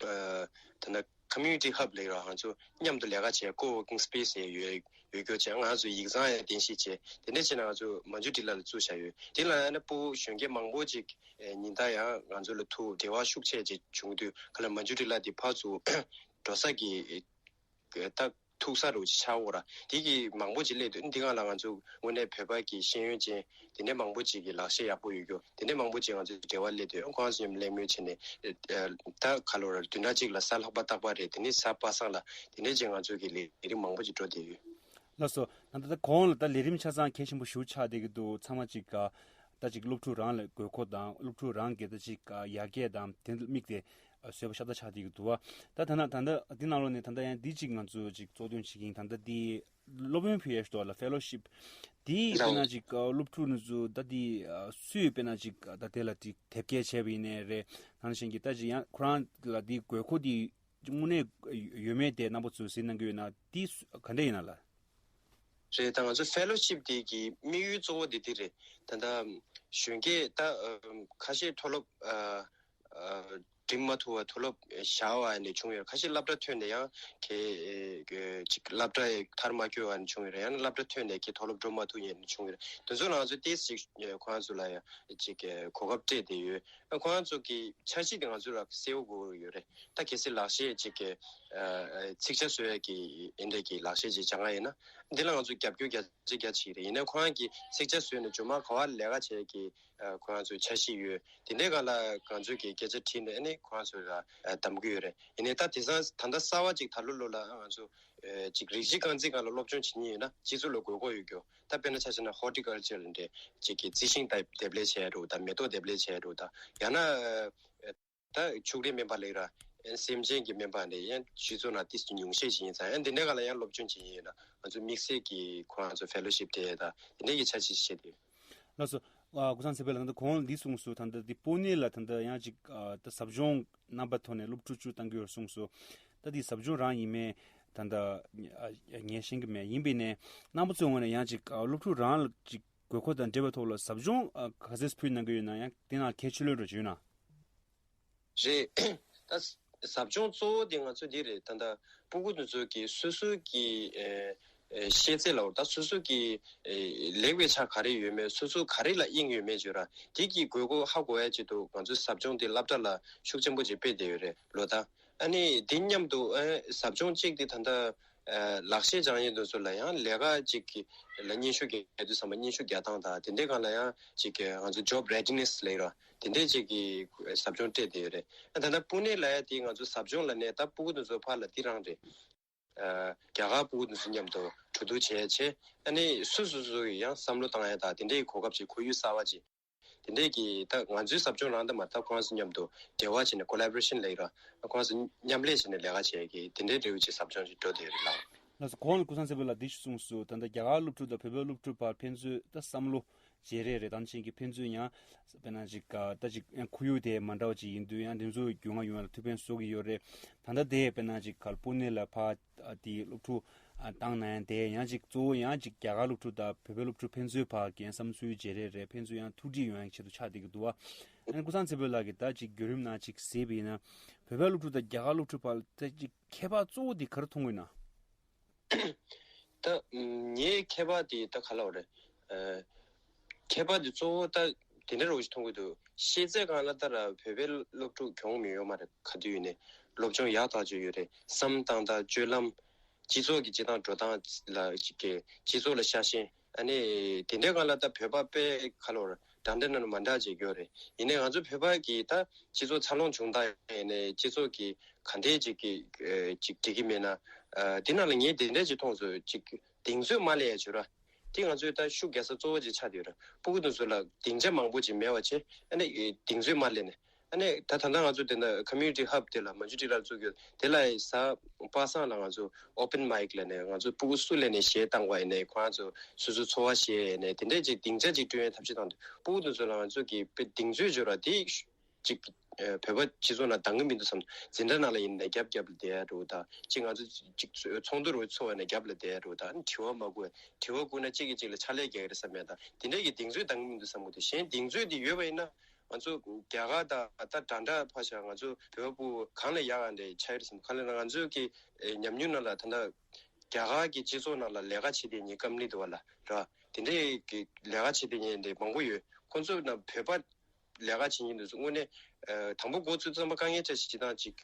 ཨ་ད་ལྟ་ཀོ་མིའུ་ནི་ཊི་ཧབ་ལབ་ར་ང་ཚོ་མཉམ་དུ་ལས་ཀ་བྱས་ཀོ་ཝོར་ཀིང་སི་པེ་སི་ཡང་ཡོད་ཡོད་སྐྱོ་བྱས། ང་ཚོ་ཡིག་ཚང་ཡང་རྟེན་གཞི་བྱས་དེ་འདྲས་བྱས་ན་ང་ཚོ་མན་ཇུ་ཊི་ལ་ལ་བཙུགས་བཞག་ཡོད། དེ་ལ་ཡང་ན་ཕྲུ་གུ་གཞོན་སྐྱེས་མང་པོ་ཅིག་ཨེ་ཉིན་ལྟར་ཡང་ང་ཚོ་ལ་ཐུག་འབྲེལ་བ་ཤུགས་ཆེ་ཅིག་བྱུང་དུས་ག་ལ་མན་ཇུ་ཊི་ལ་དེ་ཕར་ཚུར་འགྲོ་ས་གི་ད་ཐུག་ས་རུ་ཅིག་ཆགས་འོ་ར། དེ་གི་མང་པོ་ཅིག་སླེབས་དུས་འདི་སྒང་ལ་ང་ཚོ་དངོས་གནས་བོད་པ་གི་ཤེས་ཡོན་ཅན་དེ་འདྲས་མང་པོ་ཅིག་གི་ལག་ཤེས་ཡག་པོ་ཡོད་རྒྱུ་དེ་འདྲས་མང་པོ་ཅིག་ང་ཚོ་འབྲེལ་བ་སླེབས་དུས་ཁོང་ཚོ་མཉམ་གླེང་མོལ་བྱས་ནས་ཨ་ད་ག་ལོ་ར་བདུན་ཕྲག་གཅིག་ལ་གཟའ་ལྷག་པ་རྟག་པར་རེད། དེ་ནས་གཟའ་པ་སངས་ལ་དེ་འདྲས་ཅིག་ང་ཚོ་གི་ལས་རིམ་མང་པོ་ཅིག་འགྲོ་བསྡད་ཡོད། ལགས་སོ། ད་ལྟ་གོང་ལ་ད་ལས་རིམ་ཆ་ཚང་གལ་ཆེན་པོ་ཞེ་པོ་ཆགས་བསྡད་ཀྱི་འདུག་ཚང་མ་ཅིག་ད་ཅིག་སློབ་ཕྲུག་རང་ལ་དགོས་མཁོ་དང་སློབ་ཕྲུག་རང་གི་ད་ཅིག་ཡར་རྒྱས་དང་དེ་དམིགས་ཏེ་བཟོས་པ་ཤ་སྟག་ཆགས་བསྡད་ཀྱི་འདུག་བ། ད་ད་ན་ད་ལྟ་འདི་ནང་ལོགས་ནས་ད་ལྟ་ཡང་འདི་ཅིག་ང་ཚོ་ཅིག་གཙོ་འདོན་བྱེད་ཀྱིན་ད་ལྟ་འདི་སློབ་ཡོན་ཕུལ་ཡས་ཞུ་དོ་ལ་ཕེ་ལོ་ཤིབ་འདི་དཔེར་ན་ཅིག་སློབ་ཕྲུག་ནི་ཚོ་ད་འདི་སུས་དཔེར་ན་ཅིག་ད་དེ་ལ་ཅིག་དེབ་སྐྱེལ་བྱས་པ་ཡིན་ནའི་རེད། ད་ནང་བཞིན་གྱི་ད་ཅིག་ཡང་ཁོ་རང་ལ་འདི་དགོས་མཁོ་འདི་དངོས་གནས་ཡོད་མེད་དེ་རྣམ་པ་ཚོས་གཟིགས་གནང་གི་ཡོད་ན་དེ་ག་འདྲ་ཡིན་ན་ལ། རེད། ད་ང་ཚོ་ཕེ་ལོ་ཤིབ་དེ་གི་དམིགས་ཡུལ་གཙོ་བོ་དེ་དེ་རེད། ད་ལྟ་གཞོན་སྐྱེས་ད་ཁ་ཤས་མཐོ་སློབ་འགྲིམ་མ་ཐུབ་པ་མཐོ་སློབ་བཞག་པ་ནས་བྱུང་ཡོད། ཁ་ཤས་སློབ་གྲྭ་ཐོན་ནས་ཡང་གི་ཅིག་སློབ་གྲྭ་མཐར་མ་སྐྱོལ་བ་ནས་བྱུང་ཡོད་རེད། ཡང་ན་སློབ་གྲྭ་ཐོན་ནས་གི་མཐོ་སློབ་འགྲོ་མ་ཐུབ་ཡས་ནས་བྱུང་ཡོད་རེད། དེ་ཚོ་ལ་ང་ཚོ་ཏོག་ཙམ་ཅིག་ཁོ་རང་ཚོ་ལ་ཡང་ཅིག་གོ་སྐབས་སྤྲད་བསྡད་ཡོད། ཁོ་རང་ཚོ་གི་འཆར་གཞི་དེ་ང་ཚོ་ལ་གསལ་པོ་དགོས་ཡོད་རེད། ད་གལ་སྲིད་ལག་ཤེས་ཅིག་གི་ཚིག་ཆ་བཟོ་ཡས་ཀྱི་ཨེ་འདྲས་ཀྱི་ལག་ཤེས་ཅིག་སྦྱང་ཡ་ཡིན་ན་འདི་ལ་ང་ཚོ་རྒྱབ་སྐྱོར་རྒྱ་ཆེ་རྒྱ་ཆེ་རེད། ཡིན་ནའི་ཁོ་རང་གི་ཚིག་ཆ་བཟོས་ནས་རྗེས་མ་ག་བ་ལས་ཀ་བྱས་ཀྱི་ ཁོ་རང་ཚོའི་འཆར་གཞི་ཡོད། དེ་འདྲའི་སྒང་ལ་ང་ཚོས་ཀྱི་སྐད་ཆ་དྲིས་ནས་ཨ་ནི་ཁོ་རང་ཚོས་ལ་གདམ་གྱི་ཡོད་རེད། ཡིན་ནའི་ད་དེང་སང་ད་ལྟ་གསར་བ་ཅིག་ད་ལོ་ལོ་ལ་ང་ཚོ་ཅིག་རིགས་གཅིག་རྐང་འཛིན་སྒང་ལ་སློབ་སྦྱོང་བྱེད་མཁན་ཡོད་ན་སྤྱི་ཚོགས་ལ་དགོས་མཁོ་ཡོད་རྒྱུ། ད་དཔེར་ན་ཆ་བཞག་ན་ཧོར་ཊི་ཀལ་ཅར་ལ་འདྲ་ཅིག་གི་རྩི་ཤིང་འདེབས་ལས་བྱས་འགྲོ་དང་མེ་ཏོག་འདེབས་ལས་བྱས་འགྲོ་དང་ཡང་ན། ད་ཕྱུགས་རིགས་སྨན་པ་ལེགས་ར། ཨན་སེམས་ཅན་གྱི་སྨན་པ་འདི་ཡང་སྤྱི་ཚོགས་ནང་ཏིས་ཀྱི་ཉུང་ཤས་ཤིག་ཡིན་ཙང་ཡང་འདི་འདྲའི་སྒང་ལ་ཡང་སློབ་སྦྱོང་བྱེད་ཀྱི་ཡོད་ན་ང་ཚོ་དམིགས་བསལ་གྱི་ཁོ་རང་ཚོ་ཕེ་ལོ་ཤིབ་སྤྲད་ཡས་དང་འདི་འདྲའི་གི་འཆར་གཞི་ཞིག་བྱས་ཏེ། ལགས་སོ། ཨ་ཀུན་བཟང་ཚེ་འཕེལ་ལགས་ད་ལྟ་གོང་འདི་གསུངས་སོང་། ད་ལྟ་འདི་སྤོ་ནེ་ལ་ད་ལྟ་ཡང་ཅིག་ཨ་ད་ཟབ་སྦྱོང་རྣམ་པ་ཐོག་ནས་སློབ་ཕྲུག་བཅུ་བཏང་གི་ཡོད་གསུངས་སོང་། ད་འདི་ཟབ་སྦྱོང་རང་ཡིན་མིན་ད་ལྟ་ཨ་ངས་ཤེས་ཀྱི་མེད། ཡིན་པས་ནས་རྣམ་པ་ཚོའི་ངོས་ནས་ཡང་ཅིག་ཨ་སློབ་ཕྲུག་རང་ལ་ཅིག་དགོས་མཁོ་དང་འབྲེལ་བའི་ཐོག་ལ་ཟབ་སྦྱོང་ཨ་ག་ཚོད་ཕུལ་གནང་གི་ཡོད་ན། ཡང་དེ་ནང་གལ་ཆེ་ལོས་འགྲོ་བྱུང་ན། རེད། ད་ཟབ་སྦྱོང་གཙོ་བོ་དེ་ང་ཚོ་འདི་རེད། ད་ལྟ་སྤུ་གུ་དེ་ཚོ་གི་སོ་སོ་གི་ཨེ་ཨེ་ཤེས་ཚད་ལ་ད་སོ་སོ་གི་ཨེ་ལེགས་པའི་ཆ་ག་རེ་ཡོད་མེད། སོ་སོ་ག་རེ་ལ་དབྱིངས་ཡོད་མེད་བརྗོད་ར་དེ་གི་དགོས་མཁོ་ཧ་གོ་ཡ་ཆེད་དུ་ང་ཚོ་ཟབ་སྦྱོང་དེ་སློབ་གྲྭ་ལ་ཤུགས་ཆེན་པོ་ཅིག་སྤེལ་བསྡད་ཡོད་རེད་ལོ། ད་ཨ་ནི་དེ་མཉམ་དུ་ཨེ་ཟབ་སྦྱོང་གཅིག་དེ་ད་ལྟ་ལག་ཤེས་སྦྱང་ཡས་དེ་ཚོ་ལ་ཡང་ལས་ཀ་ཅིག་གི་ལ་སྙན་ཞུ་རྒྱག་དུས་ཙམ་པ་སྙན་ཞུ་རྒྱག་སྟངས་དང་དེ་འདྲའི་སྒང་ལ་ཡང་ཅིག་གི་ང་ཚོ་job readiness ལབ་ར་དེ་འདྲའི་ཅིག་གི་ཟབ་སྦྱོང་སྤྲད་བསྡད་ཡོད་རེད། ད་ལྟ་སྤུ་ནེ་ལབ་ཡ་དེ་ང་ཚོ་ཟབ་སྦྱོང་ལབ་ནས་ད་སྤུ་གུ་དེ་ཚོ་ཕར་ལ་དེ་རང་རེད། རྒྱ་གར་སྤུ་གུ་དེ་ཚོ་མཉམ་དུ་གྲོས་བསྡུར་བྱས་བྱས་ཨ་ནི་སོ་སོ་སོ་ཡི་ཡང་བསམ་བློ་བཏང་ཡ་དང་དེ་འདྲའི་གོ་སྐབས་ཅིག་ཁོར་ཡུག་གསར་བ་ཅིག་དེ་འདྲས་ཀྱི་ད་ང་ཚོའི་ཟབ་སྦྱོང་རང་ད་མ་ད་ཁོང་ཚོ་མཉམ་དུ་འབྲེལ་བ་བྱས་ནས་collaboration ལབ་ཡོད་ར། ཁོང་ཚོ་མཉམ་ལས་བྱས་ནས་ལས་ཀ་བྱེད་ཀྱི་དེ་འདྲའི་འབྲེལ་བ་ཅིག་ཟབ་སྦྱོང་ཅིག་འགྲོ་བསྡད་ཡོད་རེད་ལགས། ལགས་སོ། གོང་ལ་ཀུན་བཟང་ཚེ་འཕེལ་ལགས་འདི་ཞིག་གསུངས་སོང་། ད་ལྟ་རྒྱ་གར་སློབ་ཕྲུག་དང་བོད་པའི་སློབ་ཕྲུག་བར་ཕན་ཚུན་ད་བསམ་བློ་བརྗེ་རེས་རེད། ད་ནང་བཞིན་གྱི་ཕན་ཚུན་ཡང་དཔེར་ན་ཅིག་ད་ཅིག་ཁོར་ཡུག་དེ་མ་འདྲ་བ་ཅིག་ཡིན་དུས་ཡང་དེ་ཚོ་རྒྱུས་མངའ་ཡོང་ཡ་ལ་ཐུགས་ཕན་གསོས་ཀྱི་ཡོད་རེད། ད་ལྟ་དེ་དཔེར་ན་ཅིག་ག་ལ་སྤུ་ནེ་ལ་ཕར། ཨ་དེའི་སློབ་ཕྲུག་ཨ་བཏང་ན་ཡང་དེ་ཡང་ཅིག་གཙོ་བོ་ཡང་ཅིག་རྒྱ་གར་སློབ་ཕྲུག་དང་བོད་པའི་སློབ་ཕྲུག་ཕན་ཚུན་བར་གྱི་ཡང་བསམ་ཚུལ་བརྗེ་རེས་རེད། ཕན་ཚུན་ཡང་ཐུགས་འདྲིས་ཡོང་ཡང་ཆེད་དུ་ཆགས་བསྡད་ཀྱི་འདུག་བ། ཨ་ནི་ཀུན་བཟང་ཚེ་འཕེལ་ལགས་ཀྱིས་ད་ཅིག་བརྒྱུད་རིམ་ནང་ཅིག་གཟིགས་པ་ཡིན་ན་བོད་པའི་སློབ་ཕྲུག་དང་རྒྱ་གར་སློབ་ཕྲུག་བར་ད་ཅིག་ཁྱད་པར་གཙོ་བོ་དེ་ག་རེ་མཐོང་གི་ཡོད་ན། ད་ངའི་ཁྱད་པར་དེ་ད་ག་ལ་བ་རེད། ཨ། ཁྱད་པར་དེ་གཙོ་བོ་ད་དེ་འདྲ་རོ་ཞིག་མཐོང་གི་འདུག་ཤེས་ཚད་སྒང་ལ་ད་ར་བོད་པའི་སློབ་ཕྲུག་གྱོང་མི་ཡོད་མ་རེད། ག་དུས་ཡིན་ནའི་སློབ་སྦྱོང་ཡག་ཐག་ཆོད་ཡོད་རེད། བསམ་སྟངས་དང་སྤྱོད་ལམ། སྤྱི་ཚོགས་ཀྱི་སྤྱི་བཏང་འགྲོ་སྟངས་ལ་ཅིག་གི་སྤྱི་ཚོགས་ལ་ཤ་ཞེན་ཨ་ནི་དེ་འདྲའི་སྒང་ལ་ད་བོད་པ་དཔེ་ག་ལ་བ་རེད། འདྲ་འདྲ་ནང་ལ་མ་འདྲ་ཅིག་ཡོད་རེད། ཡིན་ནའི་ང་ཚོ་བོད་པ་གི་ད་སྤྱི་ཚོགས་འཚར་ལོངས་བྱུང་སྟངས་ཡིན་ནའི་སྤྱི་ཚོགས་ཀྱི་ག་འདྲའི་ཅིག་གི་ཅིག་འགྲིག་གི་མེད་ན། དེ་ནང་ལ་ངས་དེ་འདྲའི་ཅིག་མཐོང་སོང་། ཅིག་གདེང་ཚོད་མ་སླེབས་ཡ་བྱོས་ར། དེ་ང་ཚོའི་ད་ཤུགས་རྒྱག་ས་གཙོ་བོ་ཅིག་ཆགས་བསྡད་ཡོད་ར། སྤུ་གུ་དེ་ཚོ་ལ་སྡིངས་ཆ་མང་པོ་ཅིག་མེད་པ་བྱས་ཨ་ནི་གདེང་ཚོད་མ་སླེབས་ནས་ཨ་ནི་ད་ད་ལྟ་ང་ཚོ་དེ་ན་community hub དེ་ལ་མ་ཇུ་ཊི་ལ་བཙུགས་ཡོད། དེ་ལ་གཟའ་པ་སངས་ལ་ང་ཚོ་open mic ལ་ནས་ང་ཚོ་སྤུ་གུ་སུ་ལ་ནས་གཞས་བཏང་བ་ཡིན་ནའི་ཁོ་རང་ཚོ་སོ་སོའི་འཚོ་བ་བཤད་ཡིན་ནའི་དེ་འདྲའི་ཅིག་སྡིངས་ཆ་ཅིག་བསྐྲུན་ཡའི་ཐབས་ཤེས་བཏང་དུས་སྤུ་གུ་དེ་ཚོ་ལ་ང་ཚོ་གི་དཔེ་གདེང་ཚོད་བྱོས་ར། དེ་ཅིག་ཨ་བོད་པ་སྤྱི་ཚོགས་ནང་འདང་གི་མི་འདུག་བསམ། འཛིན་གྲྭ་ནང་ལ་ཡིན་ན་རྒྱབ་རྒྱབ་ལ་བསྡད་ཡ་འགྲོ་དང་། ཅིག་ང་ཚོ་ཅིག་ཚོགས་འདུ་རུ་ཚོགས་ཡ་ན་རྒྱབ་ལ་བསྡད་ཡ་འགྲོ་དང་། དྲི་བ་མ་བཀོད། དྲི་བ་བཀོད་ན་གཅིག་གིས་གཅིག་ལ་ཕྱག་ལས་རྒྱག་གི་རེད་བསམ་ཡ་དང་། དེ་འདྲ་གི་གདེང་ཚོད་འདང་གི་མི་འདུག་བསམ་གི་འདུག་གཞན་གདེང་ཚོད་དེ་ཡོད་པ་ཡིན་ན་ང་ཚོ་རྒྱ་གར་དང་ད་འདྲ་འདྲ་ཕར་བཞག་ང་ཚོ་བོད་པ་སྤུ་གུ་གང་ལ་ཡག་ག་འདྲ་ཆགས་ཡོད་རེད་བསམ། གང་ལ་ན་ང་ཚོ་གི་ཨེ་ཉམས་མྱོང་ནང་ལ་ད་ལྟ་རྒྱ་གར་གི་སྤྱི་ཚོགས་ནང་ལ་ལས་ཀ་བྱེད་བསྡད་མཁན་ཀམ་པ་ནི་འདུག་བ་ལ་ར། དེ་འདྲའི་གི་ལས་ཀ་བྱེད་བསྡད་མཁན་དེ་མང་པོ་ཡོད། ཁོང་ཚོ་ནང་བོད་པ་ལས་ཀ་བྱེད་མཁན་དེ་ཚོ་དངོས་གནས་ཨ་དང་པོ་འགོ་ཚུགས་ཙམ་པ་དཀའ་ངལ་འཕྲད་བྱེད་སྟངས་ཅིག་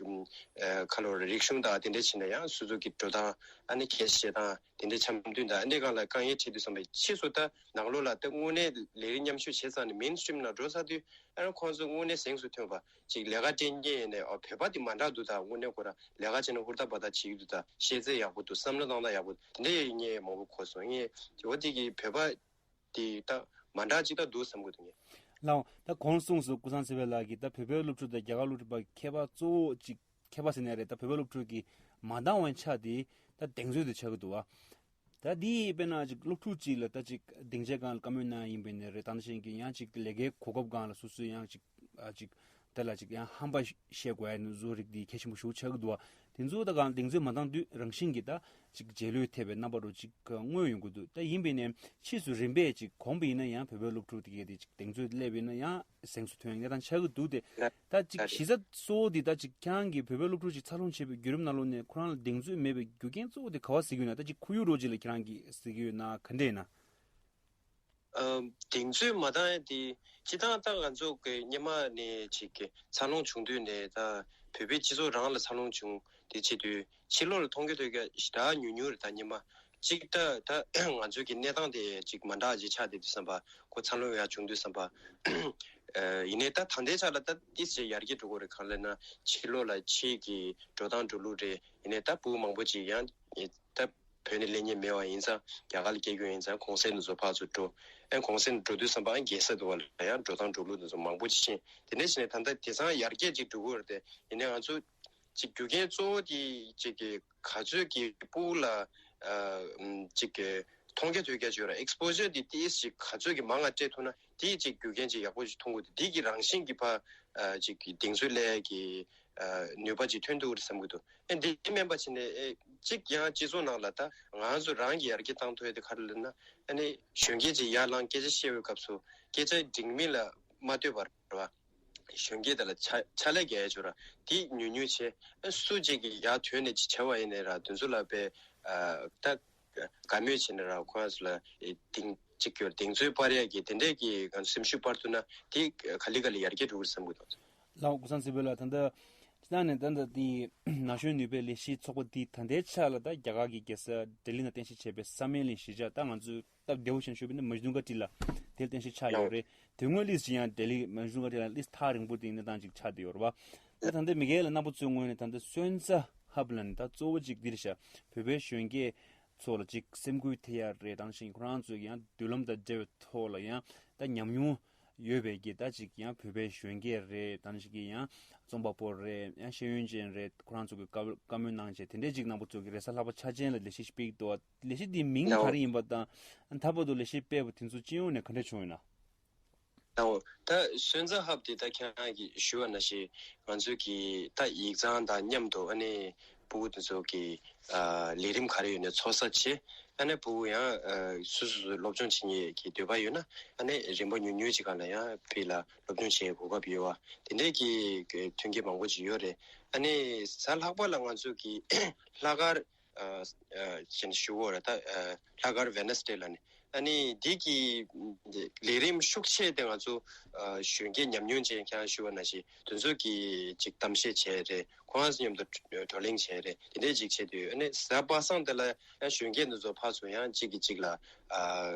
ཨ་ག་ལོ་རེད། རིག་གཞུང་དང་དེ་འདྲ་བྱས་ན་ཡང་སོ་སོ་གི་འགྲོ་སྟངས་ཨ་ནི་གལ་བཤད་སྟངས་དེ་འདྲ་འཆམ་མཐུན་དང་ཨ་འདྲའི་སྒང་ལ་དཀའ་ངལ་འཕྲད་དུས་ཙམ་པ་ཕྱིས་སུ་ད་ནང་ལོགས་ལ་ད་དངོས་གནས་ལས་རིགས་མཉམ་ཞུགས་བྱས་ཙང་ནས་མེན་སི་ཊི་རིམ་ནང་འགྲོ་ཚར་དུས་ཨ་ནི་ཁོང་ཚོ་དངོས་གནས་གཟེངས་སུ་ཐོན་པ་ཅིག་ལས་ཀ་སྤྲད་མཁན་ཡིན་ནའི་ཨ་བོད་པ་དེ་མ་འདྲ་འདུག་ད་དངོས་གནས་ཁོ་རང་ལས་ཀ་བྱས་ན་ཧུར་ཐག་འབད་ཐག་བྱེད་ཀྱི་འདུག་ད་ཤེས་ཚད་ཡག་པོ་འདུག་བསམ་བློ་བཏང་སྟངས་ཡག་པོ་འདུག་དེ་འདྲ་ཡིན་ངས་མང་པོ་གོ་སོང་། ངས་དེ་འོ་དེ་གི་བོད་པ། དེ་ད་མ་འདྲ་ཅིག་ད་འདུག་བསམ་གི་འདུག་ངས། ལགས་འོང་། ད་གོང་གསུངས་སོང་ཀུན་བཟང་ཚེ་འཕེལ་ལགས་ཀྱིས་ད་བོད་པའི་སློབ་ཕྲུག་དང་རྒྱ་གར་སློབ་ཕྲུག་བར་ཁྱད་པར་གཙོ་བོ་ཅིག་ཁྱད་པར་ཟེར་ནའི་རེད། ད་བོད་པའི་སློབ་ཕྲུག་གི་མ་འདང་བའི་ཆ་དེ་ད་གདེང་ཚོད་དེ་ཆགས་ཀྱི་འདུག་བ། ད་དེ་དཔེར་ན་ཅིག་སློབ་ཕྲུག་ཅིག་ལ་ད་ཅིག་སྡིངས་ཆའི་སྒང་ལ་བཀའ་མོལ་གནང་ཡིན་པ་ཡིན་ནའི་རེད། ད་ནང་བཞིན་གྱི་ཡང་ཅིག་ལས་ཀའི་གོ་སྐབས་སྒང་ལ་སོ་སོས་ཡང་ཅིག་ཨ་ཅིག་དེ་ལ་ཅིག་ཡང་ཧམ་པ་བཤད་དགོས་ཡ་ནི་བཟོ་རིགས་འདི་གལ་ཆེན་པོ་ཞེ་པོ་ཆགས་ཀྱི་འདུག་བ། དེ་ཚོ་ད་གང་གདེང་ཚོད་མ་འདང་དུས་རང་བཞིན་གྱིས་ད་ཅིག་རྗེས་ལུས་ཐེབས་པའི་རྣམ་པ་རུ་ཅིག་མངོན་ཡོང་གི་འདུག་ད་ཡིན་པས་ནས་ཕྱིས་སུ་རིམ་པས་ཅིག་གོམས་པ་ཡིན་ན་ཡང་བོད་པའི་སློབ་ཕྲུག་དེ་གས་དེ་ཅིག་གདེང་ཚོད་སླེབས་ཡིན་ན་ཡང་གཟེངས་སུ་ཐོན་ཡ་གནས་སྟངས་ཆགས་ཀྱི་འདུག་སྟེ། ད་ཅིག་གཞི་རྩ་གཙོ་བོ་འདི་ད་ཅིག་ཁྱེད་རང་གིས་བོད་པའི་སློབ་ཕྲུག་ཅིག་འཚར་ལོངས་བྱེད་པའི་བརྒྱུད་རིམ་ནང་ལོགས་ནས་ཁོ་རང་ལ་གདེང་ཚོད་མེད་པའི་རྒྱུ་རྐྱེན་གཙོ་བོ་དེ་ག་བ་གཟིགས་ཀྱི་ཡོད་ན། ད་ཅིག་ཁོར་ཡུག་རོགས་ཅིག་ལ་ཁྱེད་རང་གིས་གཟིགས་ཀྱི་ཡོད་ན་ག་འདྲ་ཡིན་ན། ཨ་གདེང་ཚོད་མ་འདང་ཡ་དེ་སྤྱིར་བཏང་ད་ང་ཚོ་གི་སྔོན་མ་ནས་ཅིག་གི་འཚར་ལོངས་བྱུང་དུས་ནས་ད་བོད་པའི་སྤྱི་ཚོགས་རང་ལ་འཚར་ལོངས་བྱུང་དེ་བྱེད་དུས་ཕྱི་ལོགས་ལ་མཐོང་རྒྱུ་ཐོས་རྒྱུ་ཞེ་དྲག་ཉུང་ཉུང་རེད། ད་སྔོན་མ་ གཅིག་ད་ད་ང་ཚོའི་གི་གནས་སྟངས་དེ་གཅིག་མ་འདྲ་ཅིག་ཆགས་བསྡད་དུས་ཙམ་པ་ཁོ་འཚར་ལོངས་ཡག་བྱུང་དུས་ཙམ་པ། ཨ་ཡིན་ནའི་ད་ད་ལྟའི་ཆ་ལ་ད་ཏིས་ཅིག་ཡར་རྒྱས་འགྲོ་གི་རེད། གང་ལབ་ན་ཕྱི་ལོགས་ལ་ཕྱིའི་གི་འགྲོ་སྟངས་འགྲོ་ལུགས་རེད། ཡིན་ནའི་ད་ཕྲུ་གུ་མང་པོ་ཅིག་ཡང་ད་བོད་ནས་སླེབས་མཁན་མེད་པ་ཡིན་ཙང་རྒྱ་གར་ལ་སྐྱེལ་རྒྱུ་ཡིན་ཙང་གུང་སེང་དེ་ཚོ་ཕར་ཚུར་འགྲོ། ཨ་གུང་སེང་འགྲོ་དུས་ཙམ་པ་ཨ་རྒྱལ་ས་དེ་པར་ལ་ཡང་འགྲོ་སྟངས་འགྲོ་ལུགས་དེ་ཚོ་མང་པོ་ཅིག་ཤེས། དེ་འདྲ་བྱས་ནས་ད་ལྟ་དེང་སང་ཡར་རྒྱས་ཅིག་འགྲོ་གི་ཡོད་རེད་དེ། ཡིན་ནའི་ང་ཚོ་ཅིག་རྒྱུ་རྐྱེན་གཙོ་བོ་དེ་ཅིག་གི་ག་ཚོད་ཀྱི་ཕྲུ་གུ་ལ་ཨ་ཅིག་གི་མཐོང་རྒྱ་ཐོས་རྒྱ་ཅིག་ཡོད་ར། ཨེག་སི་པོ་ཇར་དེ་ཏིས་ཅིག་ག་ཚོད་ཀྱི་མང་ང་སྤྲད་ཐུབ་ན་དེ་ཅིག་རྒྱུ་རྐྱེན་ཅིག་ཡག་པོ་ཅིག་མཐོང་གི་འདུག་དེ་གི་རང་བཞིན་གྱི་ཕར་ཨ་ཅིག་གི་གདེང་ཚོད་སླེབས་ཀྱི་ཨ་ནུས་པ་ཅིག་ཐོན་ཐུབ་ཀྱི་རེད་བསམ་གྱི་འདུག་ཨ་འདི་མིན་པ་བྱས་ནས་ཨེ་གཅིག་ཡང་སྤྱི་ཚོགས་ནང་ལ་ད་ང་ཚོ་རང་གི་ཡར་རྒྱས་བཏང་ཐུབ་ཡ་དེ་ག་རེ་ལབ་ན། ཨ་ནི་གཞོན་སྐྱེས་ཅིག་ཡར་ལངས་སྐད་ཆ་བཤད་པའི་སྐབས་སུ་སྐད་ཆ་འགྲིག་མིན་ལ་མ་ལྟོས་པར་རེད་བ། གཞོན་སྐྱེས་དེ་ལ་ཕྱག་ཕྱག་ལས་རྒྱག་ཡ་ཅིག་ཡོད་ར། དེ་ཉུང་ཉུང་བྱས། ཨ་སུ་གཅིག་གིས་ཡར་ཐོན་ནས་ཅིག་བྱས་པ་ཡིན་ནའི་ར་དེ་ཚོ་ལ་དཔེ་ཨ་ད་དགའ་མོས་བྱས་ནས་ར་ཁོ་རང་ཚོ་ལ་ཨེ་གདེང་ཅིག་གི་གདེང་ཚོད་སྤར་ཡ་གི་དེ་འདྲས་ཀྱི་ང་ཚོ་སེམས་ཤུགས་སྤར་ཐུབ་ན་དེ་ག་ལེ་ག་ལེ་ཡར་རྒྱས་འགྲོ་གི་རེད་བསམ་གྱི་འདུག་ལགས་འོ། ཀུན་བཟང་ཚེ་འཕེལ་ལགས། ད་ལྟ་སྤྱིར་བཏང་ནས་ད་ལྟ་དེ་ན་གཞོན་ནུས་པའི་ལས་གཞིའི་ཚོགས་པ་འདི་ད་ལྟའི་ཆ་ལ་ད་རྒྱ་གར་གྱི་རྒྱལ་ས་ལྡི་ལི་ནང་རྟེན་གཞི་བྱས་པའི་བསམ་ཡས་གླིང་གཞིས་ཆགས། ད་ང་ཚོས་སྟབས་བདེ་བོ་བྱས་ནས་ཞུས་པ་ཡིན་ན་མ་ཇུ་དུང་དཀར་སྒྲིལ་ལགས་དེར་རྟེན་གཞི་ཆགས་ཡོད་རེད། དེ་སྔོན་ལི་སི་ཅི་ཡང་ལྡི་ལི་མ་ཇུ་དུང་དཀར་སྒྲིལ་ལགས་ལི་སི་ཐག་རིང་པོ་དེའི་གནས་སྟངས་ཅིག་ཆགས་བསྡད་ཡོད་རེད་བ། ད་ད་ལྟ་མི་སྒེར་ལ་རྣམ་པ་ཚོའི་ངོས་ནས་ད་ལྟ་སོན་རྩ་ཧབ་ལབ་ནས་ད་གཙོ་བོ་གཅིག་འདི་རེད་ཤག་བོད་པའི་གཞོན་སྐྱེས་ཚོ་ལ་ཅིག་སེམས་འགུལ་ཐེབས་ཡ་རེད། དེ་ནང་བཞིན་ཁོ་རང་ཚོའི་ཡང་མདུན་ལམ་དང་འབྲེལ་བའི་ཐོག་ལ་ཡང་ད་ཉམས་མྱོང་ཡོད་པའི་གི་ད་ཅིག་ཡང་བོད་པའི་གཞོན་སྐྱེས་རེད། དེ་ནང་བཞིན་གྱི་ཡང་རྩོམ་པ་པོ་རེད། ཡང་ཤེས་ཡོན་ཅན་རེད། ཁོ་རང་ཚོ་གི་བཀའ་བཀའ་མོལ་གནང་བྱས་དེ་འདྲས་ཅིག་རྣམ་པ་ཚོ་གི་རེས་གཟའ་ལྷག་པ་འཆར་ཅན་ལ་ལས་གཞི་ཞིག་སྤེལ་གྱི་འདུག་བ། ལས་གཞི་འདིའི་མིང་ག་རེ་ཡིན་པ་དང་ད་བར་དུ་ལས་གཞི་སྤེལ་བ་དེ་ཚོ་སྤྱི་ཡོངས་ནས་ག་འདྲས་བྱུང་ཡོད་ན། ད་འོ་ད་སོན་རྩ་ཧབ་དེ་ད་ཁྱེད་རང་གིས་ཞུས་པ་ནང་བཞིན་ང་ཚོའི་གི་ད་ཡིག་ཚང་དང་མཉམ་དུ་ཨ་ནི་ཕྲུ་གུ་དེ་ཚོ་གི་ཨ་ལས་རིམ་ག་རེ་ཡོད་ནའི་ཚོགས་བསགས་བྱས། ཨ་ནི་ཕྲུ་གུ་ཡང་ཨ་སོ་སོ་སོ་སློབ་སྦྱོང་བྱེད་མཁན་གྱི་འདོད་པ་ཡོད་ན་ཨ་ནི་རིམ་པ་ཉུང་ཉུང་ཅིག་སྒང་ལ་ཡང་ཕ་གི་ལ་སློབ་སྦྱོང་བྱེད་གོ་སྐབས་ཡོད་པ་དེ་འདྲའི་གི་གི་མཐུན་རྐྱེན་མང་པོ་ཅིག་ཡོད་རེད། ཨ་ནི་གཟའ་ལྷག་པ་ལ་ང་ཚོ་གི་ལྷག་དཀར་ཨ་ཨ་ཅེས་ཞུ་གོ་ར། ད་ཨ་ལྷག་དཀར་ཝེ་ནེ་སི་ཌེ་ལ་ནི་ཨ་ནི་འདི་གི་ལས་རིམ་ཤུགས་ཆེ་དེ་ང་ཚོ་ཨ་གཞོན་སྐྱེས་ཉམས་མྱོང་ཅན་ཁྱེད་རང་ཞུ་བ་ནང་བཞིན་དེ་ཚོ་གི་ཅིག་གཏམ་བཤད་བྱས་རེད། ཁོང་རང་ཚོ་མཉམ་དུ་བགྲོ་གླེང་བྱས་རེད། དེ་འདྲས་ཅིག་བྱས་དུས་ཨ་ནི་གཟའ་པ་སངས་དེ་ལ་ཡང་གཞོན་སྐྱེས་འདི་ཚོ་ཕར་ཚུར་ཡང་གཅིག་གིས་གཅིག་ལ་ཨ་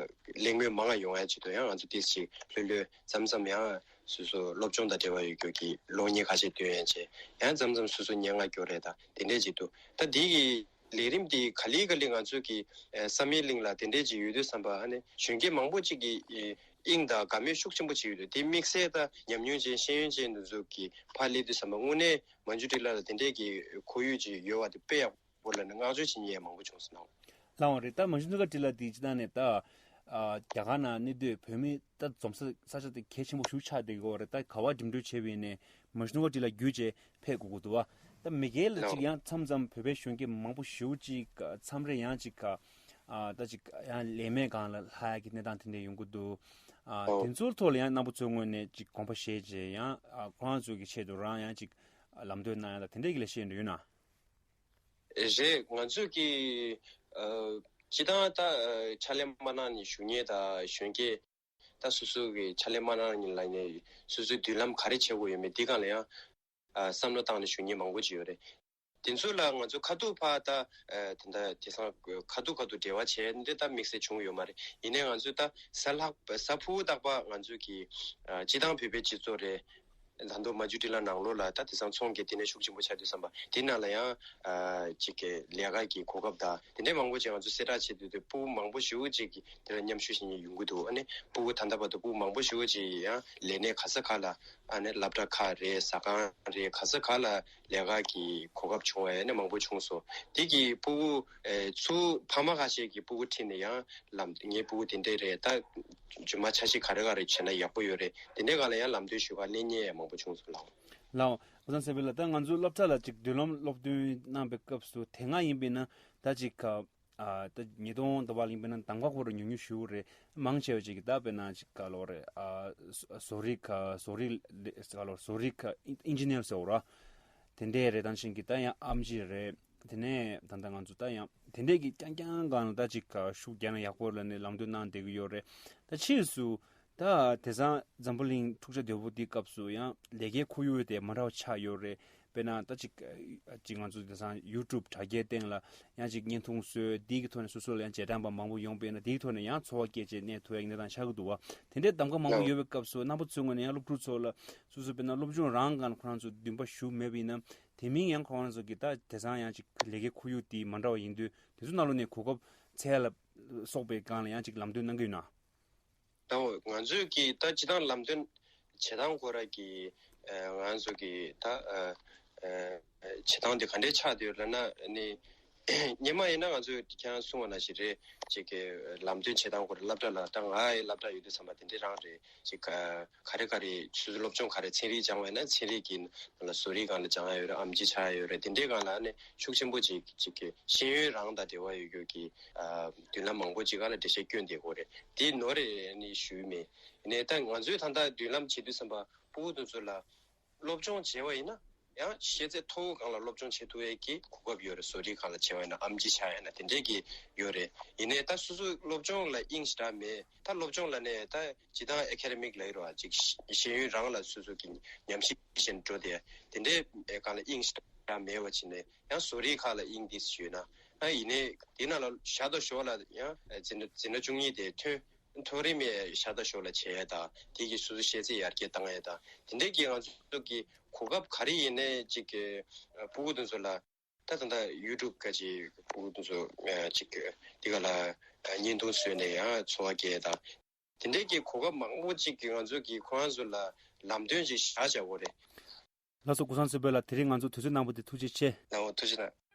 གླེང་མོལ་མང་ང་ཡོང་ཡ་ཆེད་དུ་ཡང་ང་ཚོ་ཏིས་ཅིག་ལྷོད་ལྷོད་མཚམས་མཚམས་ཡང་སོ་སོ་སློབ་སྦྱོང་དང་འབྲེལ་བ་ཡོད་རྒྱུ་གི་གློག་བརྙན་ཁ་ཤས་སྟོན་ཡ་བྱས། ཡང་མཚམས་མཚམས་སོ་སོ་སྙན་ངག་སྐྱོར་རེད། ད་དེ་འདྲས་ཅིག་འདུག་ད་འདི་གི་ལས་རིམ་འདི་ག་ལེ་ག་ལེ་ང་ཚོ་གི་ཨེ་བསམ་ཡས་གླིང་ལ་དེ་འདྲས་ཅིག་ཡོད་དུས་ཙམ་པ་ཨ་ནི་གཞོན་སྐྱེས་མང་པོ་ཅིག་གིས་ཨེ་དབྱིངས་དང་དགའ་མོས་ཤུགས་ཆེན་པོ་ཅིག་ཡོད་འདུག་དེ་དམིགས་བསལ་ད་ཉམས་མྱོང་ཅན་ཤེས་ཡོན་ཅན་འདི་ཚོ་གི་ཕར་སླེབས་དུས་ཙམ་པ་དངོས་གནས་མ་ཇུ་དཀར་སྒྲིལ་ལགས་ལ་དེ་འདྲས་ཀྱི་ཁོར་ཡུག་ཅིག་ཡོད་པ་དེ་དཔེ་ཡག་པོ་ལབ་ནས་བསྔགས་བརྗོད་བྱེད་མཁན་མང་པོ་བྱུང་སོང་། ལགས་འོང་རེད། ད་མ་ཇུ་དུང་དཀར་སྒྲིལ་ལགས་དེ་སྤྱིར་བཏང་ནས་ད་ཨ་རྒྱ་གར་ནང་གནས་སྡོད་བོད་མི་ད་འཛོམས་ས་ས་ཆ་དེ་གལ་ཆེན་པོ་ཞིག་ཆགས་བསྡད་ཀྱི་ཡོད་རེད། ད་ག་པར་འགྲིམ་འགྲུལ་བྱས་པ་ཡིན་ནའི་མ་ཇུ་དུང་དཀར་སྒྲིལ་ལགས་བརྒྱུད་བྱས་ཕེབས་དགོས་ཀྱི་འདུག་བ། ད་མི་སྒེར་ལ་ཅིག་ཡང་མཚམས་མཚམས་བོད་པའི་གཞོན་སྐྱེས་མང་པོ་ཞེ་པོ་ཅིག་མཚམས་རེ་ཡང་ཅིག་ཨ་ད་ཅིག་ཡང་ལས་མེད་སྒང་ལ་ལྷག་ཡ་གི་གནས་སྟངས་དེ་འདྲ་ཡོང་གི་འདུག་ཨ་དེ་ཚོའི་ཐོག་ལ་ཡང་རྣམ་པ་ཚོའི་ངོས་ནས་ཅིག་དགོངས་པ་བཞེས་བྱས་ཡང་ཨ་ཁོ་རང་ཚོ་གི་ཆེད་དུ་རང་ཡང་ཅིག་ལམ་སྟོན་གནང་ཡ་ད་དེ་འདྲ་གི་ལས་བྱེད་འདྲ་ཡོད་ན། རེད། ང་ཚོས་ཀྱི་ཨ་སྤྱིར་བཏང་ད་ཨ་ཕྱག་ལས་མ་གནང་ནས་བཞུགས་མཁན་དང་གཞོན་སྐྱེས་ད་སོ་སོ་གི་ཕྱག་ལས་མ་གནང་ནས་ལབ་ནས་སོ་སོའི་མདུན་ལམ་ག་རེ་བྱེད་དགོས་ཡོད་མེད་འདི་སྒང་ལ་ཡང་ཨ་བསམ་བློ་བཏང་ནས་བཞུགས་མཁན་མང་པོ་ཅིག་ཡོད་རེད། དེ་ཚོ་ལ་ང་ཚོ་ཁ་ཐུག་ཕར་ད་ཨ་ད་ལྟ་དེང་སང་ཁ་ཐུག་ཁ་ཐུག་འབྲེལ་བ་བྱས་འདི་ད་དམིགས་བསལ་བྱུང་ཡོད་མ་རེད། ཡིན་ནའི་ང་ཚོས་ད་གཟའ་ལྷག་གཟའ་ཕུར་བུ་རྟག་པར་ང་ཚོས་ཀྱི་ཨ་སྤྱིར་བཏང་བོད་པའི་སྤྱི་ཚོགས་རེད། ད་དུང་མ་ཇུ་དཀར་སྒྲིལ་ལགས་ནང་ལོགས་ལ་ད་དེང་སང་ཚོང་གི་དེ་ནས་ཤུགས་ཆེན་པོ་ཆགས་དུས་ཙམ་པ་དེ་ནང་ལ་ཡང་ཨ་ཅིག་གི་ལས་ཀ་གི་གོ་སྐབས་དང་དེ་འདྲའི་མང་པོ་ཅིག་ང་ཚོ་གསལ་བསྒྲགས་བྱེད་དུས་དེ་ཕྲུ་གུ་མང་པོ་ཞེ་པོ་ཅིག་གིས་དེ་ལ་མཉམ་ཞུགས་བྱེད་མཁན་ཡོང་གི་འདུག་ཨ་ནི་ཕྲུ་གུ་ད་ལྟ་བར་དུ་ཕྲུ་གུ་མང་པོ་ཞེ་པོ་ཅིག་ཡང་ལས་གནས་ག་ས་ག་ལ་ཨ་ནི་སློབ་གྲྭ་ཁག་རེད། ཟ་ཁང་རེད། ག་ས་ག་ལ་ལས་ཀ་གི་གོ་སྐབས་བྱུང་བ་ཡང་ནི་མང་པོ་བྱུང་སོང་། དེ་གི་ཕྲུ་གུ་ཨེ་ཚུར་ཕ་མ་ཁ་ཤས་ཀྱི་ཕྲུ་གུ་ཁྲིད་ནས་ཡང་ལམ་ངའི་ཕྲུ་གུ་དེ་འདྲས་རེད། ད་རྗེས་མ་འཆར་གཞི་ག་རེ་ག་རེ་བྱས་ན་ཡག་པོ་ཡོད་རེད། དེ་འདྲའི་སྒང་ལ་ཡང་ལམ་སྟོན་ཞུ་ག་སླེབས་མཁན་ཡང་མང་པོ་བྱུང་སོང་ལགས། ལགས་འོང་། ཀུན་བཟང་ཚེ་འཕེལ་ལགས། ད་ང་ཚོའི་སློབ་གྲྭ་ལ་ཅིག་མདུན་ལམ་སློབ་སྟོན་གནང་པའི་སྐབས་སུ་དེ་སྔ་ཡིན་པས་ན་ད་ཅིག་ག་ཨ་ད་ཉིས་སྟོང་ཟླ་བ་ལ་ཡིན་པས་ན་གདམ་ག་ཁོ་རང་ཉུང་ཉུང་ཞུ་རེད། མང་ཆེ་བ་ཅིག་གིས་ད་དཔེར་ན་ཅིག་ག་ལོ་རེད། ཨ་བཟོ་བཟོ་རིག་ག་བཟོ་རིག་ལས་ག་ལོ་བཟོ་རིག་ག་ཨིན་ཨིན་ཇི་ནིར་ཟེར་བ་ར། དེ་འདྲས་རེད། དེ་ནང་བཞིན་གྱི་ད་ཡང་ཨེམ་ཆི་རེད། དེ་ནས་ད་ལྟ་ང་ཚོ་ད་ཡང་དེ་འདྲས་ཀྱི་རྐྱང་རྐྱང་སྒང་ལ་ད་ཅིག་ག་ཤུགས་རྒྱག་ན་ཡག་པོ་ལབ་ནས་ལམ་སྟོན་གནང་བསྡད་ཀྱི་ཡོད་རེད། ད་ཕྱིས་སུ་ད་དེང་སང་འཛམ་བུ་གླིང་འཁྲུག་ཆ་དོད་པོ་འདིའི་སྐབས་སུ་ཡང་ལས་ཀའི་ཁོར་ཡུག་དེ་མ་འདྲ་བ་ཆགས་ཡོད་རེད། དཔེར་ན་ད་ཅིག་ཅིག་ང་ཚོ་དེང་སང་ཡུ་ཊུབ་དྲ་རྒྱའི་སྟེང་ལ་ཡང་ཅིག་བརྙན་ཐུང་བཟོས། དེའི་གི་ཐོག་ནས་སོ་སོ་ལ་ཡང་རྗེས་འབྲང་པ་མང་པོ་ཡོང་པས་ན། དེའི་ཐོག་ནས་ཡང་འཚོ་བ་སྐྱེལ་བྱས་གནས་ཐུབ་ཡ་གི་གནས་སྟངས་ཤར་གི་འདུག་བ། དེ་འདྲའི་གདམ་ག་མང་པོ་ཡོད་པའི་སྐབས་སུ་རྣམ་པ་ཚོའི་ངོས་ནས་ཡང་སློབ་ཕྲུག་ཚོ་ལ་སོ་སོ་དཔེར་ན་སློབ་སྦྱོང་རང་སྒང་ལ་ཁོ་རང་ཚོ་འདུན་པ་ཞུགས་མེད་པ་ཡིན་ན། དེ་མིན་ཡང་ཁོ་རང་ཚོ་གི་ད་དེང་སང་ཡང་ཅིག་ལས་ཀའི་ཁོར་ཡུག་དེ་མ་འདྲ་བ་ཡིན་དུས། དེ་ཚོ་ནང་ལོགས་ནས་གོ་སྐབས་འཚོལ་ཡ་ལ་སོགས་པའི་སྒང་ལ་ཡང་ཅིག་ལམ་སྟོན་གནང་གི་ཡོད་ན། ད་འོ་ང་ཚོས་ཀྱི་ད་སྤྱི་བཏང་ལམ་སྟོན་བྱེད་སྟངས་ཁོ་ར་གི་ཨ་ང་ཚོ་གི་ད་ཨ་ཨ་བྱེད་སྟངས་དེ་ག་འདྲས་ཆགས་བསྡད་ཡོད་ལབ་ན་ནི། སྔོན་མ་ཡིན་ན་ང་ཚོས་ཁྱེད་རང་གསུངས་པ་ནང་བཞིན་རེད། ཅིག་གི་ལམ་སྟོན་བྱེད་སྟངས་ཁོ་ར་སློབ་གྲྭ་ལ། ད་ང་ཡི་སློབ་གྲྭ་ཡོད་དུས་ཙམ་པ་དེ་འདྲས་རང་རེད། ཅིག་ག་ག་རེ་ག་རེ་སོ་སོ་སློབ་སྦྱོང་ག་རེ་ཚན་རིག་སྦྱངས་པ་ཡིན་ན་ཚན་རིག་གི་ནང་ལ་བཟོ་རིག་སྒང་ལ་སྦྱང་ཡ་ཡོད་རེད། ཨེམ་ཆི་ཆགས་ཡ་ཡོད་རེད། དེ་འདྲའི་སྒང་ལ་ནི་ཤུགས་ཆེན་པོ་ཅིག་ཅིག་གི་ཤེས་ཡོན་རང་དང་འབྲེལ་བ་ཡོད་རྒྱུ་གི་ཨ་མདུན་ལམ་མང་པོ་ཅིག་སྒང་ལ་འགྲེལ་བཤད་སྐྱོན་བསྡད་ཡོད་རེད། དེ་ནོར་རེད་ནི་ཞུས་མེད། ཡིན་ནའི་ད་ང་ཚོས་ད་ལྟ་མདུན་ལམ་བྱེད་དུས་ཙམ་པ་སྤུ་གུ་དེ་ཚོ་ལ་སློབ་སྦྱོང་བྱས་པ་ཡིན་ན་ཡང་ཤེས་ཚད་མཐོ་བོ་སྒང་ལ་སློབ་སྦྱོང་བྱེད་ཐུབ་ཡས་ཀྱི་གོ་སྐབས་ཡོད་རེད། བཟོ་རིག་སྒང་ལ་བྱས་པ་ཡིན་ན། ཨེམ་ཆི་ཆགས་ཡ་ན་དེ་འདྲས་ཀྱི་ཡོད་རེད། ཡིན་ནའི་ད་སོ་སོ་སློབ་སྦྱོང་ལ་དབྱིངས་ཞེ་དྲག་མེད། ད་སློབ་སྦྱོང་ལབ་ནའི་ད་སྤྱི་བཏང་ཨེ་ཁེ་ཌེ་མིག་ལབ་ཡོད་རེད་བ། ཅིག་ཤེས་ཤེས་ཡོན་རང་ལ་སོ་སོ་གི་ཉམས་ཞིབ་བྱེད་འགྲོ་དེ་དེ་འདྲའི་སྒང་ལ་དབྱིངས་ཞེ་དྲག་མེད་པ་བྱས་ནས། ཡང་བཟོ་རིག་ཁག་ལ་དབྱིངས་ཏོག་ཙམ་ཡོད་ན། ཨ་ཡིན་ནའི་དེ་ནང་ལ་ཞར་དང་ཞོར་ལ་ཡང་འཛིན་གྲྭ་འཛིན་གྲྭ་བཅུ་གཉིས་དེ་ཐོན། མཐོ་རིམ་ཡང་ཞར་དང་ཞོར་ལ་བྱས་ཡ་དང་། དེ་གི་སོ་སོ་ཤེས་ཚད་ཡར་རྒྱས་བཏང་ཡ་དང་། དེ་འདྲའི་གི་ང་ཚོ་གི་གོ་སྐབས་ག་རེ་ཡིན་ནའི་ཅིག་གི་ཨ་སྤུ་གུ་དེ་ཚོ་ལ། ད་ད་ལྟ་ཡུ་ཊུབ་ག་ཅིག་སྤུ་གུ་དེ་ཚོ་ཨ་ཅིག་གི་དེ་ག་ལ་ཨ་བརྙན་ཐུང་བཟོས་ནས་ཡང་འཚོ་བ་སྐྱེལ་ཡ་དང་། དེ་འདྲའི་གི་གོ་སྐབས་མང་པོ་ཅིག་གི་ང་ཚོ་གི་ཁོ་རང་ཚོ་ལ་ལམ་སྟོན་ཅིག་བཞག་བྱ་དགོས་རེད། ལགས་སོ། ཀུན་བཟང་བཟོད་པ་ལགས། དེ་རིང་ང་ཚོ་དུས་ཚོད་གནང་བ་དེ་ཐུགས་རྗེ་ཆེ། ལགས་འོ། ཐུགས་རྗེ་གནང་།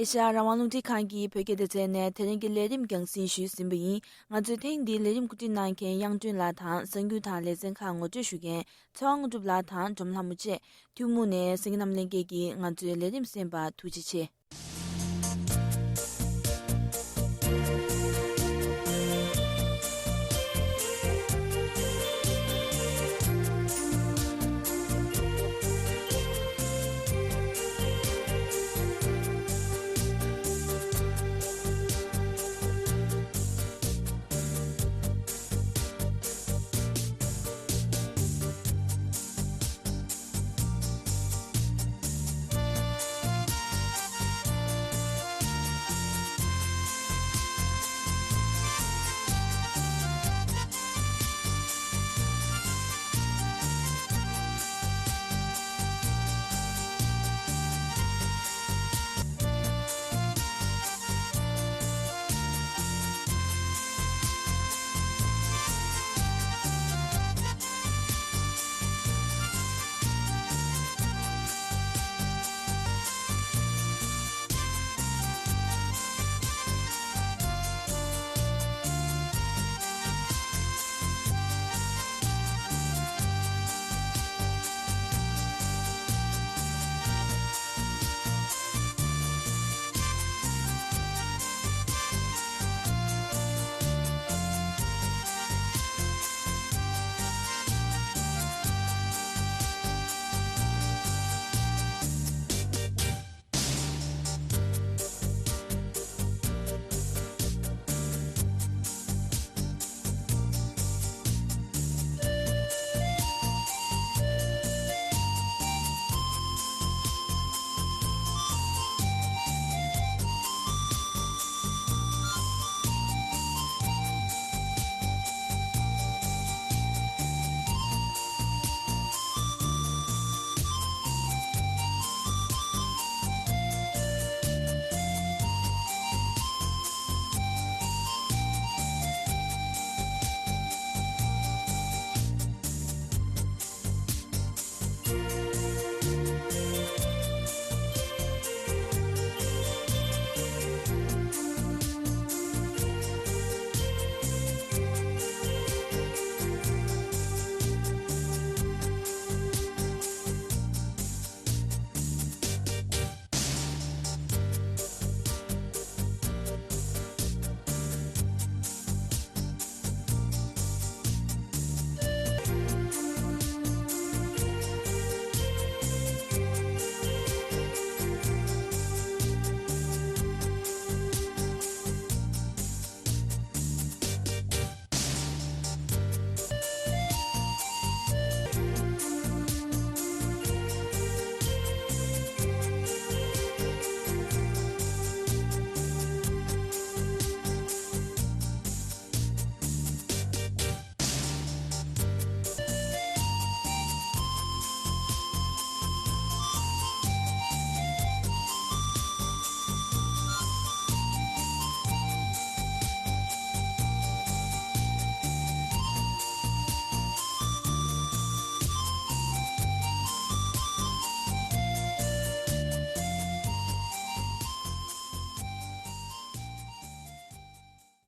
ཨེ་ཤ་ཡ་རང་དབང་རླུང་འཕྲིན་ཁང་གི་བོད་སྐད་སྡེ་ཚན་ནས་དེ་རིང་གི་ལས་རིམ་རྒྱང་སྲིང་ཞུས་ཟིན་པ་ཡིན། ང་ཚོའི་ཐེངས་འདིའི་ལས་རིམ་གོ་སྒྲིག་གནང་མཁན་དབྱངས་སྒྲོན་ལགས་དང་། གསར་འགྱུར་དང་ལེ་ཚན་ཁག་ངོ་སྤྲོད་ཞུ་མཁན་ཚེ་དབང་དངོས་གྲུབ་ལགས་དང་འབྲོམ་ལྷ་མོ་བཅས། ཐུན་མོང་ནས་གསན་མཁན་རྣམས་ལྷན་རྒྱས་ཀྱིས་ང་ཚོའི་ལས་རིམ་གསན་པར་ཐུགས་རྗེ་ཆེ།